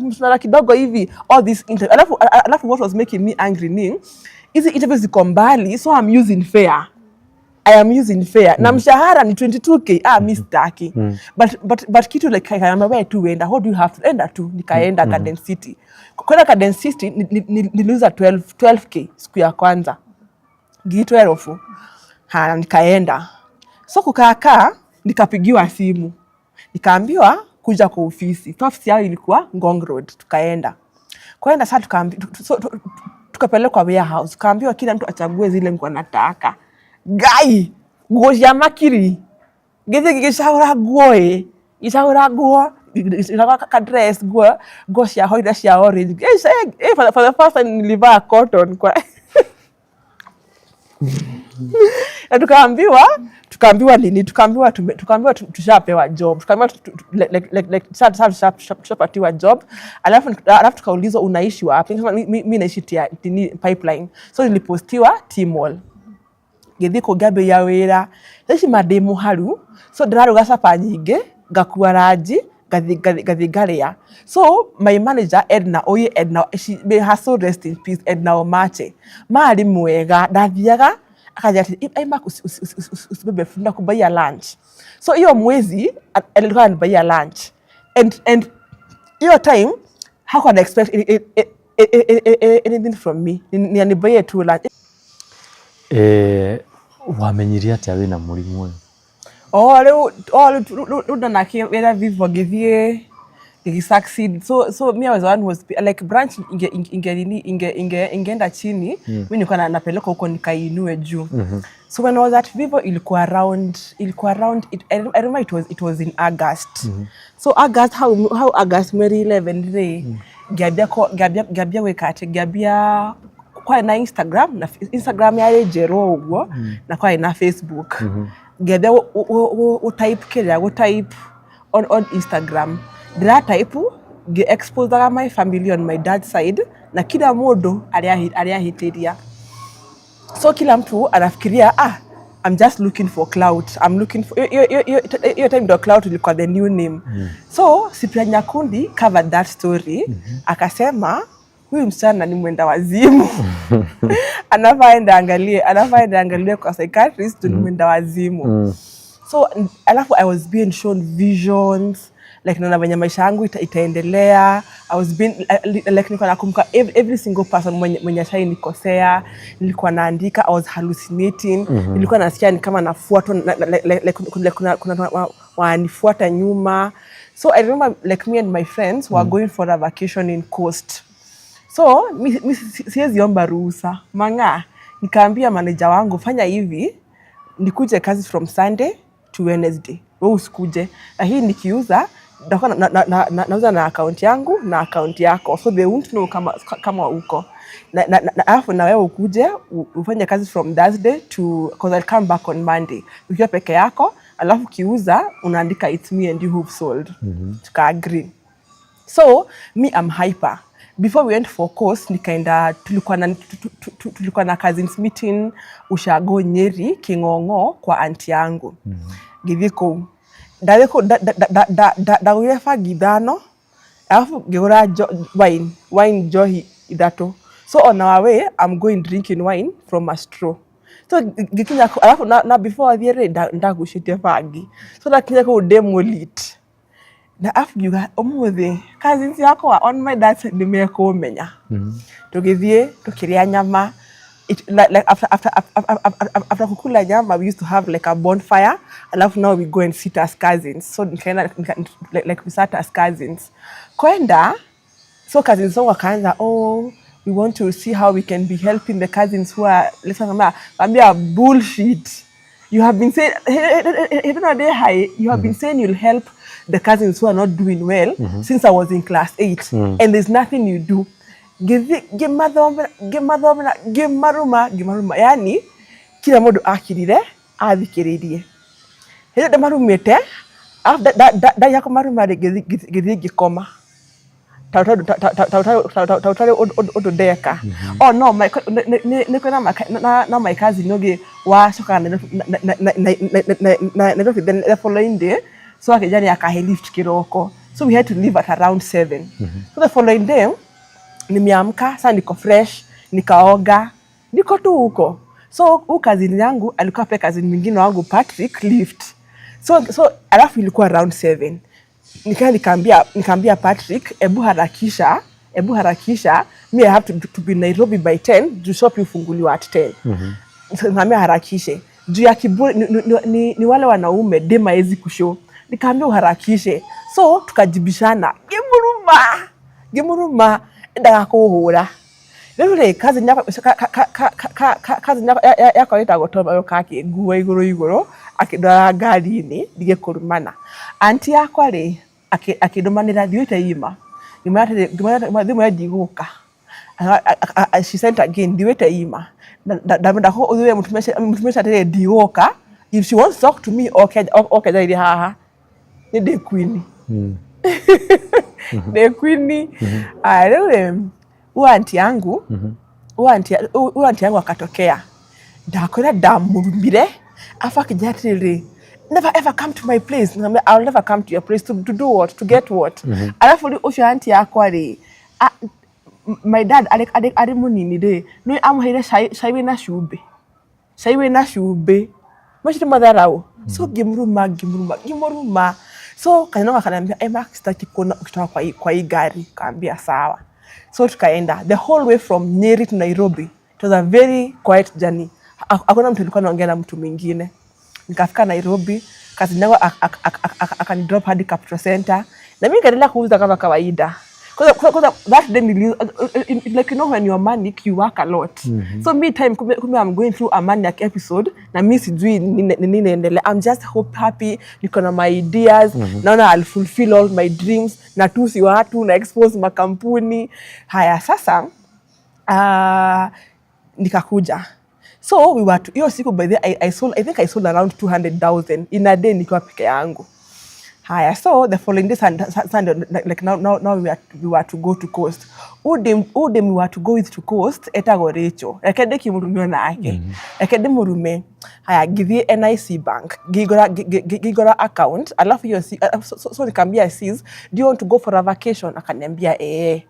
mshahara kidogo hivi, all these interviews. Alafu what was making me angry ni hizi interviews ziko mbali, so I'm using fare, I am using fare, na mshahara ni 22K. Ah, mi sitaki. But kitu like kaniambia, "Wewe tu enda. What do you have to?" Enda tu. Nikaenda Garden City. Kwenda Garden City, niliuza 12 12K siku ya kwanza, ngiri 12. Haya, nikaenda. So kukaakaa, nikapigiwa simu, nikaambiwa kuja kwa ofisi. So ofisi yao ilikuwa Ngong Road. Tukaenda. Kwenda sasa, so, tukapelekwa warehouse, tukaambiwa kila mtu achague zile nguo anataka. Ngai, nguo cia makiri! Ngĩthiĩ ngĩcagũra nguo, ĩ ngĩcagũra nguo, ngĩcagũra ka dress, nguo cia white na cia orange. For the first time nilivaa cotton kwa na tukaambiwa nini, tukaambiwa tushapewa job, tukaambiwa like, tushapatiwa job. Alafu tukaulizwa, "Unaishi wapi?" Nikasema, "Mi naishi nini, Pipeline." So nilipostiwa T-Mall. Ngĩthiĩ kũu, ngĩambĩrĩria wĩra. Thaa ici ma ndĩ mũharu, so ndĩraruga capa nyingĩ, ngakua ranji, ngathiĩ ngarĩa. So my manager Edna, oye Edna, she, may her soul rest in peace, Edna Omache, marĩ mwega. Ndathiaga akanjĩra atĩ, "Aimak, usibebe food, nakubuyia lunch." So hiyo mwezi alikuwa ananibuyia lunch, and hiyo time hakuwa na expect anything from me, ni anibuy tu lunch. Wamenyire atĩa wĩna mũrimũ ũyũ? Oh, rĩu, oh, rĩu ndona wĩra Vivo ngĩthiĩ ngĩgi succeed. So me, I was the one who was like branch inge nini, ingeenda chini, mi nilikuwa napeleka huko nikainue juu. So when I was at Vivo, ilikuwa around I remember it was in August. So August, how August mweri 11 rĩ, ngĩambia gwĩka atĩ ngĩambia kwarĩ na Instagram, na Instagram yarĩ njerũ ũguo, na kwarĩ na Facebook. Ngĩambia gũ type kĩrĩa gũ type on Instagram, ndĩra type ngĩ exposaga my family on my dad's side na kila mũndũ arĩa ahĩtĩria. So kila mtu anafikiria, "Ah, I'm just looking for clout. I'm looking for." Hiyo time ndo clout ilikuwa the new name. So Cyprian Nyakundi covered that story, akasema huyu msichana ni mwenda wazimu, anafaa enda angalie kwa psychiatrist, ni mwenda wazimu. So alafu I was being shown visions, like naona venye maisha yangu itaendelea. I was being like, nilikuwa nakumbuka every single person mwenye ashai nikosea, nilikuwa naandika. I was hallucinating. Nilikuwa nasikia ni kama nafuatwa like, kuna wanifuata nyuma. So I remember, like, me and my friends were going for a vacation in Coast. So mi siwezi omba ruhusa mang'aa. Nikaambia manager wangu, "Fanya hivi, nikuje kazi from Sunday to Wednesday, we usikuje, lakini nikiuza nitakuwa nauza na akaunti yangu na akaunti yako, so they won't know kama uko na alafu na wewe ukuje ufanye kazi from Thursday to, 'cause I'll come back on Monday ukiwa peke yako, alafu ukiuza unaandika it's me and you who've sold." Tuka agree. So me, I'm hyper. Before we went for course, nikaenda, tulikuwa na cousins meeting ushago Nyeri, King'ong'o, kwa anti yangu. Ngĩthiĩ kũu, ndathiĩ kũu ndagũrire bangi ithano, alafu ngĩgũra wine njohi ithatũ. So on our way I'm going drinking wine from a straw. So ngĩkinya kũu, alafu na before thiĩ rĩ, ndagucĩtie bangi. So ndakinya kũu ndĩ mũlit na alafu ngiuga ũmũthĩ cousins yakwa on my dad's side nĩmekũmenya. Tũgĩthiĩ tũkĩrĩa nyama. Like after kukula nyama, we used to have like a bonfire, alafu now we go and sit as cousins. So nikaenda like we sat as cousins kwenda. So cousins wangu wakaanza, "Oh, we want to see how we can be helping the cousins who are." Listen, ambia, "Bullshit. You have been saying, hi, you have been saying you'll help the cousins who are not doing well since I was in class 8, and there's nothing you do." Ngĩthiĩ ngĩmathomera, ngĩmathomera, ngĩmaruma, ngĩmaruma, yani kila mũndũ akirire athikĩrĩirie. Hĩndĩ ndĩmarumĩte, arabu ndarĩkia kũmaruma rĩ, ngĩthiĩ ngĩkoma ta ũtarĩ ũndũ ndeka. Oh no, nĩ kwĩna na my cousin ũngĩ wacokaga Nairobi the following day, so akĩnjĩra nĩ akahe lift kĩroko. So we had to leave at around 7. So the following day nimeamka sasa, niko fresh, nikaoga, niko tu huko. So huu cousin yangu alikuwa pia cousin mwingine wangu Patrick lift. So alafu ilikuwa around 7. Nikaambia Patrick, "Ebu harakisha, ebu harakisha, me I have to be Nairobi by 10 juu shop ifunguliwa at 10." So nikaambia harakishe juu ya kiburi. Ni wale wanaume dem haezi kushow. Nikaambia uharakishe. So tukajibishana, ngĩmũruma, ngĩmũruma endaga kũhũra. Rĩu rĩ, cousin yakwa ĩtagwo Tom agĩũka akĩngua igũrũ igũrũ, akĩndwara ngari-inĩ ndige kũrumana. Anti yakwa rĩ, akĩndũmanĩra thiĩte ima. Ngĩmwĩra thimũ ya ndigũka. She sent again, "Thiĩte ima." Ndamwenda ũthuure mũtumia ũcio atĩrĩ, ndigũka. If she wants to talk to me, oke njarĩrie haha. Nĩ ndĩ queen, ndĩ queen. Aya, rĩu rĩ, huyu auntie yangu akatokea, ndakwĩra ndamũrumire, afu akĩnjĩra atĩrĩrĩ, "Never ever come to my place." Nikamwambia, "I'll never come to your place to do what? To get what?" Alafu rĩu ũcio auntie yakwa rĩ, my dad arĩ mũnini rĩ, nĩ amũheire cai wĩna cumbĩ, cai wĩna cumbĩ macio nĩ matharau. So ngĩmũruma, ngĩmũruma, ngĩmũruma. So kaneno akaniambia, "Emma, sitaki kuona ukitoka kwa hii gari." Kaambia sawa. So tukaenda the whole way from Nyeri to Nairobi. It was a very quiet journey. Hakuna mtu alikuwa anaongea na mtu mwingine. Nikafika Nairobi, cousin yangu akanidrop hadi Capital Center na mimi nikaendelea kuuza kama kawaida. Kwanza that day like, you know, when you're manic, you work a lot. So me time kumbe I'm going through a maniac episode na mi sijui nini inaendelea. I'm just hope happy, niko na my ideas, naona I'll fulfill all my dreams, natusi watu na expose makampuni. Haya, sasa nikakuja. So we were to, hiyo siku, by the I sold, I think I sold around 200,000 in a day nikiwa peke yangu. Haya, so the following day, Sunday, like now we were to go to coast. Udem we were to go with to coast etagwo Rachel. Reke ndĩkĩmũrume nake. Reke ndĩmũrume. Haya, ngĩthiĩ NIC Bank, ngĩhingũra account, alafu hiyo so nikamwambia, "Sis, do you want to go for a vacation?" Akaniambia, "Eh."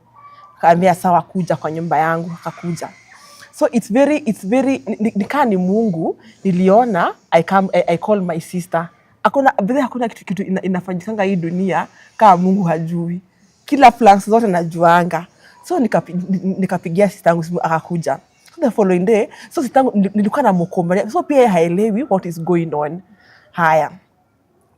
Akaambia, "Sawa, kuja kwa nyumba yangu." Akakuja. So it's very nikaa ni Mungu niliona. I call my sister. Hakuna bidhi, hakuna kitu inafanyikanga hii dunia kama Mungu hajui. Kila plans zote najuanga. So nikapigia sister yangu simu, akakuja. So the following day, so sister yangu nilikuwa namkomania, so pia yeye haelewi what is going on. Haya,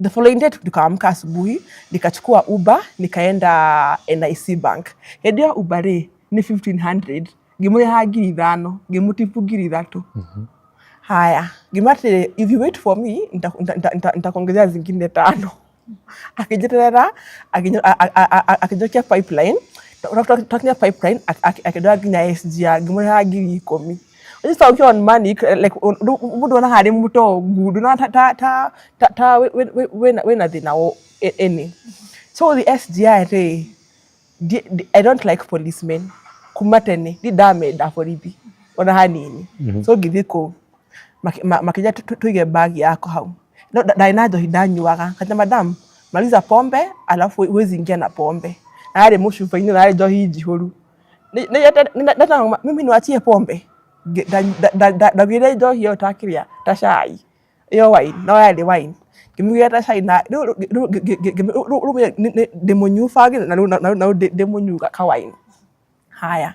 the following day tukaamka asubuhi, nikachukua Uber, nikaenda NIC Bank. Hĩndĩ ĩyo Uber rĩ nĩ 1500, ngĩmũrĩha 5,000, ngĩmũtipu 3,000. Haya, ngĩmwĩra atĩrĩ, "If you wait for me, nitakuongezea zingine tano." Akĩnjeterera, akĩnjokia Pipeline. Twakinya Pipeline, akĩndwara nginya SGR, ngĩmũrĩha 10,000. Sasa ukiwa on money, like, mũndũ onaga arĩ mũtongu, ndũona ta wĩna thĩna any. So the SGR rĩ, I don't like policemen kuma tene, ndi ndamenda borithi ona hanini. So ngĩthiĩ kũu, makĩnjĩra tũige bag yako hau. No ndarĩ na njohi ndanyuaga. Kanja, "Madam, maliza pombe, alafu huwezi ingia na pombe." Na yarĩ mũcuba-inĩ na yarĩ njohi njihũru. Mimi niwachie pombe? Ndagwire njohi ĩyo ta kĩrĩa, ta cai ĩyo, wine, no yarĩ wine, ngĩmĩgĩra ta cai na rĩu ndĩmũnyuu bangi na rĩu ndĩmũnyuu ka wine. Haya,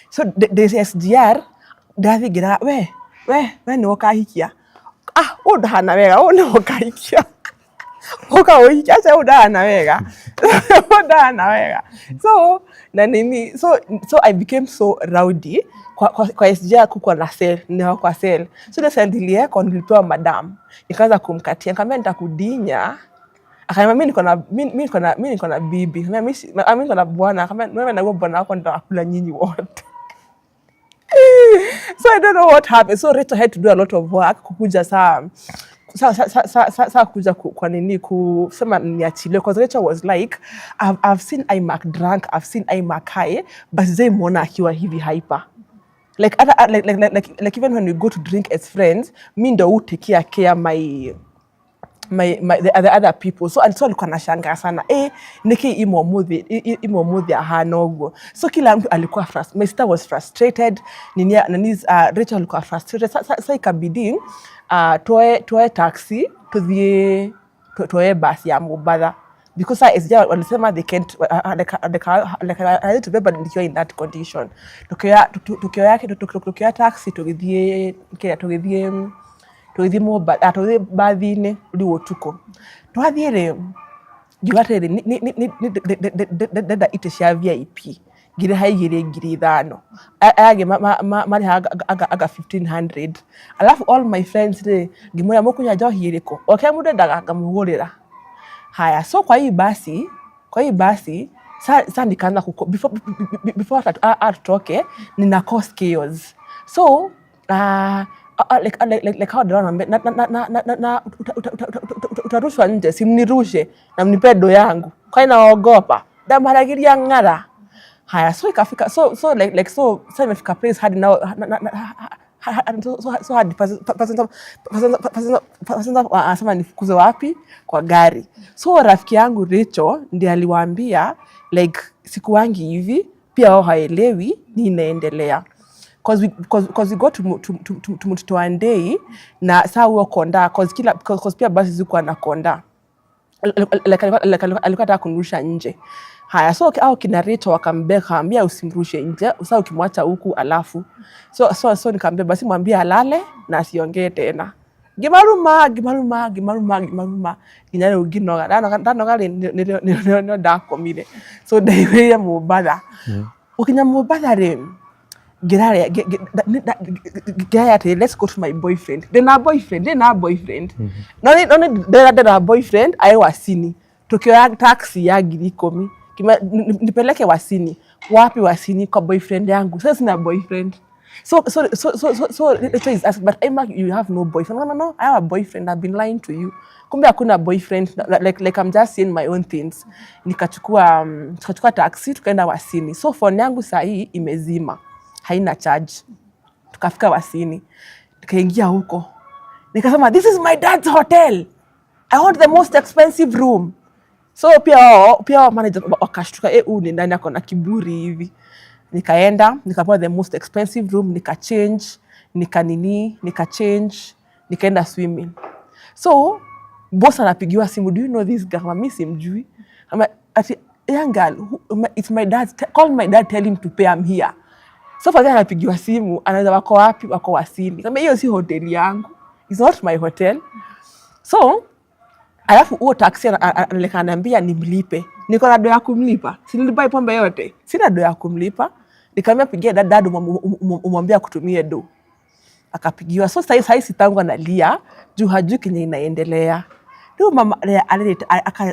so ndĩ SGR ndathiĩ ngĩraga, we we we nĩwe ũkahikia. Ah, ũyũ ndahana wega, ũyũ nĩwe ũkahikia, ũka ũhikia. Aca, ũyũ ndahana wega, ũyũ ndahana wega. So na nini, so I became so rowdy. Kwa SGR kukuwa na cell, ndio kwa cell. So ile cell niliekwa, nilipewa madam, nikaanza kumkatia, nikamwambia, "Nitakudinya." Akaniambia, "Mimi niko na bibi." Nikamwambia, "Mimi niko na bwana." Akamwambia, "Wewe na huo bwana wako nitawakula nyinyi wote." So I don't know what happened. So Rachel had to do a lot of work kukuja saa kuja kwa nini kusema niachiliwe, because Rachel was like, I've seen Imac drunk, I've seen Imac high, but sijai muona akiwa hivi hyper." Like, other, like even when we go to drink as friends, mi ndo hu take care my the other people. So and so alikuwa anashangaa sana, eh, niki imo muthi ahana ũguo. So kila mtu alikuwa my sister was frustrated, nini nani, Rachel alikuwa frustrated. Sa ikabidi toe taxi, tuthie tuoe basi ya Mombasa, because sa SGR walisema they can't, like I tubeba nikiwa in that condition. Tukioya taxi, tũgĩthiĩ kĩrĩa, tũgĩthiĩ Mombasa, tũgĩthiĩ bathi-inĩ rĩu ũtukũ. Twathiĩ rĩ, ngiuga atĩrĩrĩ, ndenda itĩ cia VIP, ngĩrĩha igĩrĩ 5,000, aya angĩ marĩhaga anga 1500. Alafu all my friends rĩ, ngĩmwĩra, "Mũkũnyua njohi ĩrĩkũ?" O kĩrĩa mũndũ endaga ngamũgũrĩra. Haya, so kwa hii basi sa nikaanza kuko, before atutoke, nina cause chaos. So like hao ndio wanaambia, na utarushwa nje, si mnirushe na mnipe do yangu, kwani naogopa ndamharagĩria ng'ara. Haya, so ikafika, so like so imefika place hadi now so hadi passenger anasema nifukuze wapi kwa gari. So rafiki yangu Rachel ndiye aliwaambia like sikuwangi hivi, pia wao haelewi ni inaendelea, 'cause we go to Mtito Andei na saa huo konda, 'cause kila 'cause pia basi zikuwa na konda. Like, alikuwa anataka kunirusha nje. Haya, so au kina Rachel wakambeka, akamwambia usimrushe nje, sasa ukimwacha huku alafu. So nikamwambia basi mwambie alale na asiongee tena. Ngimaruma, ngimaruma, ngimaruma, ngimaruma nginya rĩu nginoga. Ndanoga, ndanoga rĩ, nĩrĩo ndakomire. So ndaiguire Mombatha. Gũkinya Mombatha rĩ, ngĩrarĩa ngĩrarĩa atĩ let's go to my boyfriend. Ndĩna boyfriend, ndĩna boyfriend. No nĩ ndĩra boyfriend aĩ Wasini. Tukioya taxi ya 10,000. Nipeleke Wasini. Wapi Wasini? Kwa boyfriend yangu. Sasa sina boyfriend. So Rachel is asking, "But Emma, you have no boyfriend." No, no, no, I have a boyfriend. I've been lying to you. Kumbe hakuna boyfriend. Like I'm just saying my own things. Tukachukua taxi, tukaenda Wasini. So phone yangu saa hii imezima. Haina charge. Tukafika Wasini. Tukaingia huko. Nikasema, "This is my dad's hotel. I want the most expensive room." So pia wao manager wakashtuka, eh, huyu ni nani ako na kiburi hivi? Nikaenda, nikapewa the most expensive room, nika change, nika nini, nika change, nikaenda swimming. So boss anapigiwa simu, "Do you know this girl?" Mimi simjui. Ama ati, "Young girl, it's my dad, call my dad, tell him to pay, I'm here." So father anapigiwa simu, anaweza, "Wako wapi?" "Wako Wasini." Kama hiyo si hoteli yangu. It's not my hotel. So alafu huo taxi ananiambia nimlipe. Niko na do ya kumlipa? Si nilibuy pombe yote? Sina do ya kumlipa. Nikamwambia, "Pigia dad umwambie akutumie do." Akapigiwa. So sahi sitangu analia juu hajui kenye inaendelea. Rĩu mama akarĩra,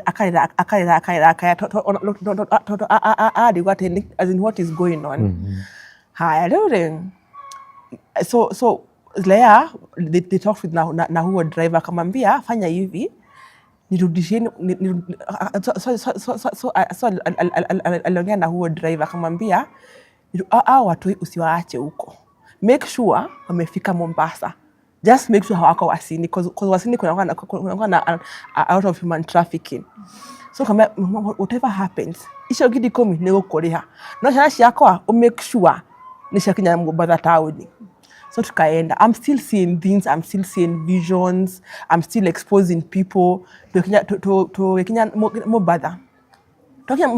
akarĩra, akarĩra, akarĩra tondũ arigwo atĩ as in what is going on. Haya, rĩu rĩ, so Lea, they talked with na huo driver, akamwambia, "Fanya hivi, nirudishieni." So aliongea na huo driver akamwambia, "Hao watu usiwaache huko, make sure wamefika Mombasa. Just make sure hawako Wasini, 'cause Wasini kunakuwa na a lot of human trafficking." So kama whatever happens, icio 10,000 nĩ gũkũrĩha, no ciana ciakwa ũ make sure nĩ ciakinya Mombatha taũni. So tukaenda. I'm still seeing things, I'm still seeing visions, I'm still exposing people. Tũgĩkinya Mombatha, twakinya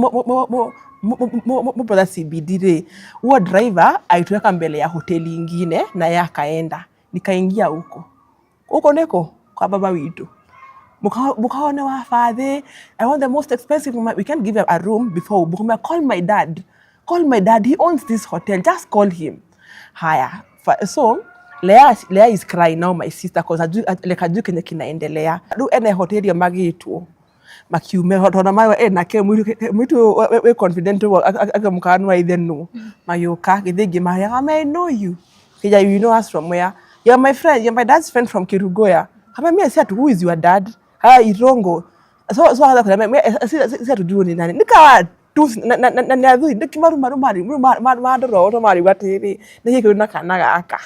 Mombatha CBD rĩ, huo driver alituweka mbele ya hoteli ingine na yeye akaenda. Nikaingia huko huko niko kwa baba witu, mukaone wa father, "I want the most expensive room." "We can't give you a room before we book." "Call my dad, call my dad, he owns this hotel, just call him." Haya, so Lea is crying now, my sister, cause hajui, like hajui kenye kinaendelea. Rĩu ene hoteli ĩyo magĩtwo makiume tondũ mawe enake mwitu wĩ confident akĩmũkana wa ithe no magĩũka gĩthĩ ngĩmaria, "I know you. Kija, you know us from where? You're my friend, you're my dad's friend from Kerugoya." Kama mimi si atu, "Who is your dad?" "Ah, Irongo." So akaanza kuniambia si hatujui ni nani. Nikawa tu na nĩ athuri ndĩkĩmarumaruma mandora ũũ marigwo atĩrĩrĩ, nĩkĩ kĩu na kana gaka.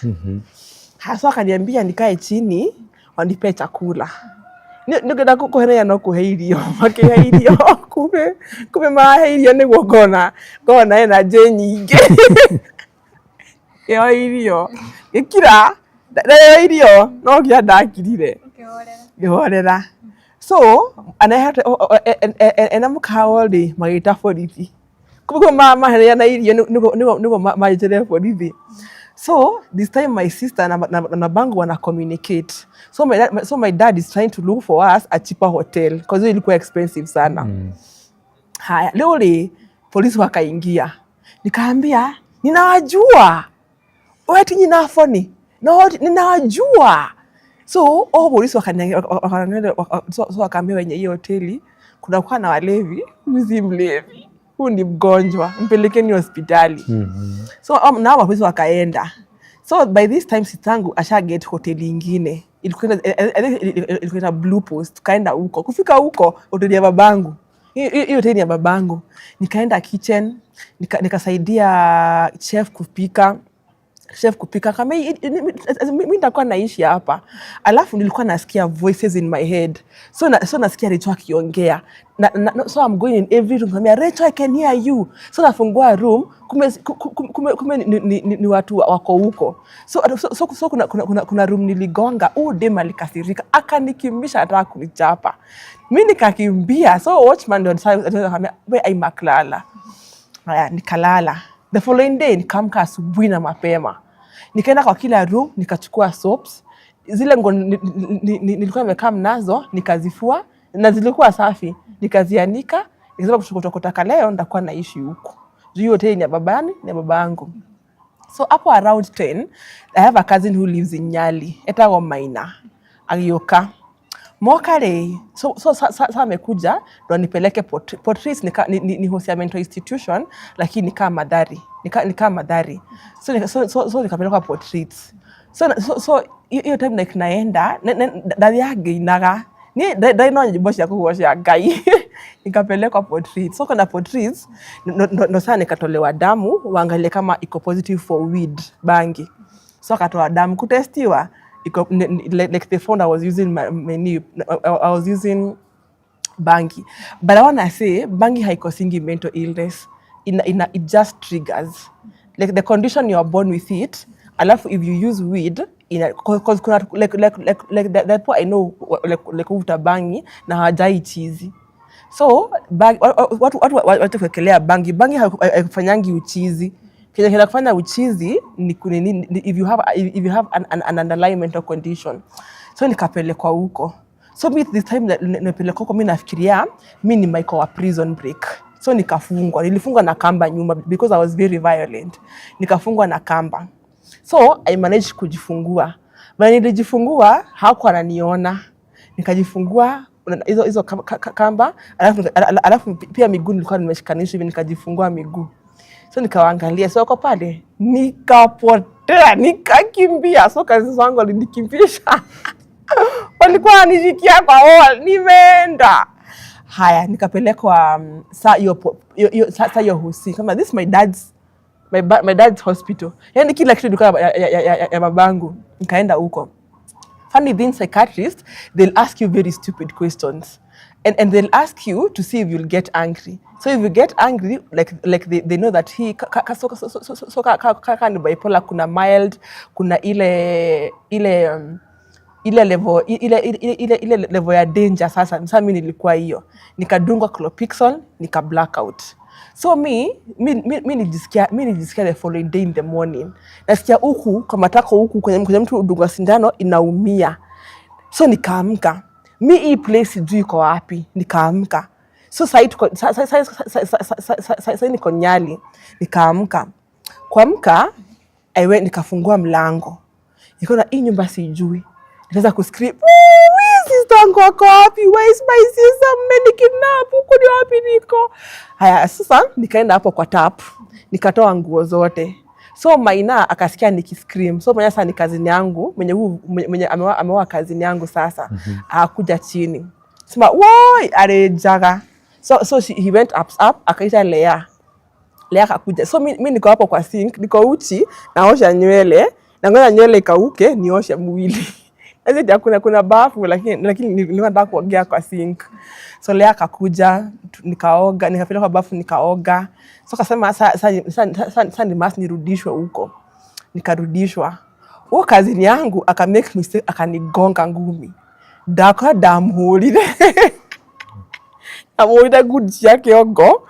So akaniambia nikae chini wanipe chakula. Nĩngĩenda kũheneria no kũhe irio, makĩhe irio, kumbe marahe irio nĩguo ngona energy nyingĩ. Ĩyo irio ngĩkira, ndarĩa irio no nginya ndakirire ngĩhorera. So anehete ena mũkawa rĩ, magĩta borithi, kumbe maheneria na irio nĩguo manjĩre borithi. So this time my sister na babangu wana communicate. So my dad is trying to look for us a cheaper hotel because ilikuwa expensive sana. Haya, leo rĩ, polisi wakaingia. Nikaambia, "Ninawajua. Wewe nyina foni. No, ninawajua." So oh, polisi so wakaambia wenye hiyo hoteli, "Kuna kuwa na walevi, huyu si mlevi. Huyu ni mgonjwa, mpelekeni hospitali." So nao polisi wakaenda. So by this time sistangu asha get hoteli ingine. Ilikuwa Blue Post. Tukaenda huko. Kufika huko hoteli ya babangu. Hiyo hoteli ya babangu. Nikaenda kitchen, nikasaidia chef kupika. Chef kupika kama mi nitakuwa naishi hapa. Alafu nilikuwa nasikia voices in my head, so nasikia Rachel akiongea na, so I'm going in every room, naambia Rachel, "I can hear you." So nafungua room, kumbe ni watu wako huko. So kuna room niligonga, huu dem alikasirika, akanikimbisha, ataka kunichapa, mi nikakimbia. So watchman ndio akaniambia, "We aimaklala." Haya, nikalala. The following day nikaamka asubuhi na mapema, nikaenda kwa kila room, nikachukua soaps, zile nguo nilikuwa nimekaa nazo, nikazifua na zilikuwa safi, nikazianika. Nikasema kutoka leo nitakuwa naishi huku juu hiyo hoteli ni ya babani, ni ya baba yangu. So hapo around 10, I have a cousin who lives in Nyali, etagwo Maina, agĩũka moka rĩ. So sa amekuja ndo anipeleke Port Reitz. Ni hosi ya mental institution, lakini nikaa Mathari, nikaa Mathari. So nikapelekwa Port Reitz. So hiyo time like naenda ndathiangĩinaga ni ndarĩ no nyĩmbo cia kũgoca Ngai. Nikapelekwa Port Reitz. So kwenda Port Reitz ndo saa nikatolewa damu waangalie kama iko positive for weed, bangi. So akatoa damu kutestiwa iko like they found I was using I was using bangi. But I wanna say bangi haikosingi mental illness. It just triggers like the condition you are born with it. Alafu if you use weed ina, 'cause kuna like that I know like huvuta bangi na hawajai chizi. So watu kuwekelea bangi, bangi haikufanyangi uchizi. Kenye kinakufanya uchizi ni kunini, ni if you have an underlying mental condition. So nikapelekwa huko. So mi this time nimepelekwa huko, mi nafikiria mi ni Michael wa Prison Break. So nikafungwa, nilifungwa na kamba nyuma because I was very violent. Nikafungwa na kamba. So I managed kujifungua. But nilijifungua, hakuwa ananiona. Nikajifungua hizo kamba, alafu pia miguu nilikuwa nimeshikanishwa hivi, nikajifungua miguu. So nikawaangalia, so wako pale, nikapotea, nikakimbia. So cousins wangu walinikimbisha, walikuwa wanishikia kwa wall, nimeenda. Haya, nikapelekwa saa hiyo saa hiyo hosi, kama this my dad's hospital, yani kila kitu ilikuwa ya babangu. Nikaenda huko. Funny thing, psychiatrists, they'll ask you very stupid questions and they'll ask you to see if you'll get angry. So if you get angry, like they know that he ka, ka, so, so, so, so, so, ka ni bipolar, kuna mild, kuna ile level ile level ya danger. Sasa mi nilikuwa hiyo, nikadungwa Clopixol, nika blackout. So mi nijisikia the following day in the morning nasikia huku kwa matako, huku kwenye mtu udungwa sindano inaumia. So nikaamka, mi hii place sijui iko wapi. Nikaamka, so sahii tuko sa- niko Nyali. Nikaamka, kuamka I went, nikafungua mlango, nikaona hii nyumba sijui. Nikaanza kuscream, "Wee, sister yangu ako wapi? Where is my sister? Mmenikidnap, huku ni wapi niko?" Haya, sasa nikaenda hapo kwa tap, nikatoa nguo zote. So Maina akasikia nikiscream. So mwenye sasa ni cousin yangu mwenye huu mwenye ameoa cousin yangu, sasa akakuja chini, sema, "Woi, arejaga." So he went up, akaita Lea. Lea akakuja. So mi niko hapo kwa sink, niko uchi, naosha nywele, nangoja nywele ikauke nioshe mwili. Sasa kuna bafu, lakini nilikuwa nataka kuogea kwa sink. So Lea akakuja, nikaoga, nikapelekwa kwa bafu nikaoga. So akasema sa ni must nirudishwe huko. Nikarudishwa. Huo cousin yangu aka make mistake, akanigonga ngumi. Ndakora ndamhũrire, amũhũrire good cia kĩongo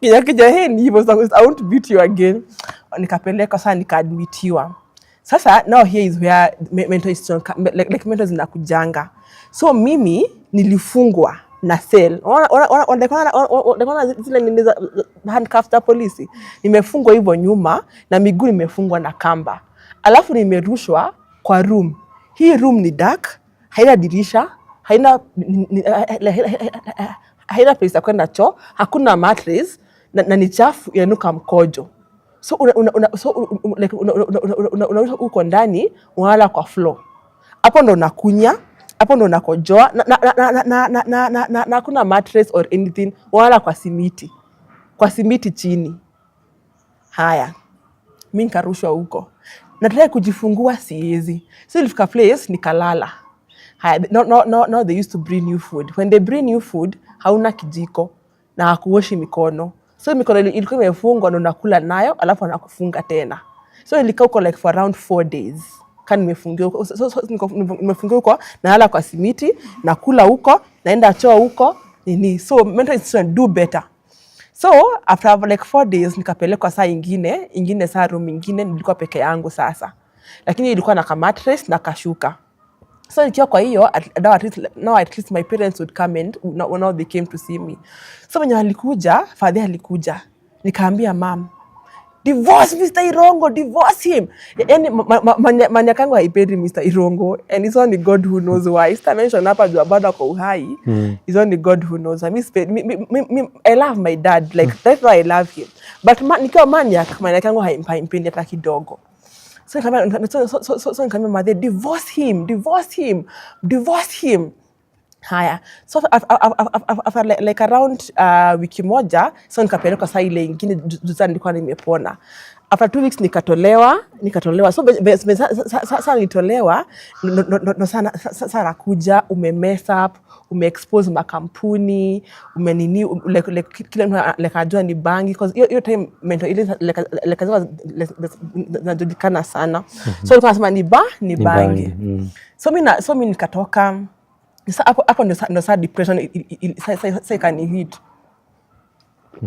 nginya kija, "Hey, ni hivyo so I won't beat you again." Nikapelekwa, sasa nikaadmitiwa. Sasa now here is where mental institution like mental zinakujanga. So mimi nilifungwa na cell. Unaona zile nini za handcuffs za polisi? Nimefungwa hivyo nyuma na miguu nimefungwa na kamba, alafu nimerushwa kwa room. Hii room ni dark, haina dirisha, haina place ya kwenda choo, hakuna mattress na ni chafu, inanuka mkojo. So una, una, una, so like una uko ndani, unalala kwa floor. Hapo ndo unakunya, hapo ndo unakojoa na hakuna mattress or anything, unalala kwa simiti chini. Haya, mi nikarushwa huko. Nataka kujifungua, siwezi. So ilifika place nikalala. Haya, no, they used to bring you food. When they bring you food, hauna kijiko na hakuoshi mikono, so mikono ilikuwa imefungwa na unakula nayo, alafu anakufunga tena. So ilikaa huko like for around 4 days ka nimefungiwa huko. So nimefungiwa huko, nalala kwa simiti, nakula huko, naenda choo huko, nini. So mental institution, do better. So after like 4 days nikapelekwa saa ingine, saa room ingine, nilikuwa peke yangu sasa, lakini ilikuwa na ka mattress na kashuka. So nikiwa kwa hiyo now at least my parents would come and now they came to see me. So wenye walikuja, father alikuja, nikaambia mam, "Divorce Mr. Irongo, divorce him." Yani maniac yangu haipendi Mr. Irongo and it's only God who knows why. Sita mention hapa juu bado ako uhai. It's only God who knows why. Mi, I love my dad, like that's why I love him. But nikiwa maniac, maniac yangu haimpendi hata kidogo. So nikamwambia mother, "Divorce him, divorce him, divorce him." Haya, so after like around wiki moja, so nikapelekwa saa ile ingine juu sasa nilikuwa nimepona. After 2 weeks nikatolewa. So sa nilitolewa, no, sana sa nakuja ume mess up, umeexpose makampuni, umenini, like, kila mtu like anajua ni bangi, 'cause hiyo time mental illness like zinajulikana sana. So walikuwa wanasema ni Ni bangi. bangi. So mi nikatoka. Sa hapo ndo sa depression sa ikanihit,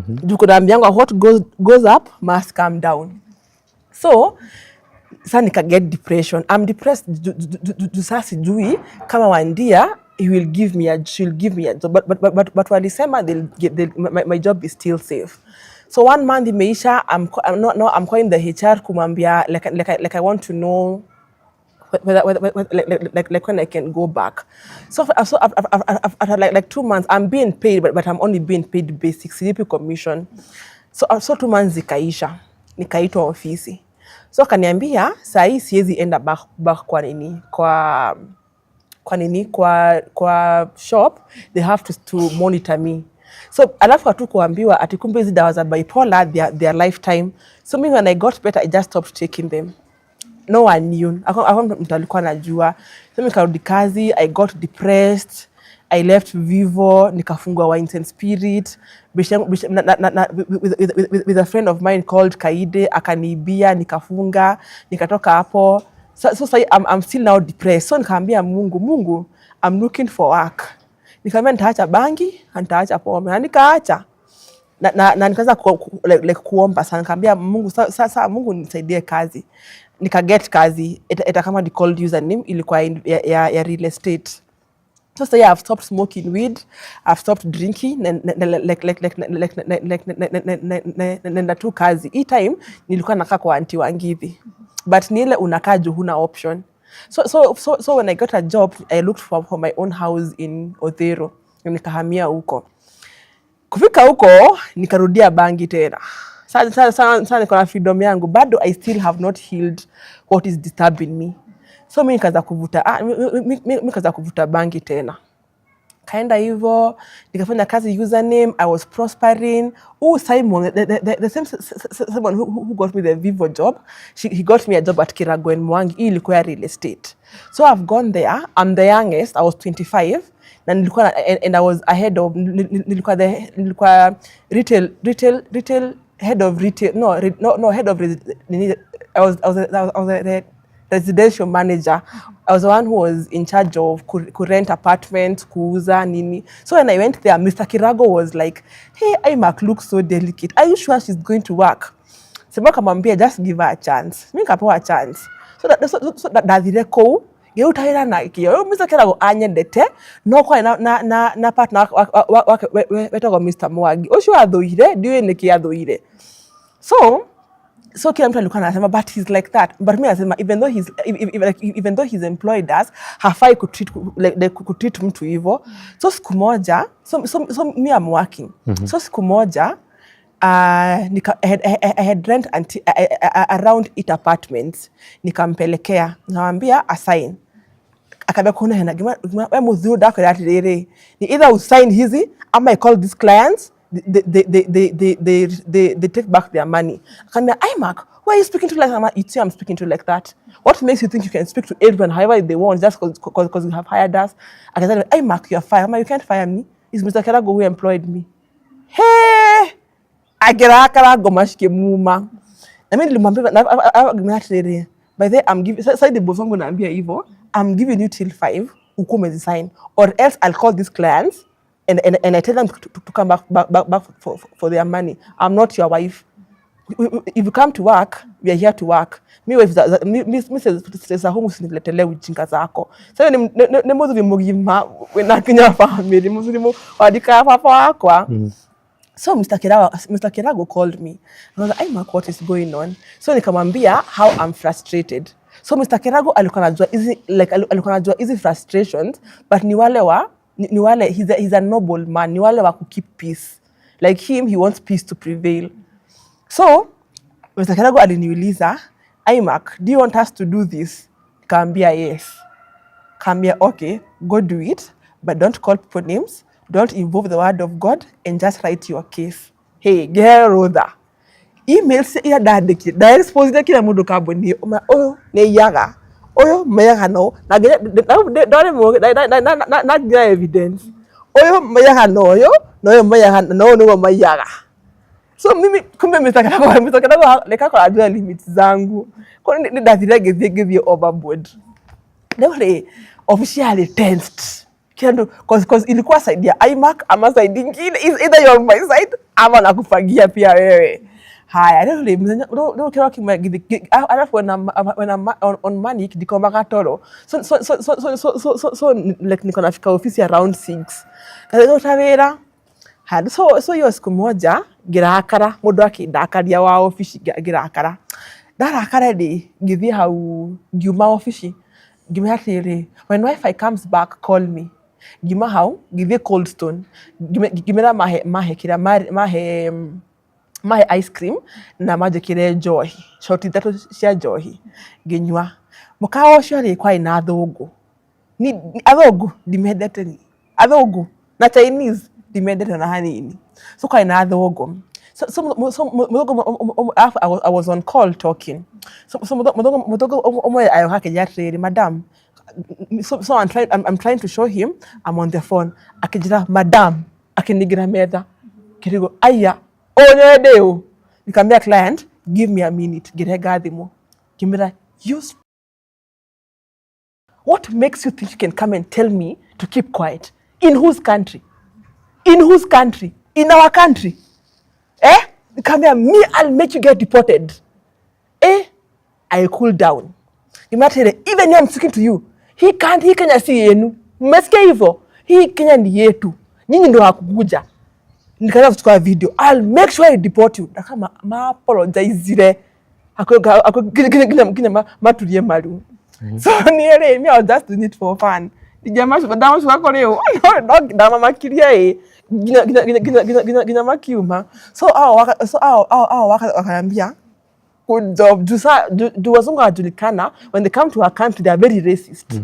juu kunaambiangwa what goes up must come down. So sa nika get depression. I'm depressed juu saa sijui kama Wandia he will give me a, she'll give me a job, but walisema my job is still safe. So one month imeisha, I'm not, no, I'm calling the HR kumwambia like I want to know whether like when I can go back. So after like 2 months, I'm being paid, but I'm only being paid basic, silipwi commission. So 2 months zikaisha, nikaitwa ofisi. So akaniambia saa hii siwezi enda back kwa nini, kwa nini, kwa shop, they have to monitor me. So alafu hatukuambiwa ati kumbe hizi dawa za bipolar, they are lifetime. So me, when I got better, I just stopped taking them. No one knew. Hakuna mtu alikuwa anajua. So nikarudi kazi, I got depressed. I left Vivo, nikafungua Wines and Spirit. Bishi yangu- bishi- na, na, na, na, with a friend of mine called Kaide, akaniibia, nikafunga, nikatoka hapo. So sai I'm still now depressed. So nikaambia Mungu, "Mungu, I'm looking for work." Nikaambia nitaacha bangi, na nitaacha pombe. Na nikaacha na nikaanza like kuomba sana. Nikaambia Mungu, sasa sa, Mungu nisaidie kazi. Nikaget kazi eta kama ni called Username, ilikuwa ya real estate. So say I've stopped smoking weed, I've stopped drinking, like nenda tu kazi. Hii time nilikuwa nakaa kwa Auntie Wangithi. But ni ile unakaa juu huna option. So when I got a job, I looked for my own house in Othero. Nikahamia huko. Kufika huko nikarudia bangi tena. Sa niko na freedom yangu, bado I still have not healed what is disturbing me. So mi nikaanza kuvuta, mi nikaanza kuvuta bangi tena. Kaenda hivyo, nikafanya kazi Username, I was prospering. Oh, Simon, the same Simon who got me the Vivo job, he got me a job at Kirago and Mwangi. Hii ilikuwa ya real estate. So I've gone there, I'm the youngest, I was 25 na nilikuwa and I was ahead of, nilikuwa retail head of retail, no, head of nini, I was the residential manager. I was the one who was in charge of ku rent apartments, kuuza nini. So when I went there, Mr. Kirago was like, "Hey, Imac looks so delicate. Are you sure she's going to work?" Sema kamwambia, "Just give her a chance." Mi nikapewa a chance. So that ndathire kũu ngĩruta wĩra na kĩo. Rĩu Mr. Kirago anyendete no kwarĩ na partner wake wetagwo Mr. Mwangi, ũcio athũire, ndiũĩ nĩkĩ athũire. So kila mtu alikuwa anasema, "But he's like that." But mi nasema even though he's if, if, like, even though he's employed us, hafai kutreat, like kutreat mtu hivyo. So siku moja, so me, I'm working. So siku moja I had rent around eight apartments, nikampelekea, nawambia assign. Akaambia kuna hena we muthuri, ndakwĩra atĩrĩrĩ, ni either usign hizi ama I call these clients, they take back their money. Akaambia, "Imac, Who are you speaking to like that? It's you I'm speaking to like that. What makes you think you can speak to everyone however they want just because you have hired us? Akasema, "Hey Mark, you're fired." You can't fire me. It's Mr. Kerago who employed me. Hey! Agirakara ngoma cikimuma. Na mimi nilimwambia atĩrĩrĩ, by the way, I'm giving sasa the boss wangu, naambia hivyo, I'm giving you till 5 ukuwe umezisign or else I'll call these clients and I tell them to come back for their money. I'm not your wife. If you come to work, we are here to work. Mi wife mi za home, usiniletelee ujinga zako. Sasa ni muthuri mugima wina kinya family, muthuri mu wandika baba wakwa. So Mr. Kirago called me. I was like, "Hey Mark, what is going on?" So nikamwambia how I'm frustrated. So Mr. Kirago alikuwa anajua hizi, like alikuwa anajua hizi frustrations, but ni wale wa ni wale he's a noble man, ni wale wa ku keep peace. Like him, he wants peace to prevail. So Mr. Kirago aliniuliza, "Imark, do you want us to do this?" Kaambia yes. Kaambia okay, go do it, but don't call people names, don't involve the word of God, and just write your case. Hey, gerutha emails iria ndandĩkire, ndaexposire kila mũndũ kambuni ũyũ nĩ aiyaga, ũyũ maiyaga, no na ndarĩ mũgĩ na nginya evidence, ũyũ maiyaga na ũyũ na ũyũ maiyaga na ũyũ nĩguo maiyaga. So mimi kumbe Mr. Kirago like anajua limits zangu, kwa nĩ ndathire ngĩthiĩ overboard. Rĩu rĩ, officially tensed kila cause ilikuwa side ya iMac ama side ingine, is either you're on my side ama nakufagia pia wewe. Haya, rĩu rĩ, mũthenya rĩu kĩro kĩmwe arabu when I'm on manic ndikomaga toro, so like niko nafika ofisi around 6 kathĩga wĩra. Haya, so hiyo siku moja ngĩrakara, mũndũ akĩndakaria wa obici, ngĩrakara, ndarakara rĩ, ngĩthiĩ hau, ngiuma obici, ngĩmwĩra atĩrĩrĩ, "When WiFi comes back, call me." Ngiuma hau ngĩthiĩ Cold Stone, ngĩmĩra mahe kĩrĩa mahe ice cream na manjĩkĩre njohi, shot ithatũ cia njohi, ngĩnyua. Mũkawa ũcio rĩ, kwarĩ na athũngũ. Ni athũngũ ndimendete, ni athũngũ na Chinese ndimendete na hanini. So kwarĩ na athũngũ, so mũthũngũ, alafu I was on call talking, so mũthũngũ ũmwe ayoka akĩnjĩra atĩrĩrĩ, "Madam." So I'm trying to show him I'm on the phone. Akĩnjĩra, "Madam," akĩningĩra metha kĩrigo, "Aya, ũnyende ũ?" Nikamwambia client, "Give me a minute." Ngĩrenga thimũ, ngĩmwĩra, "You, what makes you think you can come and tell me to keep quiet? In whose country? In whose country? In our country, eh?" Nikamwambia, "Me, I'll make you get deported." Eh, I cool down. Ngĩmwĩra, "Even I'm speaking to you, he can't, hii Kenya si yenu. Mmesikia hivyo? Hii Kenya ni yetu, nyinyi ndio hakukuja." Nikaanza kuchukua video. "I'll make sure I deport you." Ndakama ma apologizire nginya maturie maru. So niĩ rĩ, me, I was just doing it for fun. Ndamacuka kũrĩ ũ no ndamamakirie ĩ nginya makiuma. So hao wakaniambia good job, juu wazungu wanajulikana, when they come to our country they are very racist.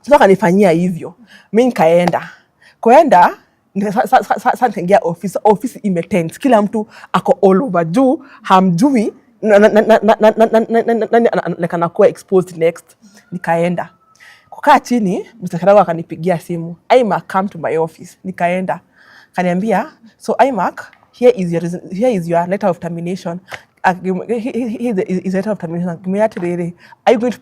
So akanifanyia hivyo, mi nikaenda kwenda sa nikaingia ofisi. Ofisi imetense, kila mtu ako all over juu hamjui nani like anakuwa exposed next. Nikaenda kukaa chini, Mr. Karago akanipigia simu, "Imark, come to my office." Nikaenda, kaniambia, "So Imark, here is your letter of termination." Here is letter of termination. Akimwambia atĩrĩrĩ, "Are you going to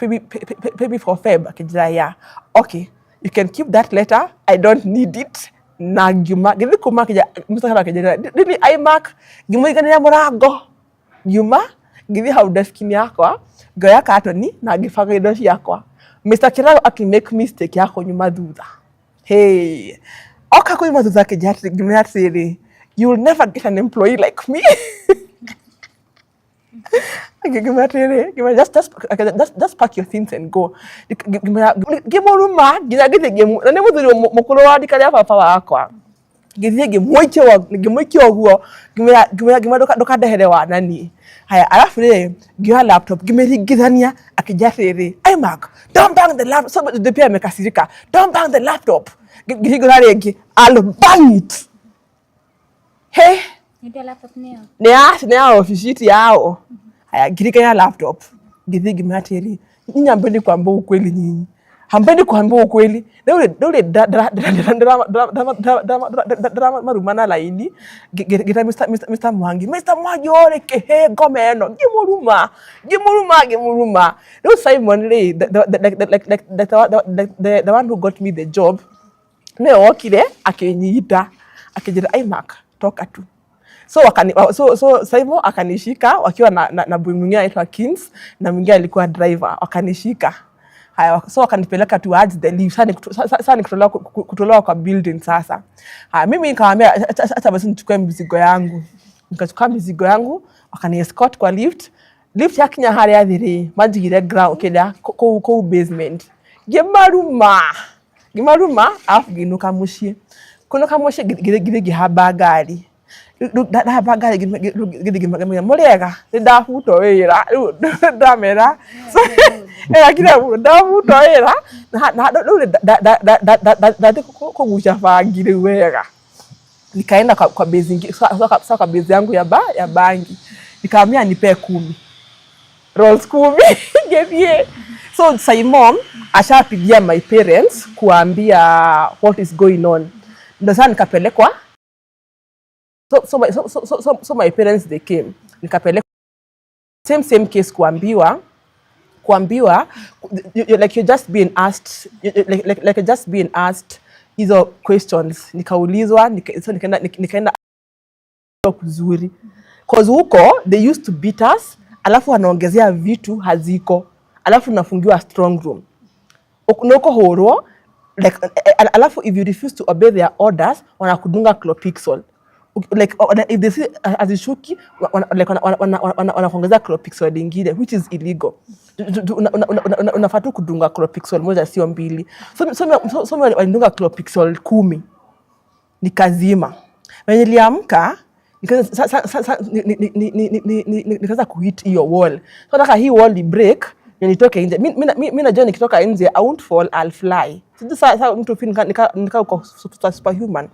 pay me for Feb?" Akĩnjĩra, "Yeah." "Okay, you can keep that letter, I don't need it." Na ngiuma, ngĩthiĩ kuma akĩnjĩra, Mr. Karago akĩnjĩra, "Rĩrĩ Imark." Ngĩmũiganĩra mũrango, ngiuma, ngĩthiĩ hau desk-inĩ yakwa, ngĩoya katoni na ngĩbanga indo ciakwa. Mr. Kirago akĩ make mistake ya kũnyuma thutha. Hey, oka kũnyuma thutha, akĩnjĩra atĩrĩ, ngĩmwĩra atĩrĩrĩ, "You will never get an employee like me." Ngĩmwĩra atĩrĩrĩ, ngĩmwĩra, Just pack your things and go." Ngĩmwĩra, ngĩmũruma nginya ngĩthiĩ na nĩ mũthuri mũkũrũ wa rika rĩa baba wakwa. Ngĩthiĩ ngĩmũikia ũguo, ngĩmwĩra, "Ndũkandehere wanani." Haya, alafu rĩ, ngĩoya laptop, ngĩmĩringithania. Akĩnjĩra atĩrĩrĩ, "Imark, don't bang the laptop." So the pia amekasirika, "Don't bang the laptop." Ngĩhingũra rĩngĩ, "I'll bang it." He. Nĩ laptop nĩyo? Nĩ ya obici yao. Haya, ngirikanya laptop, ngĩthiĩ ngĩmera atĩrĩ, nyinyi ambeni kuambia ukweli, nyinyi hambeni kuambia ukweli. Rĩu ndĩramaruma na laini, ngĩta Mr. Mwangi, Mr. Mwangi ore kĩhĩ ngoma ĩno, ngĩmũruma, ngĩmũruma, ngĩmũruma. Rĩu Simon rĩ, the one who got me the job, nĩwe wokire akĩnyita, akĩnjĩra, "Ai Mark, toka tu." So wakani, so Simon akanishika wakiwa na boy mwingine anaitwa Kings na mwingine alikuwa driver, wakanishika. Haya, so wakanipeleka towards the lift. Sasa ni kutolewa kwa building sasa. Haya, mimi nikamwambia acha basi nichukue mizigo yangu. Nikachukua mizigo yangu, wakani escort kwa lift. Lift yakinya harĩa thĩ rĩ, manjigire ground kĩrĩa kũu basement. Ngĩmaruma, ngĩmaruma, alafu ngĩinũka mũciĩ. Kũinũka mũciĩ, ngĩthiĩ ngĩhamba ngari. Rĩu ndahamba ngari, ngĩthiĩ ngĩmera, "Mũrĩega, nĩ ndabutwo wĩra." Rĩu ndamera kile ndabutwo wĩra na rĩu ndathiĩ kũgucia bangi rĩu wega. Nikaenda kwa base ingi, sa kwa base yangu ya bangi, nikaambia nipe 10 rolls, 10. Ngĩthiĩ, so Simon ashapigia my parents kuambia what is going on, ndo sasa nikapelekwa. So my parents, they came, nikapelekwa same case, kuambiwa like you're just being asked like you're just being asked hizo questions. Nikaulizwa, so nikaenda kuzuri, 'cause huko they used to beat us, alafu wanaongezea vitu haziko, alafu nafungiwa strong room nukuhurwo like alafu if you refuse to obey their orders, wanakudunga Clopixol. Like if they see hazishuki, like wanakuongezea Clopixol ingine, which is illegal. Unafaa tu kudunga Clopixol moja, sio mbili. So walidunga Clopixol 10, nikazima. Venye niliamka, nikaanza kuhit hiyo wall. So nataka hii wall i break ndio nitoke nje. Mi najua nikitoka nje, I won't fall, I'll fly. Sijui sa mtu feel nika uko superhuman.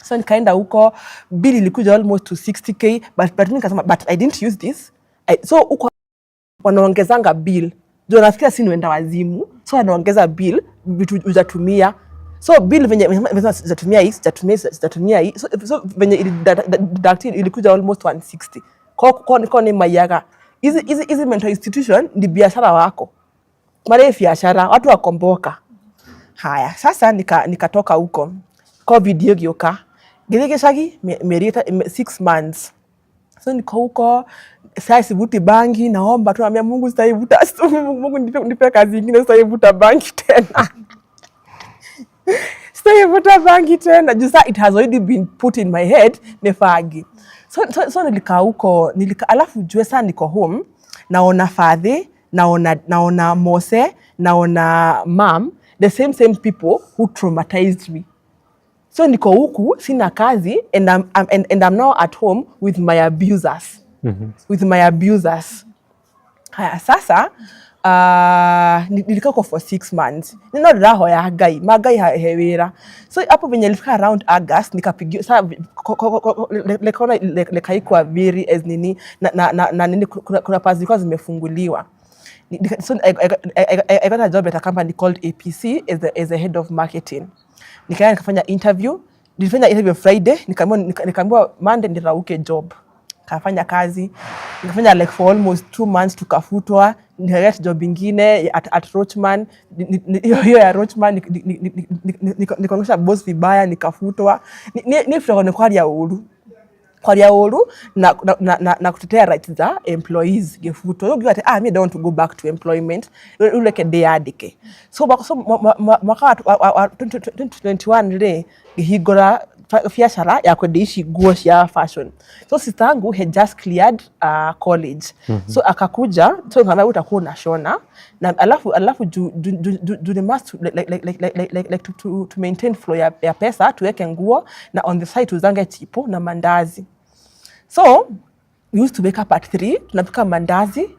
So nikaenda huko, bill ilikuja almost to 60K, but mi nikasema, "But I didn't use this." So huko wanaongezanga bill juu nafikiria si niwenda wazimu, so wanaongeza bill vitu hujatumia. So bill venye sijatumia hii, sijatumia hii, sijatumia hii, so venye deduct ilikuja almost 160. Kwa ni mayaga hizi mental institution ni biashara wako mara biashara watu wakomboka. Haya, sasa nikatoka huko, COVID ĩgĩũka, ngĩthiĩ gĩcagi mĩeri 6 months. So niko huko sasa, sivuti bangi, naomba tu, naambia Mungu sitaivuta, Mungu nipe kazi ingine, sitaivuta bangi tena, sitaivuta bangi tena, juu sasa it has already been put in my head ni fagi. So nilikaa huko, alafu jue saa niko home, naona fathe, naona Mose, naona mam, the same people who traumatized me. So niko huku sina kazi and I'm now at home with my abusers, with my abusers. Haya, sasa nilikaa huko for 6 months, nino ndĩrahoya Ngai ma Ngai he wĩra. So hapo venye ilifika around August, nikapigiwa sa lekaona lekaikwa very as nini na nini, kuna pasi zilikuwa zimefunguliwa. So I got a job at a company called APC as the head of marketing. Nikaenda nikafanya interview, nilifanya interview Friday, nikaambiwa Monday nirauke job. Kafanya kazi, nikafanya like for almost 2 months, tukafutwa, nikaget job ingine at Rochman. Hiyo ya Rochman nikaonyesha boss vibaya, nikafutwa. Ni kwaria uru, kwaria uru na kutetea rights za employees, gĩbutwo. Rĩu ngiuga atĩ, "Ah, me don't want to go back to employment, rĩu reke ndĩyandĩke." So mwaka wa 2021 rĩ, ngĩhingũra biacara ya kwendia ici nguo cia fashion. So sister yangu had just cleared college, so akakuja, so nikamwambia, "Utakuwa unashona na alafu juu ni must like to maintain flow ya pesa, tuweke nguo na on the side tuzange chipo na mandazi." So we used to wake up at 3, tunapika mandazi,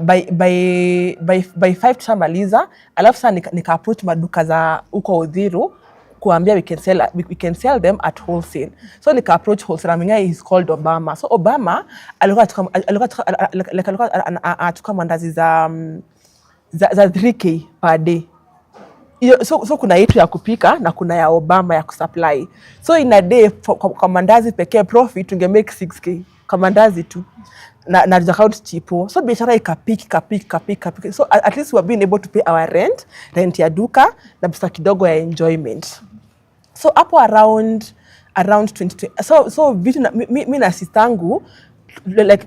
by 5 tushamaliza. Alafu sasa nika approach maduka za huko Uthiru. Kuambia we can sell them at wholesale. So nika approach wholesaler mwingine, is called Obama. So Obama alikuwa anachukua mandazi za 3K per day. So kuna yetu ya kupika na kuna ya Obama ya kusupply. So in a day kwa mandazi pekee profit tunge make 6K kwa mandazi tu na account chipo. So biashara ikapick, ikapick, ikapick, ikapick. So at least we are being able to pay our rent, rent ya duka na pesa kidogo ya enjoyment. So hapo around 2020, so vitu na, mi na sistangu like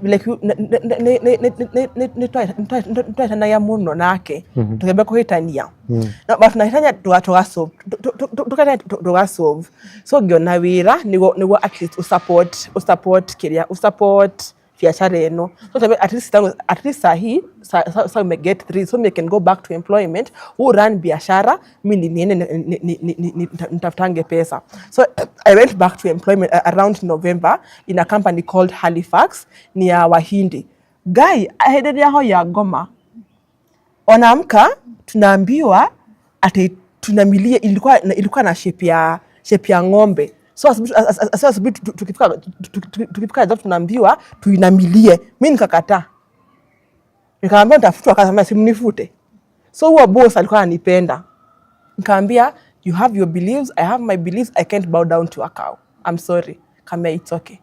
nitwaitanagia muno nake tukĩambia kũhĩtania. No, but tunahĩtania tugasolve, tugasolve. So ngĩona wĩra nĩguo at least usupport kĩrĩa usupport biashara ĩno. So at least tangu, at least sahi sa we get three, so me can go back to employment, who run biashara, mi ni niende nitafutange pesa. So I went back to employment around November in a company called Halifax, ni ya Wahindi. Guy, hĩndĩ ĩrĩa hoya ngoma wanaamka, tunaambiwa ati tunamilie. Ilikuwa na shape ya ng'ombe. So asubuhi tukifika job tunaambiwa tuinamilie. Mi nikakataa, nikaambia nitafutwa. Akasema simnifute. So huo boss alikuwa ananipenda. Nikaambia, "You have your beliefs, I have my beliefs. I can't bow down to a cow. I'm sorry." Kaambia, "It's okay."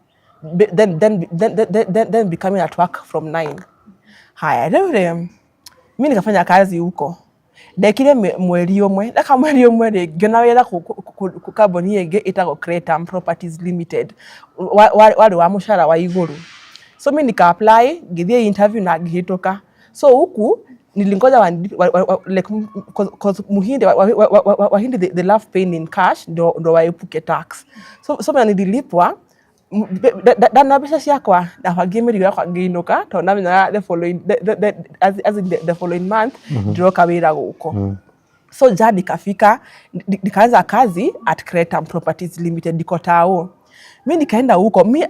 Then becoming at work from 9. Haya, rĩu rĩ, mi nikafanya kazi huko, ndekire mweri ũmwe. Ndeka mweri ũmwe rĩ, ngĩona wĩra kũ kambuni ĩngĩ ĩtagwo Cretam Properties Limited. Warĩ wa mũcara wa igũrũ. So mi nika apply, ngĩthiĩ interview na ngĩhĩtũka. So huku nilingoja like 'cause muhindi Wahindi they love paying in cash ndo waepuke tax. So mimi nililipwa ndana mbeca ciakwa, ndabangie mĩrigo yakwa ngĩinũka, tondũ ndamenyaga the following the, as in the following month ndiroka wĩra gũkũ. So ja nikafika, nikaanza kazi at Cretam Properties Limited, niko tao. Mi nikaenda huko, mi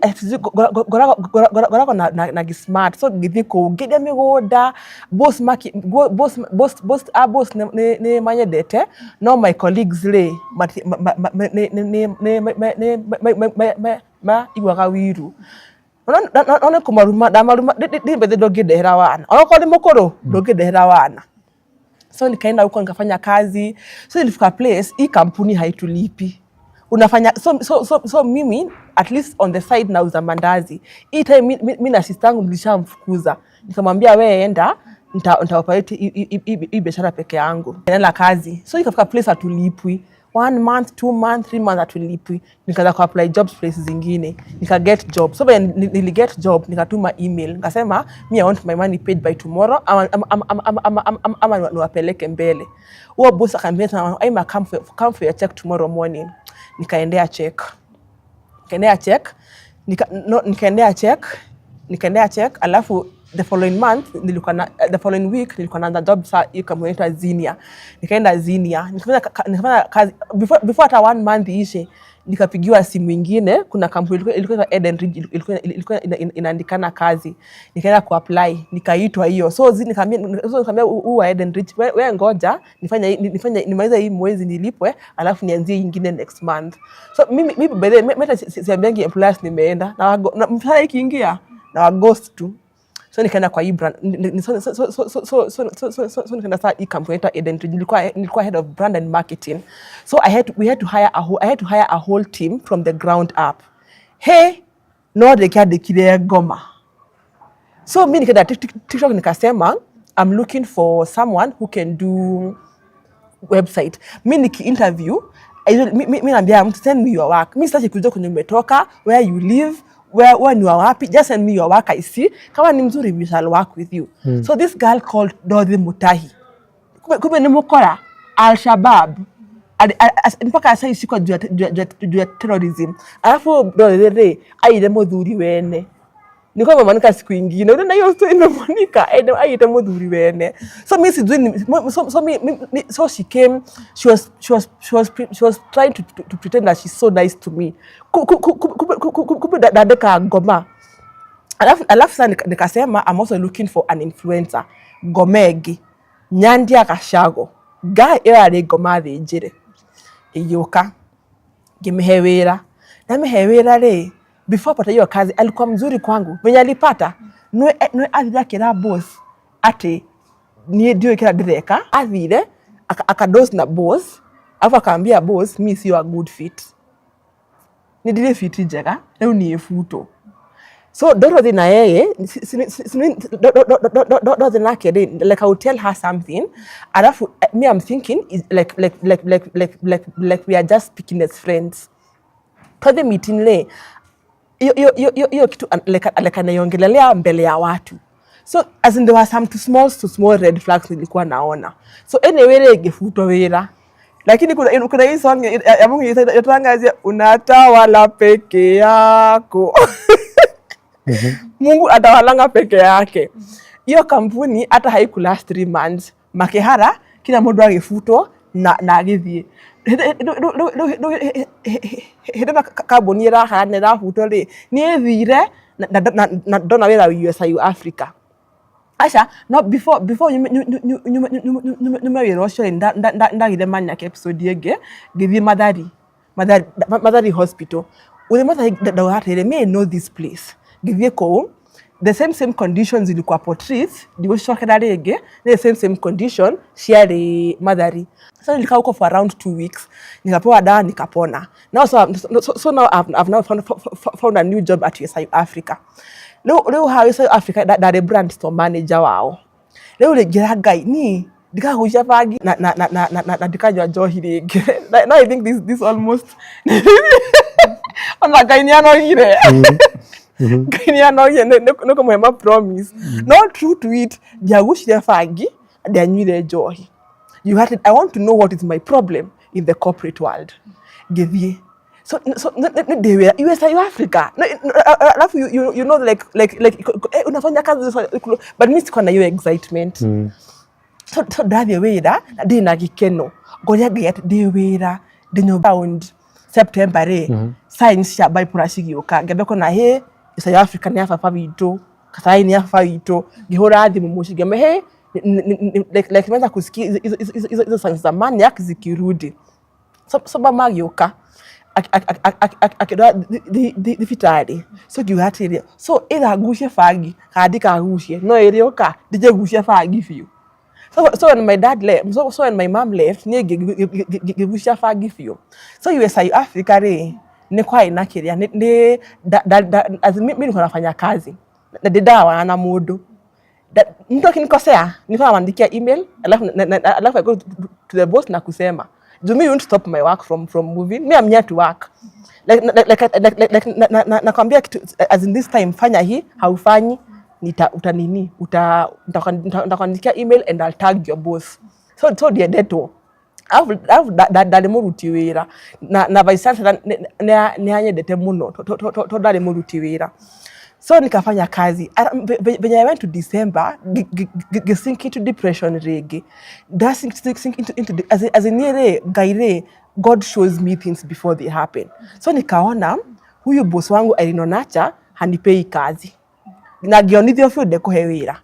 ngoragwo na gismart. So ngĩthiĩ kũu ngĩendia mĩgũnda. Boss maki boss boss boss a boss nĩ manyendete, no my colleagues rĩ nĩ maiguaga wiru. No nĩ kũmaruma ndamaruma ndĩ ndũngĩndehera wana, onokorwo nĩ mũkũrũ ndũngĩndehera wana. So nikaenda huko nikafanya kazi. So ilifika place hii kampuni haitulipi, unafanya. So mimi at least on the side nauza mandazi. Hii time mi na sister yangu nilishamfukuza, nikamwambia, "We enda, nita operate hii biashara peke yangu." Nenda kazi. So ikafika place hatulipwi. One month, 2 month, 3 months hatulipwi. Nikaanza ku apply jobs place zingine, nika get job. So when nili get job, nikatuma email, nikasema, "Me, I want my money paid by tomorrow ama niwapeleke mbele." Huo boss akaniambia, "Aima, come for your check tomorrow morning." Nikaendea check, nikaendea check, nika, no, nikaendea check, nikaendea check. Alafu the following month nilikuwa na, the following week nilikuwa naanza job saa hiyo kampuni inaitwa Zinia. Nikaenda Zinia, nikafanya kazi. Before hata one month iishe, nikapigiwa simu ingine, kuna kampuni ilikuwa inaitwa Eden Ridge, ilikuwa inaandikana kazi. Nikaenda kuapply, nikaitwa hiyo. So nikaambia huu wa Eden Ridge, We ngoja nifanye nimalize hii mwezi nilipwe, alafu nianzie ingine next month." So mimi by the way, mimi hata siambiangi employers nimeenda na mshahara ikiingia na wa ghost tu. So nikaenda kwa hii brand ni- ni- so, so, so, so, so, so, so, so, so, so nikaenda saa hii kampuni inaitwa Eden Ridge. Nilikuwa head of brand and marketing. So I had to, we had to hire a whole, I had to hire a whole team from the ground up. Hey, no ndĩkĩandĩkire ngoma. So mi nikaenda TikTok, nikasema, "I'm looking for someone who can do website." Mi niki interview, mi naambia mtu, "Send me your work." Mi sitaki kujua kwenye umetoka, where you live, where ni wa wapi. Just send me your work, I see kama ni mzuri, we shall work with you. So this girl called Dorothy Mutahi, kumbe ni mukora Al Shabab. Mpaka sasa ishikwa juu ya terrorism. Alafu Dorothy rĩ aire mũthuri wene nilikuwa nimemwanika siku ingine. Unaona hiyo story nimemwanika, aite muthuri wene. So mi sijui so, so she came, she was trying to pretend that she's so nice to me. Kumbe dandeka ngoma. Alafu sasa nikasema, "I'm also looking for an influencer." Ngoma ĩngĩ, Nyandia Gacago, guy ĩyo yarĩ ngoma thĩnjĩre. Ĩgĩũka, ngĩmĩhe wĩra. Ndamĩhe wĩra rĩ, before apate hiyo kazi alikuwa mzuri kwangu. Venye alipata, nĩ athire akĩra boss atĩ niĩ ndiũĩ kĩrĩa ndĩreka. Athire akadose na boss, alafu akaambia boss mi sio a good fit, nĩ ndirĩ fit njega, rĩu niĩ futwo. So Dorothy na yeye Dorothy nake rĩ, like I would tell her something, alafu me I'm thinking is like we are just speaking as friends. Twathiĩ meeting rĩ, hiyo kitu like anaiongelelea mbele ya watu. So as in there were some too small red flags nilikuwa naona. So anyway rĩ, ngĩbutwo wĩra, lakini kuna hii song ya Mungu yatangazia, "Unatawala peke yako." Mungu atawalanga peke yake. Hiyo kampuni hata haiku last 3 months, makĩhara kila mũndũ, agĩbutwo na agĩthiĩ. Hĩndĩ ĩno kambuni ĩrahara na ĩrabutwo rĩ, niĩ thire na ndona wĩra USIU Africa. Aca, no before nyume wĩra ũcio rĩ, ndagire maniac episode ĩngĩ, ngĩthiĩ Mathari Hospital. Gũthiĩ Mathari, ndauga atĩrĩrĩ, me I know this place. Ngĩthiĩ kũu, the same conditions ilikuwa Portreath, ndigũcokera rĩngĩ, nĩ the same condition ciarĩ Mathari. So nilikaa huko for around 2 weeks, nikapewa dawa, nikapona. Now so now I've now found a new job at USIU Africa. Rĩu haha USIU Africa ndarĩ brand store manager wao. Rĩu rĩ, ngĩra Ngai ni ndikagucia bangi na ndikanyua njohi rĩngĩ. Now I think this almost ona Ngai nĩ anogire, Ngai nĩ anogire nĩ kũmũhe ma promise. No true to it, ndiagucire bangi, ndianyuire njohi. You had I want to know what is my problem in the corporate world. Ngĩthiĩ, so nĩ ndĩ wĩra USIU Africa. Alafu you know like unafanya kazi, but mi sikuwa na hiyo excitement. So ndathiĩ wĩra na ndĩ na gĩkeno, ngoria Ngai atĩ ndĩ wĩra, ndĩ nyũmba. Round September rĩ, signs cia bipolar cigĩũka, ngĩambia kuona hĩ, USIU Africa nĩ ya baba witũ, Kasarani nĩ ya baba witũ. Ngĩhũra thimũ mũciĩ, ngĩambia hĩ, like nimeanza kusikia hizo signs za maniac zikirudi. So mama agĩũka akĩndwara thibitarĩ. So ngiuga atĩrĩ, so ĩtha ngucie bangi kana ndikagucie, no ĩrĩũka ndije bangi biũ. So when my dad left, so when my mom left, niĩ ngĩgucia bangi biũ. So USIU Africa rĩ, nĩ kwarĩ na kĩrĩa nĩ as in, mi nilikuwa nafanya kazi na ndindawana na mũndũ. Mtu akinikosea, nilikuwa namwandikia email, alafu alafu I go to the boss na kusema juu me, you won't stop my work from moving. Me, I'm here to work. Like nakwambia kitu, as in this time fanya hii, haufanyi, nita utanini uta nitakuandikia email and I'll tag your boss. So ndiendetwo, alafu ndarĩ mũruti wĩra na vice chancellor nĩ anyendete mũno tondũ ndarĩ mũruti wĩra. So nikafanya kazi. Venye I went to December, sink into depression rĩngĩ. Nda sink into as in niĩ rĩ, Ngai rĩ, God shows me things before they happen. So nikaona huyu boss wangu Irene Onacha hanipei kazi na ngĩonithio biũ ndekũhe wĩra.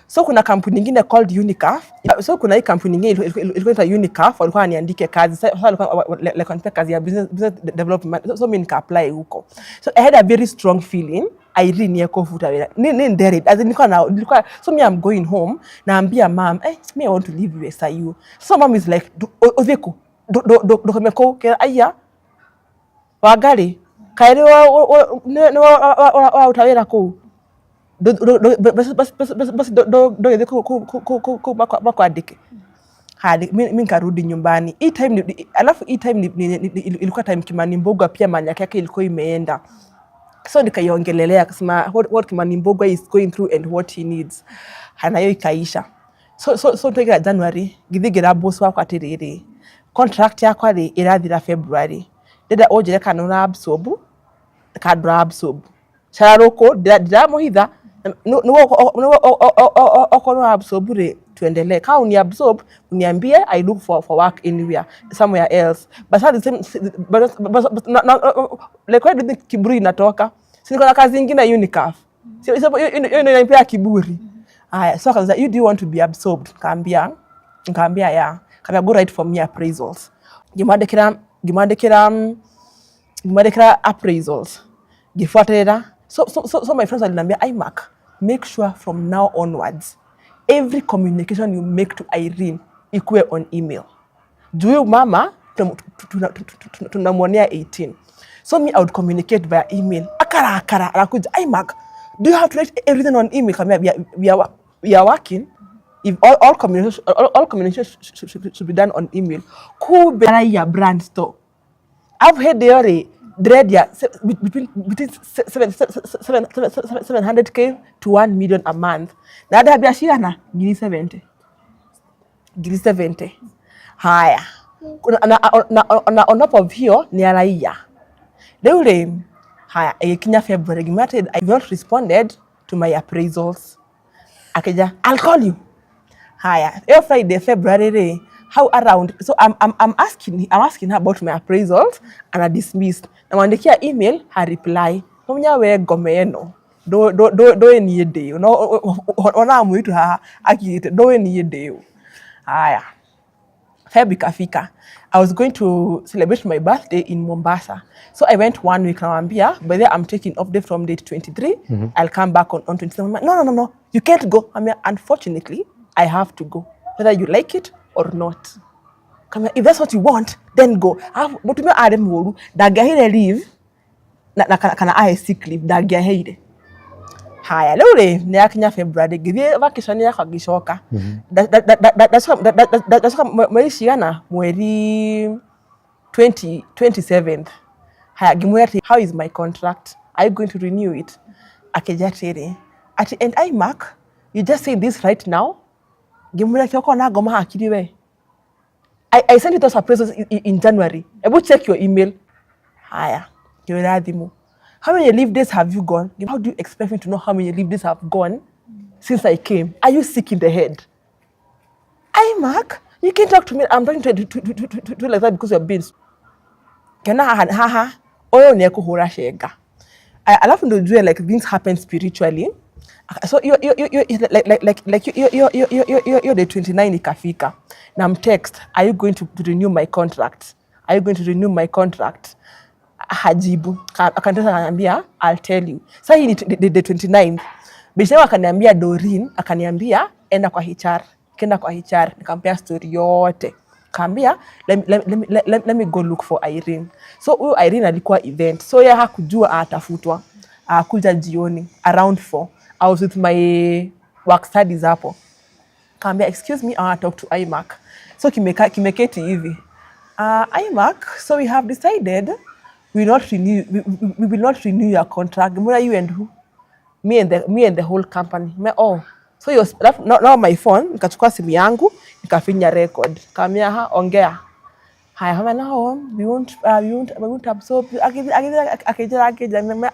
So kuna kampuni ingine called Unicaf. So kuna hii kampuni ingine ilikuwa inaitwa Unicaf, walikuwa waniandike kazi. Sasa walikuwa like wanipea kazi ya business development. So mi nika apply huko. So I had a very strong feeling Irene ni ekubuta wĩra. Ni ndere, as in nilikuwa na nilikuwa, so me I'm going home, naambia mom, "Eh, me I want to leave USIU." So mom is like, "Ũthiĩ kũ? Ndũkaume kũu." Kĩra aya Wangari kaĩ nĩ ũraruta wĩra kũu, basi ndũgĩthiĩ kũu makwandĩke. Hadi mi nikarudi nyumbani. Hii time alafu hii time ilikuwa time Kimani Mbugua pia maniac yake ilikuwa imeenda. So nikaiongelelea akasema what Kimani Mbugua is going through and what he needs. Hana hiyo ikaisha. So twaigira January, ngĩthiĩ ngĩra boss wakwa atĩrĩrĩ, contract yakwa rĩ, ĩrathira February, ndĩrenda ũnjĩre kana ũra absorb kana ndũra absorb. Cararũkũ ndiramũhitha, okorwo nĩ absorb rĩ, tuendelee. Kama uni absorb, uniambie, I look for work anywhere somewhere else. But at the same but na, like, where do you think kiburi inatoka? Si niko na kazi ingine Unicaf? Hiyo ndio inanipea kiburi. Haya, so akaanza, "You, do you want to be absorbed?" Nikaambia, "Yeah." Kaambia, "Go write for me appraisals." Ngĩmwandĩkĩra. Ngĩmwandĩkĩra appraisals, ngĩbuatĩrĩra. So my friends waliniambia, "Imark, make sure from now onwards every communication you make to Irene ikuwe on email, juu huyu mama tunamwonea 18." So me, I would communicate via email. Akarakara, anakuja, "Imark, do you have to write everything on email?" Kamia, we are working. If all communication should be done on email. Kumbe ya brand store I've hĩndĩ ĩyo rĩ, ndĩrendia between 700K to 1 million a month, na ndĩha mbia cigana? Ngiri 70, ngiri 70. Haya, na on top of hiyo ni araiya rĩu rĩ. Haya, ĩgĩkinya February, ngĩmwĩra atĩ, "I've not responded to my appraisals." Akija, "I'll call you." Haya, ĩyo Friday February rĩ, how around, so I'm asking her about my appraisals and I dismissed. Namwandikia email, ha reply. Munya we ngome ĩno ndũĩ niĩ ndĩũ no onaga mũirĩtu haha akirĩte, ndũĩ niĩ ndĩũ. Haya, Feb ikafika. I was going to celebrate my birthday in Mombasa. So I went one week, nawambia, "By the way, I'm taking off day from date 23. I'll come back on 27." "No, no, no, no. You can't go." I'm like, "Unfortunately, I have to go, whether you like it or not." Kama, "If that's what you want, then go." Alafu mũtumia arĩ mũru, ndangĩaheire leave na kana ahe sick leave, ndangĩaheire. Haya, rĩu rĩ, nĩ yakinya February, ngĩthiĩ vacation yakwa, ngĩcoka. Ndacoka mweri cigana, mweri 20 27th. Haya, ngĩmwĩra atĩ, "How is my contract? Are you going to renew it?" Akĩnjĩra atĩrĩ ati, "And I, Mark, you just say this right now?" Ngĩmwĩra, "Kĩoko na ngoma hakiri we. I sent you those appraisals in January. Ebu check your email." Haya, ngĩwĩra thimũ, "How many leave days have you gone?" "How do you expect me to know how many leave days have gone since I came? Are you sick in the head? I Mark, you can't talk to me. I'm talking to like that because you're being." Kena haha haha, ũyũ nĩ ekũhũra cenga. Alafu ndo ujue like things happen spiritually. So hiyo like hiyo day 29 ikafika, na mtext, "Are you going to renew my contract? Are you going to renew my contract?" Hajibu. Akanitesa, akaniambia, "I'll tell you." Sasa hii ni the 29th. Bishop akaniambia, Doreen akaniambia, "Enda kwa HR." Kenda kwa HR, nikampea story yote. Kaambia, Let me go look for Irene." So huyu Irene alikuwa event, so yeye hakujua atafutwa. Akuja jioni around 4. I was with my work studies hapo. Kaambia, "Excuse me, I want to talk to iMac." So kimeketi hivi. "iMac, so we have decided we will not renew your contract." Mbona, "You and who?" Me and the whole company." Me, "Oh." So your, now my phone, nikachukua simu yangu, nikafinya record. Kaambia, "Ha, ongea." "Haya," kama, "no, we won't absorb." Akija akija,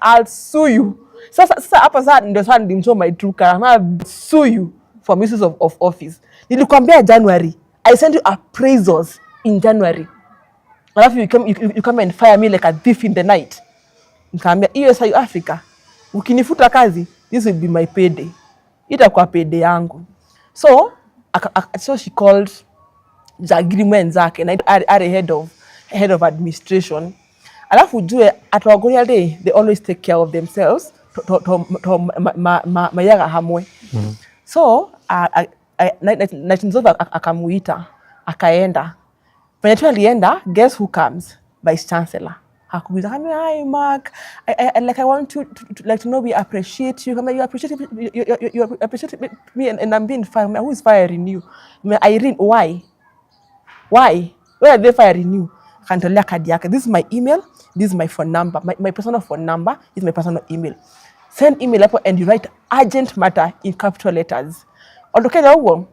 "I'll sue you." Sasa hapa sasa ndio sasa nilimshow my true color. "I'll sue you for misuse of office. Nilikwambia January. I sent you appraisals in January. Alafu you come and fire me like a thief in the night." Nikaambia hiyo South Africa, ukinifuta kazi, this will be my payday. Itakuwa payday yangu. So so she called Jagiri mwenzake na ari head of administration. Alafu ujue atongoria rĩ, they always take care of themselves to maiyaga hamwe. So Night akamuita, akaenda. Venye tu alienda, guess who comes? Vice Chancellor. Hakuuliza kama, "Hi Mark, like I want to like to know we appreciate you." Kama, "You appreciate you appreciate me and I'm being fired. Who is firing you?" "Irene." "Why? Why? Why are they firing you?" Akanitolea kadi yake. "This is my email, this is my phone number. My personal phone number is my personal email. Send email hapo and you write urgent matter in capital letters." Ondokenya ũguo,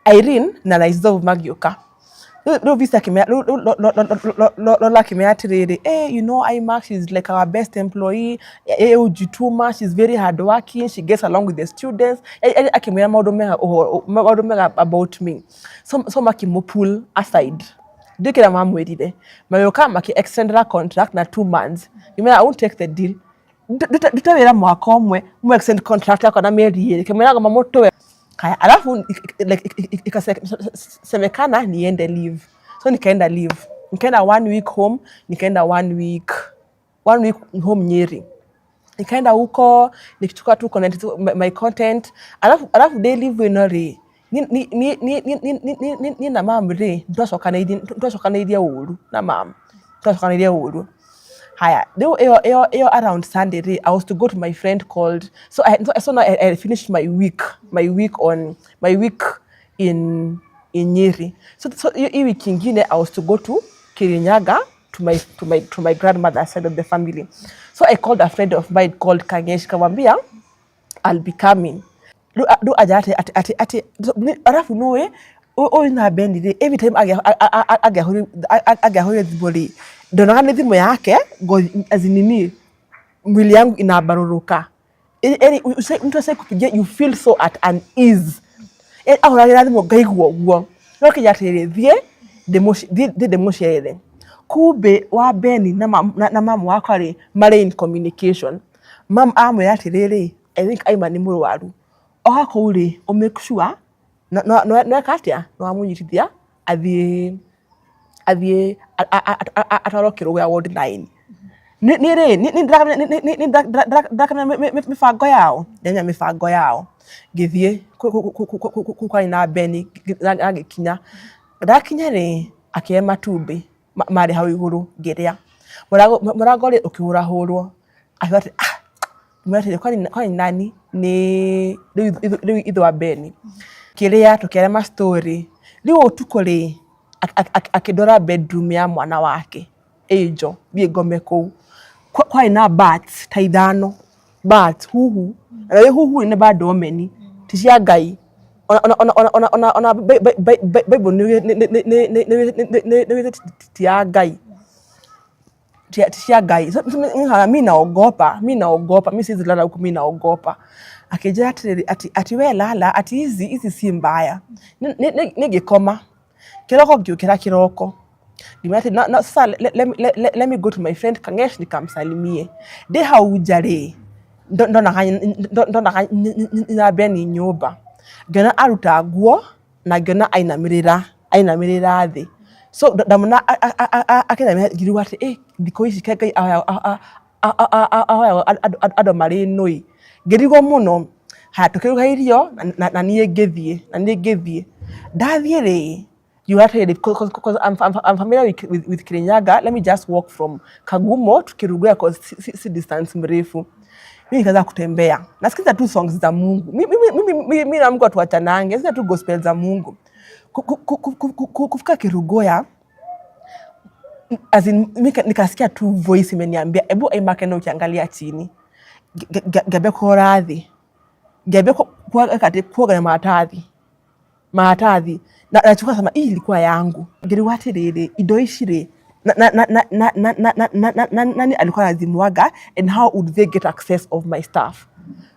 Irene na Naizov magĩũka. Rĩu visa akĩmera, Lola akĩmera atĩrĩrĩ, "Eh, you know iMac, she's like our best employee, ujituma, she's very hardworking, she gets along with the students." Akĩmwĩra maũndũ mega maũndũ mega about me. So makĩmũ aside. Ndiũĩ kĩrĩa mamwĩrire. Magĩũka makĩ extend her contract na 2 months. Ngĩmera, "I won't take the deal. Ndute wĩra mwaka ũmwe, mu extend contract yakwa na mĩeri ĩĩrĩ." Kĩmwĩraga mamũtũe. Kaya, alafu like ikasemekana niende leave. So nikaenda leave. Nikaenda one week home, nikaenda one week home Nyeri. Nikaenda huko nikichukua tu content, my content, alafu daily ĩno rĩ, ni na mam rĩ, twacokanĩirie ũru na mam, twacokanĩirie ũru. Haya, rĩu ĩyo around Sunday rĩ, I was to go to my friend called, so now I finished my week on my week in Nyeri. So hii wiki ingine I was to go to Kirinyaga to my grandmother's side of the family. So I called a friend of mine called Kangesh, kamwambia I'll be coming. Rĩu aja ati arabu nũĩ ũyũ na Ben rĩ, every time angĩahũrire thimũ rĩ, ndonaga nĩ thimũ yake, ngothi as in nini, mwili yangu inabaruruka. Yaani mtu ashaikupigia, you feel so at an ease. Yaani ahũragĩra thimũ ngaigua ũguo, no kinya atĩrĩrĩ, thiĩ ndĩmũcerere. Kumbe wa Ben na mamu wakwa rĩ, marĩ in communication. Mam amwĩra atĩrĩrĩ, "I think Aima nĩ mũrwaru, oka kũu rĩ, ũ make sure nĩweka atĩa, nĩwamũnyitithia athiĩ atwarwo Kĩrũgũya ward 9." Nĩ rĩ ndĩrakamenya mĩbango yao, ndĩramenya mĩbango yao. Ngĩthiĩ kũu kwarĩ na Ben na ngĩkinya. Ndakinya rĩ, akĩhe matumbĩ marĩ hau igũrũ, ngĩrĩa. Mũrango rĩ ũkĩhũrahũrwo, akiuga atĩ, "Ah," ngĩmwĩra atĩrĩ, "Kwani nani?" Nĩ rĩu ithe wa Ben. Kĩrĩa tũkĩaria ma story. Rĩu ũtukũ rĩ, akĩndwara bedroom ya mwana wake Angel, thiĩ ngome kũu. Kwarĩ na bats ta ithano, bats huhu, na rĩu huhu nĩ bad omen, ti cia Ngai. Ona Bible nĩ ti ya Ngai, ti cia Ngai. So, mi naogopa, mi naogopa, mi siwezi lala huku, mi naogopa. Akĩnjĩra atĩrĩrĩ, ati we lala, ati hizi si mbaya. Nĩ ngĩkoma. Kĩroko ngĩũkĩra kĩroko, ngĩmwĩra atĩ na sasa let me go to my friend Kangesh nikamsalimie. Ndĩ hau nja rĩ, ndonaga nyina Ben nyũmba, ngĩona aruta nguo na ngĩona ainamĩrĩra thĩ. So ndamona akĩinamĩrĩra, ngĩrigwo atĩ ĩ thikũ ici kaĩ Ngai ahoyagwo andũ marĩ nũi. Ngĩrigwo mũno. Haya, tũkĩruga irio na niĩ ngĩthiĩ. Ndathiĩ rĩ, ngiuga atĩrĩrĩ, 'cause I'm familiar with Kirinyaga, let me just walk from Kagumo to Kerugoya 'cause si distance mrefu. Mimi nikaanza kutembea, nasikiza tu songs za Mungu. Mimi na Mungu hatuachanange, nasikiza tu gospel za Mungu. Kufika Kerugoya, as in, nikasikia tu voice imeniambia, "Ebu Aima, kenda ukiangalia chini." Ngĩambia kũrora thĩ, ngĩambia kuoga maratathi na nachukua, sema hii ilikuwa yangu. Ngĩrigwo atĩrĩrĩ, indo ici rĩ, nani alikuwa anazimwaga and how would they get access of my stuff?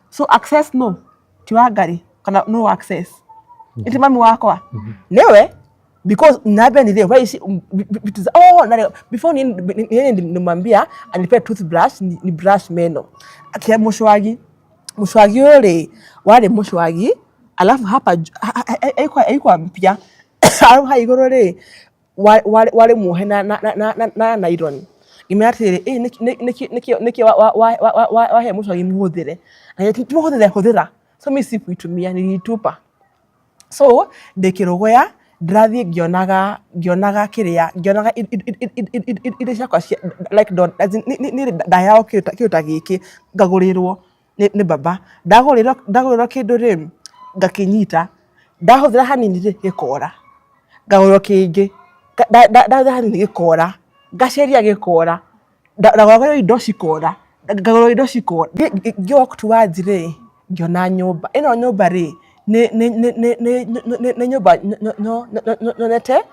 So access no ti Wangari kana no access iti mami wakwa niwe, because nabe ni why is vitu za, oh, na before ni nimwambia anipe toothbrush ni brush meno. Akia mũcwagi ũyũ rĩ, warĩ mũcwagi, alafu hapa haikuwa mpya, alafu ha igũrũ rĩ, warĩ muohe na nylon. Ngĩmwĩra atĩrĩrĩ, "Ĩ nĩkĩ wahe mũcwagi mũhũthĩre?" Akĩnjĩra, "Ti mũhũthĩre, hũthĩra." So mi sikuitumia, nilitupa. So ndĩ Kĩrũgũya ndĩrathiĩ ngĩonaga kĩrĩa, ngĩonaga indo ciakwa cia like don, as in, niĩ ndaheagwo kĩndũ ta gĩkĩ, ngagũrĩrwo nĩ baba. Ndagũrĩrwo kĩndũ rĩ, ngakĩnyita, ndahũthĩra hanini rĩ, gĩkora, ngagũrĩrwo kĩngĩ, ndahũthĩra hanini gĩkora, ngaceria gĩkora, ndagũragwo indo cikora, ngagũrĩrwo indo cikora. Ngĩ walk towards rĩ, ngĩona nyũmba ĩno. Nyũmba rĩ, nĩ nyũmba nyonete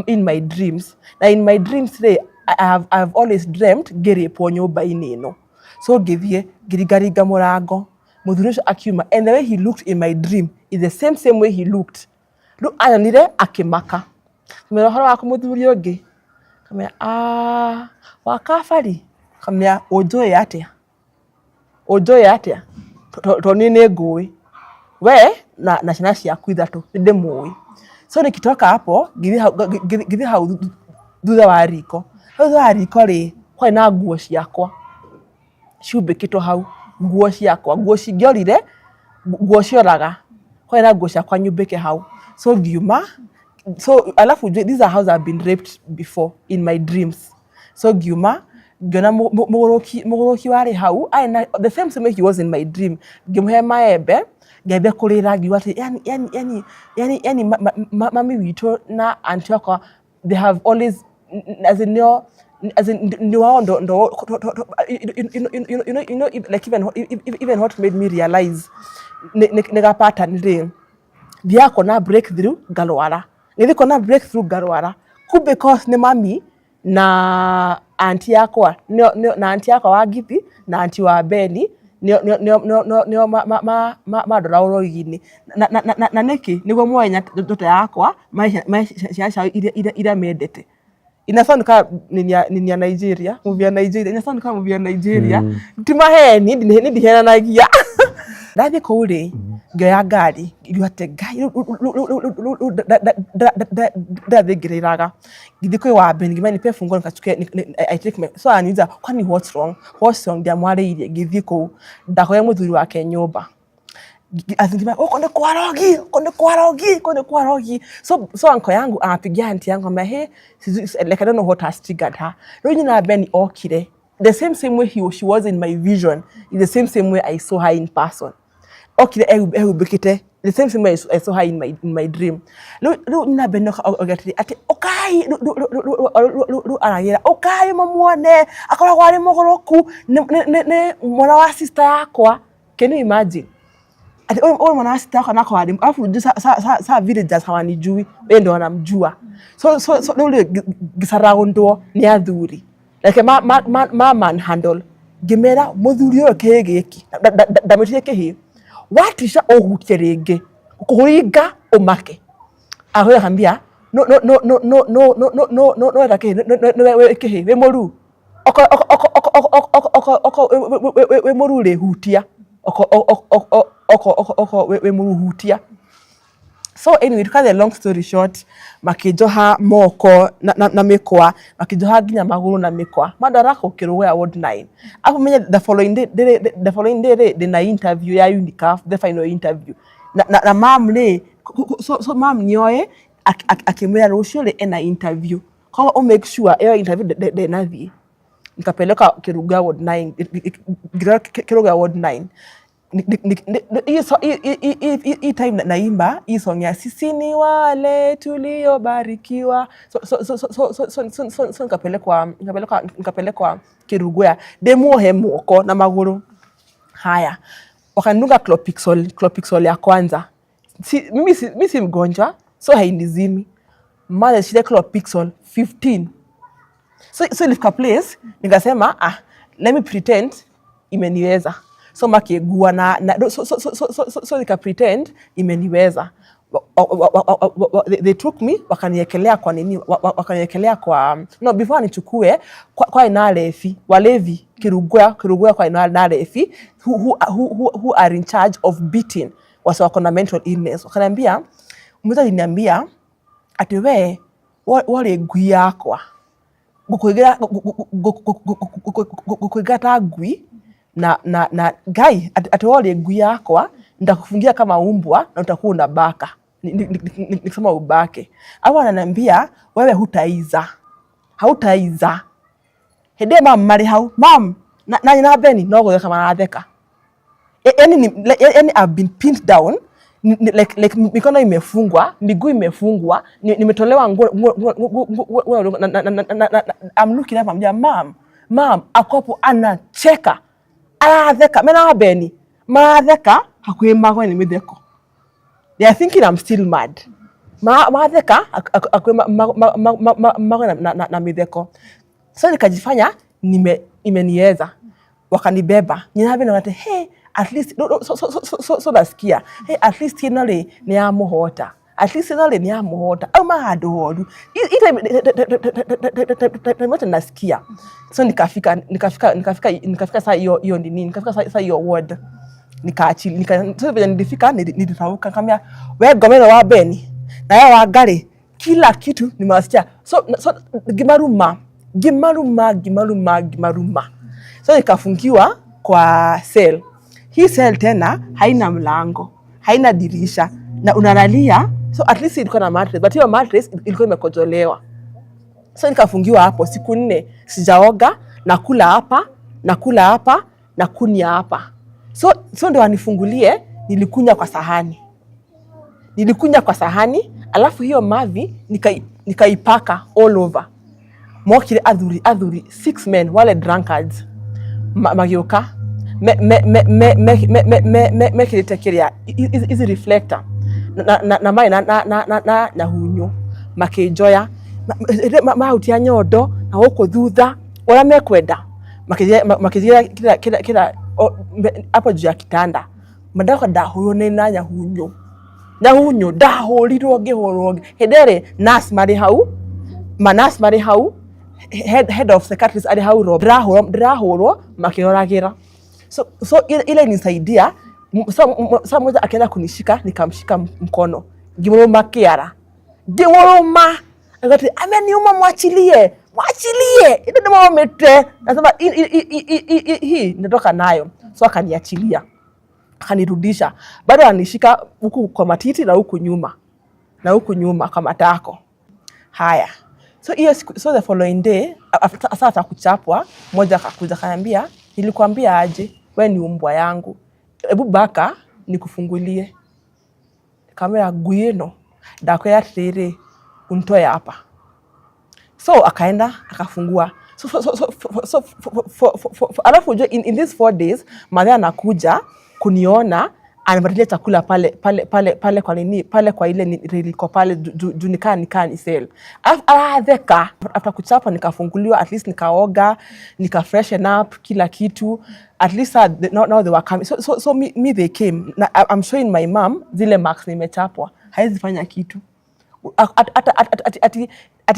in my dreams, na in my dreams rĩ, I have always dreamt ngĩrĩpwo nyũmba-inĩ ĩno. So ngĩthiĩ ngĩringaringa mũrango, mũthuri ũcio akiuma, and the way he looked in my dream is the same same way he looked. Rĩu anyonire akĩmaka. Kamwĩra, "Ũhoro waku mũthuri ũngĩ?" Kamwĩra, "Ah, wa kabari." Kamwĩra, "Ũnjũĩ atĩa? Ũnjũĩ atĩa? Tondũ niĩ nĩ ngũĩ we na ciana ciaku ithatũ, nĩ ndĩmũĩ." So nikitoka hapo ngĩthiĩ hau Thutha wa riko, hau thutha wa riko rĩ, kwarĩ na nguo ciakwa ciumbĩkĩtwo hau, nguo ciakwa, nguo cingĩorire, nguo cioraga, kwarĩ na nguo ciakwa nyumbĩke hau. So ngiuma. So alafu ujue, this is a house I've been raped before in my dreams. So ngiuma, ngĩona mũgũrũki warĩ hau, arĩ na the same way he was in my dream. Ngĩmũhe maembe, ngĩambia kũrĩra, ngiuga atĩ yani mami witũ na aunty wakwa, they have always, as in nĩo, as in nĩ wao ndo you know, like even what made me realize nĩ ga pattern rĩ, thiaga kuona breakthrough ngarwara, ngĩthiĩ kuona breakthrough ngarwara. Kumbe because nĩ mami na aunty yakwa na aunty yakwa wa Ngithi na aunty wa Beni nĩo mandora ũrogi-inĩ na nĩkĩ nĩguo moe ndoto yakwa mahe ciana ciao iria mendete. Ina sound kama nini ya Nigeria, movie ya Nigeria, ina sound kama movie ya Nigeria. Ti maheni, ni ndihenanagia. Ndathiĩ kũu rĩ, ngĩoya ngari, ngiuga atĩ Ngai, ndathiĩ ngĩrĩraga. Ngĩthiĩ kwĩ wa Beni, ngĩmwĩra nipe funguo nikachukue, I take my, so ananiuliza, "Kwani what's wrong? What's wrong?" Ndiamwarĩirie, ngĩthiĩ kũu ndakorire mũthuri wake nyũmba. Azingiba huko ni kwa rogi, huko ni kwa rogi, huko ni kwa rogi. So uncle yangu anapigia aunty yangu ambaye, hey, like I don't know what has triggered her. Rĩu nyina Beni okire the same way she was in my vision is the same way I saw her in person. Okire ehumbĩkĩte the same way I saw her in my dream. Rĩu nyina Beni oiga atĩrĩ atĩ ũkai, rĩu aragĩra ũkai mũmuone, akoragwo arĩ mũgũrũku, nĩ mwana wa sister yakwa. Can you imagine? Ati huyu mwana wa sister yako nako ali, alafu unajua sa villagers hawanijui, yeye ndo wanamjua. So rĩu rĩ ngĩcaraũndwo nĩ athuri like ma manhandle, ngĩmera mũthuri ũyũ kĩhĩ gĩkĩ ndamwĩtire kĩhĩ, watisha ũhutie rĩngĩ kũringa ũmake. Ahũra akambia no no no no no no no no no no no, kĩhĩ no we kĩhĩ wĩ mũru, oko oko oko oko oko oko oko oko wĩ mũru rĩ, hutia oko oko oko oko oko oko wĩ mũru, hutia. So anyway, to cut the long story short, makĩnjoha moko na mĩkwa, makĩnjoha nginya magũrũ na mĩkwa, mandwara kũ Kĩrũgũya ward 9. Afu menye the following day rĩ, ndĩna interview ya UNICAF, the final interview na mam rĩ, so mam nĩoĩ, akĩmwĩra rũciũ rĩ ena interview, koguo ũ make sure ĩyo interview ndĩnathiĩ. Nikapeleka Kĩrũgũya ward 9, Kĩrũgũya ward 9. Hii time naimba hii song ya "Sisi ni wale tuliobarikiwa". So nikapelekwa Kĩrũgũya ndĩmuohe moko na magũrũ. Haya, wakanidunga Clopixol, Clopixol ya kwanza. Mimi si mgonjwa, so hainizimi. Mother shile Clopixol 15. So ilifika place nikasema, "Ah, let me pretend imeniweza." So makigua na so nika pretend imeniweza. They took me, wakaniekelea kwa nini, wakaniekelea kwa, no, before nichukue kwa ina lefi walevi Kirugua, kwa ina na lefi who are in charge of beating wase wako na mental illness. Wakaniambia, mtu aliniambia ati we warĩ ngui yakwa, ngũkũiga ta ngui na Ngai, ati warĩ ngui yakwa, nitakufungia kama umbwa na utakuwa unabaka. Nikisema ubake au ananiambia wewe hutaiza, hautaiza. Hĩndĩ ĩyo mam marĩ hau, mam na nyina Beni no gũtheka maratheka. Yani I've been pinned down, like mikono imefungwa, miguu imefungwa, nimetolewa nguo, I'm looking up, I'm mam, mam ako hapo anacheka, aratheka mena Beni maratheka hakuhĩ magwe nĩ mĩtheko. They are thinking I'm still mad. Matheka hakuhĩ magwe na mĩtheko. So nikajifanya imeniweza, wakanibeba. Nyina Beni wakati, hey, at least no, no, so nasikia, hey, at least ĩno rĩ nĩ yamũhota, at least ĩno rĩ nĩ yamũhota, auma handũ horu. Time yote nasikia. So nikafika saa hiyo hiyo nini, nikafika saa hiyo ward, nikaachili so venye nilifika nilirauka, nikamwambia, "We ngomero wa Beni na we wa Ngarĩ, Kila kitu nimewasikia. So ngimaruma, ngimaruma, ngimaruma, ngimaruma. So nikafungiwa kwa cell. Hii cell tena haina mlango, haina dirisha na unalalia. So at least ilikuwa na mattress, but hiyo mattress ilikuwa imekojolewa. So nikafungiwa hapo siku 4, sijaoga, nakula hapa, nakula hapa, nakunya hapa. So ndo wanifungulie, nilikunya kwa sahani. Nilikunya kwa sahani, alafu hiyo mavi nikaipaka all over. Mokire athuri six men, wale drunkards, magĩũka mekĩrĩte kĩrĩa hizi reflector na marĩ na nyahunyu, makĩnjoya mahutia nyondo na gũkũ thutha ũrĩa mekwenda, makĩnjĩra kila hapo juu ya kitanda mandaka. Ndahũrwo nĩ na nyahunyu, nyahunyu, ndahũrirwo, ngĩhũrwo hĩndĩ ĩrĩ nurse marĩ hau, manurse marĩ hau, head of psychiatrist arĩ hau, ro ndĩrahũrwo, ndĩrahũrwo makĩroragĩra. So ile inisaidia. So mmoja akaenda kunishika, nikamshika mkono, ngimũrũma kĩara, ngimũrũma akati ameniuma, mwachilie, mwachilie, ile ndimũrũmĩte. Nasema hii natoka nayo. So akaniachilia, akanirudisha. Bado anishika huku kwa matiti na huku nyuma, na huku nyuma kwa matako. Haya, so hiyo siku, so the following day after sasa kuchapwa, mmoja akakuja akaniambia, "Nilikwambia aje? We ni umbwa yangu, hebu baka nikufungulie." Nikamwambia, "Ngui ĩno, ndakwĩra atĩrĩrĩ, unitoe hapa." So akaenda akafungua. So alafu ujue in these 4 days madhe anakuja kuniona, anipatia chakula pale pale pale pale kwa nini pale kwa ile liko pale juu nikaa ni cell. Alafu aratheka. After kuchapa nikafunguliwa, at least nikaoga, nika freshen up, kila kitu. At least now they were coming. So me they came na I'm showing my mom zile marks nimechapwa. Haizi fanya kitu.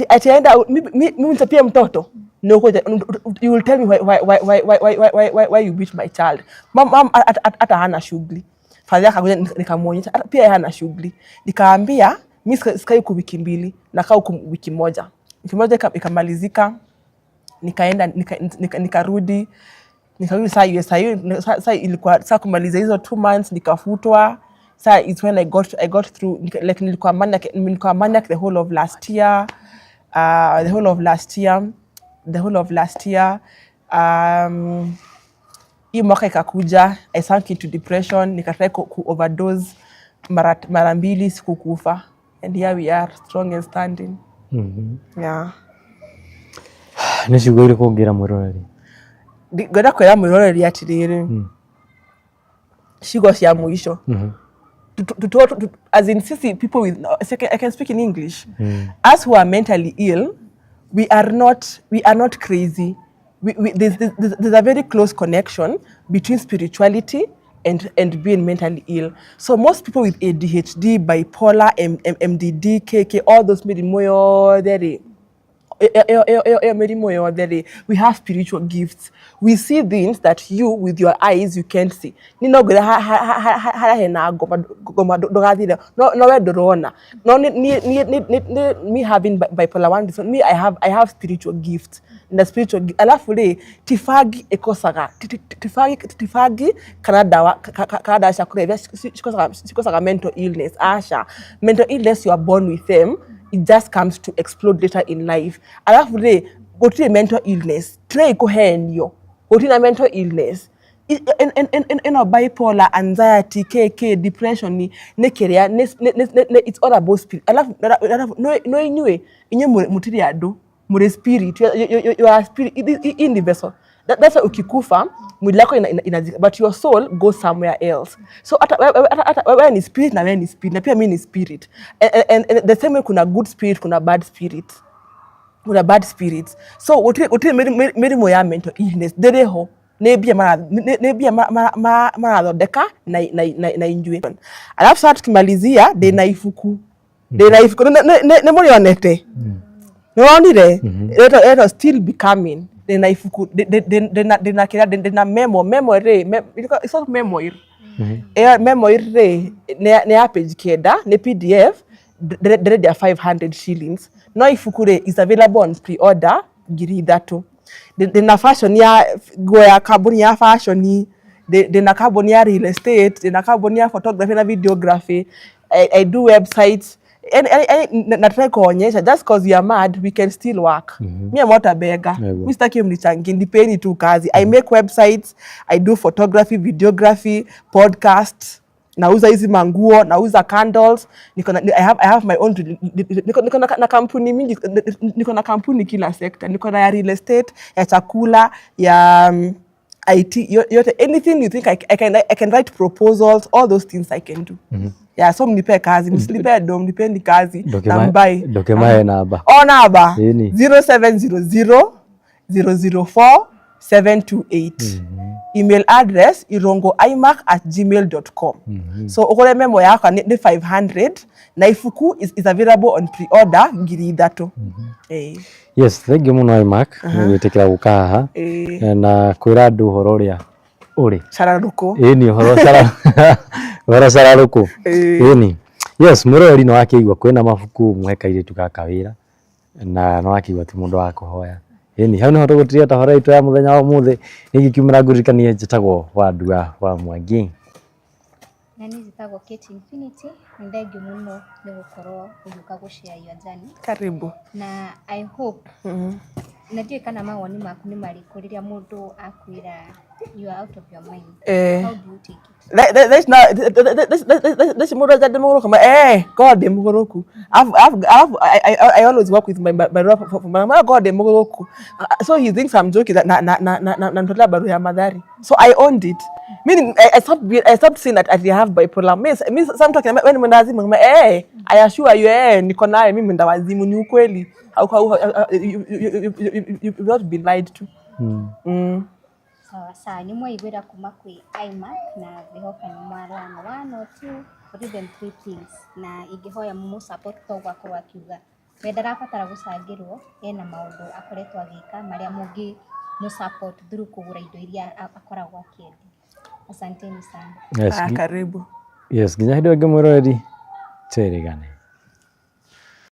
Ati aenda mimi nichapie mtoto? No, you will tell me why you beat my child. Mom hata hana shughuli. Father akakuja, nikamwonyesha, hata pia yeye hana shughuli. Nikaambia mi sikai huku wiki 2, nakaa huku wiki moja. Wiki moja ikamalizika, nikaenda, nikarudi saa hiyo saa hiyo saa ilikuwa saa kumaliza hizo 2 months, nikafutwa. Saa it's when I got through like nilikuwa maniac the whole of last year, the whole of last year, the whole of last year. Hii mwaka ikakuja, I sank into depression, nikatry ku overdose mara mbili, sikukufa, and here we are, strong and standing. Yeah. Nĩ ciugo irĩkũ ũngĩra mwĩroreri? Ngwenda kwĩra mwĩroreri atĩrĩrĩ, ciugo cia mũico, as in sisi people with, I can speak in English, us who are mentally ill, we are not crazy. We, we, there's, there's, there's a very close connection between spirituality and being mentally ill. So most people with ADHD, bipolar, MDD, KK, all those mĩrimũ yothe rĩ, ĩyo mĩrimũ yothe rĩ, we have spiritual gifts. We see things that you with your eyes you can't see. Ni no ngwĩre harĩa hena ngoma, ngoma ndũgathire, no we ndũrona. No ni me having bipolar 1 disorder, me I have spiritual gifts na spiritual alafu rĩ, ti bangi ĩkosaga, ti bangi kana ndawa kana ndawa cia kũrebia cikosaga mental illness. Aca, mental illness you are born with them, it just comes to explode later in life. Alafu rĩ, gũtirĩ mental illness, tirai kũhenio, gũtirĩ na mental illness. Ĩno bipolar, anxiety, KK, depression nĩ kĩrĩa it's all about spirit. Alafu no inyuĩ mũtirĩ andũ, mũrĩ spirit. You are spirit in the vessel. That's why ukikufa mwili yako ina, but your soul goes somewhere else. So hata wewe ni spirit na wewe ni spirit na pia mimi ni spirit. And the same way kuna good spirit, kuna bad spirit, kuna bad spirits. So gũtirĩ mĩrimũ ya mental illness, ndĩrĩ ho, nĩ mbia marathondeka na inyuĩ. Alafu sasa tukimalizia, ndĩna ibuku, ndĩna ibuku nĩ mũrĩonete, nĩwonire, ĩretwo Still Becoming. Ndĩna ibuku, ndĩna kĩrĩa, ndĩna memo rĩ, it's not memoir. Ĩyo memoir rĩ, nĩ ya page 9, nĩ PDF. Ndĩrendia 500 shillings, no ibuku rĩ is available on pre-order 3,000. Ndĩna fashion ya nguo, ya kambuni ya fashion, ndĩna kambuni ya real estate, ndĩna kambuni ya photography na videography. I do websites. Na try kuonyesha, just 'cause you are mad, we can still work. Mi am not a beggar. Nĩguo. Mi sitaki mnichangie, nipeni tu kazi. I make websites, I do photography, videography, podcast, nauza hizi manguo, nauza candles. Niko na, I have my own, niko na kampuni mingi, niko na kampuni kila sector. Niko na ya real estate, ya chakula, ya IT, yote, anything you think I can write proposals, all those things I can do. Yeah, so mnipe kazi, msinipe do, mnipeni kazi na mbai. Ndũkĩmahe namba. O namba Ĩni. 0700 004 728. Email address irongoimac@gmail.com. So ũgũre memo yakwa nĩ 500 na ibuku is available on pre-order 3,000. Eh. Yes, thank you mũno, Imac, nĩ gwĩtĩkĩra gũka haha na kwĩra andũ ũhoro ũrĩa ũrĩ. Cararũkũ. Ĩni, ũhoro cara, ũhoro cararũkũ. Ĩni, yes, mwĩroreri, nĩ wakĩigua kwĩna mabuku, mũhe kairĩtu gaka wĩra na nĩ wakĩigua ti mũndũ wa kũhoya. Ĩni, hau nĩho tũgũtiria tabarĩra itũ ya mũthenya wa ũmũthĩ. Ningĩkiumĩra ngũririkanie, njĩtagwo Wandua wa Mwangi. Na niĩ njĩtagwo Kate Infinity. Nĩ thengiũ mũno nĩ gũkorwo ũgĩũka gũ share your journey. Karibu. Na I hope, na ndiũĩ kana mawoni maku nĩ marĩkũ rĩrĩa mũndũ akwĩra you are out of your mind? Eh. How do you take it? This mũndũ aja ndĩ mũgũrũku ma God, ndĩ mũgũrũku. I've, I always work with my my God, ndĩ mũgũrũku. So he thinks I'm joking na na barua ya Mathari. So I owned it, meaning I stopped saying that I have bipolar. Me sometimes when mwendawazimu, I assure you, niko nayo mimi mwendawazimu, ni ukweli. How you you've not been lied to. Sawa sawa, nĩ mwaiguĩra kuma kwĩ IMAC na ngwĩhoka nĩ mwarana one or two or even three things, na ingĩhoya mũmũ support toguo akorwo akiuga we ndarabatara gũcangĩrwo, ena maũndũ akoretwo agĩka marĩa mũngĩ mũ support through kũgũra indo iria akoragwo akĩendia. Asanteni sana. Yes, Ah, karibu. Yes, nginya hĩndĩ ĩyo ĩngĩ, mwĩroreri, twĩrĩgane.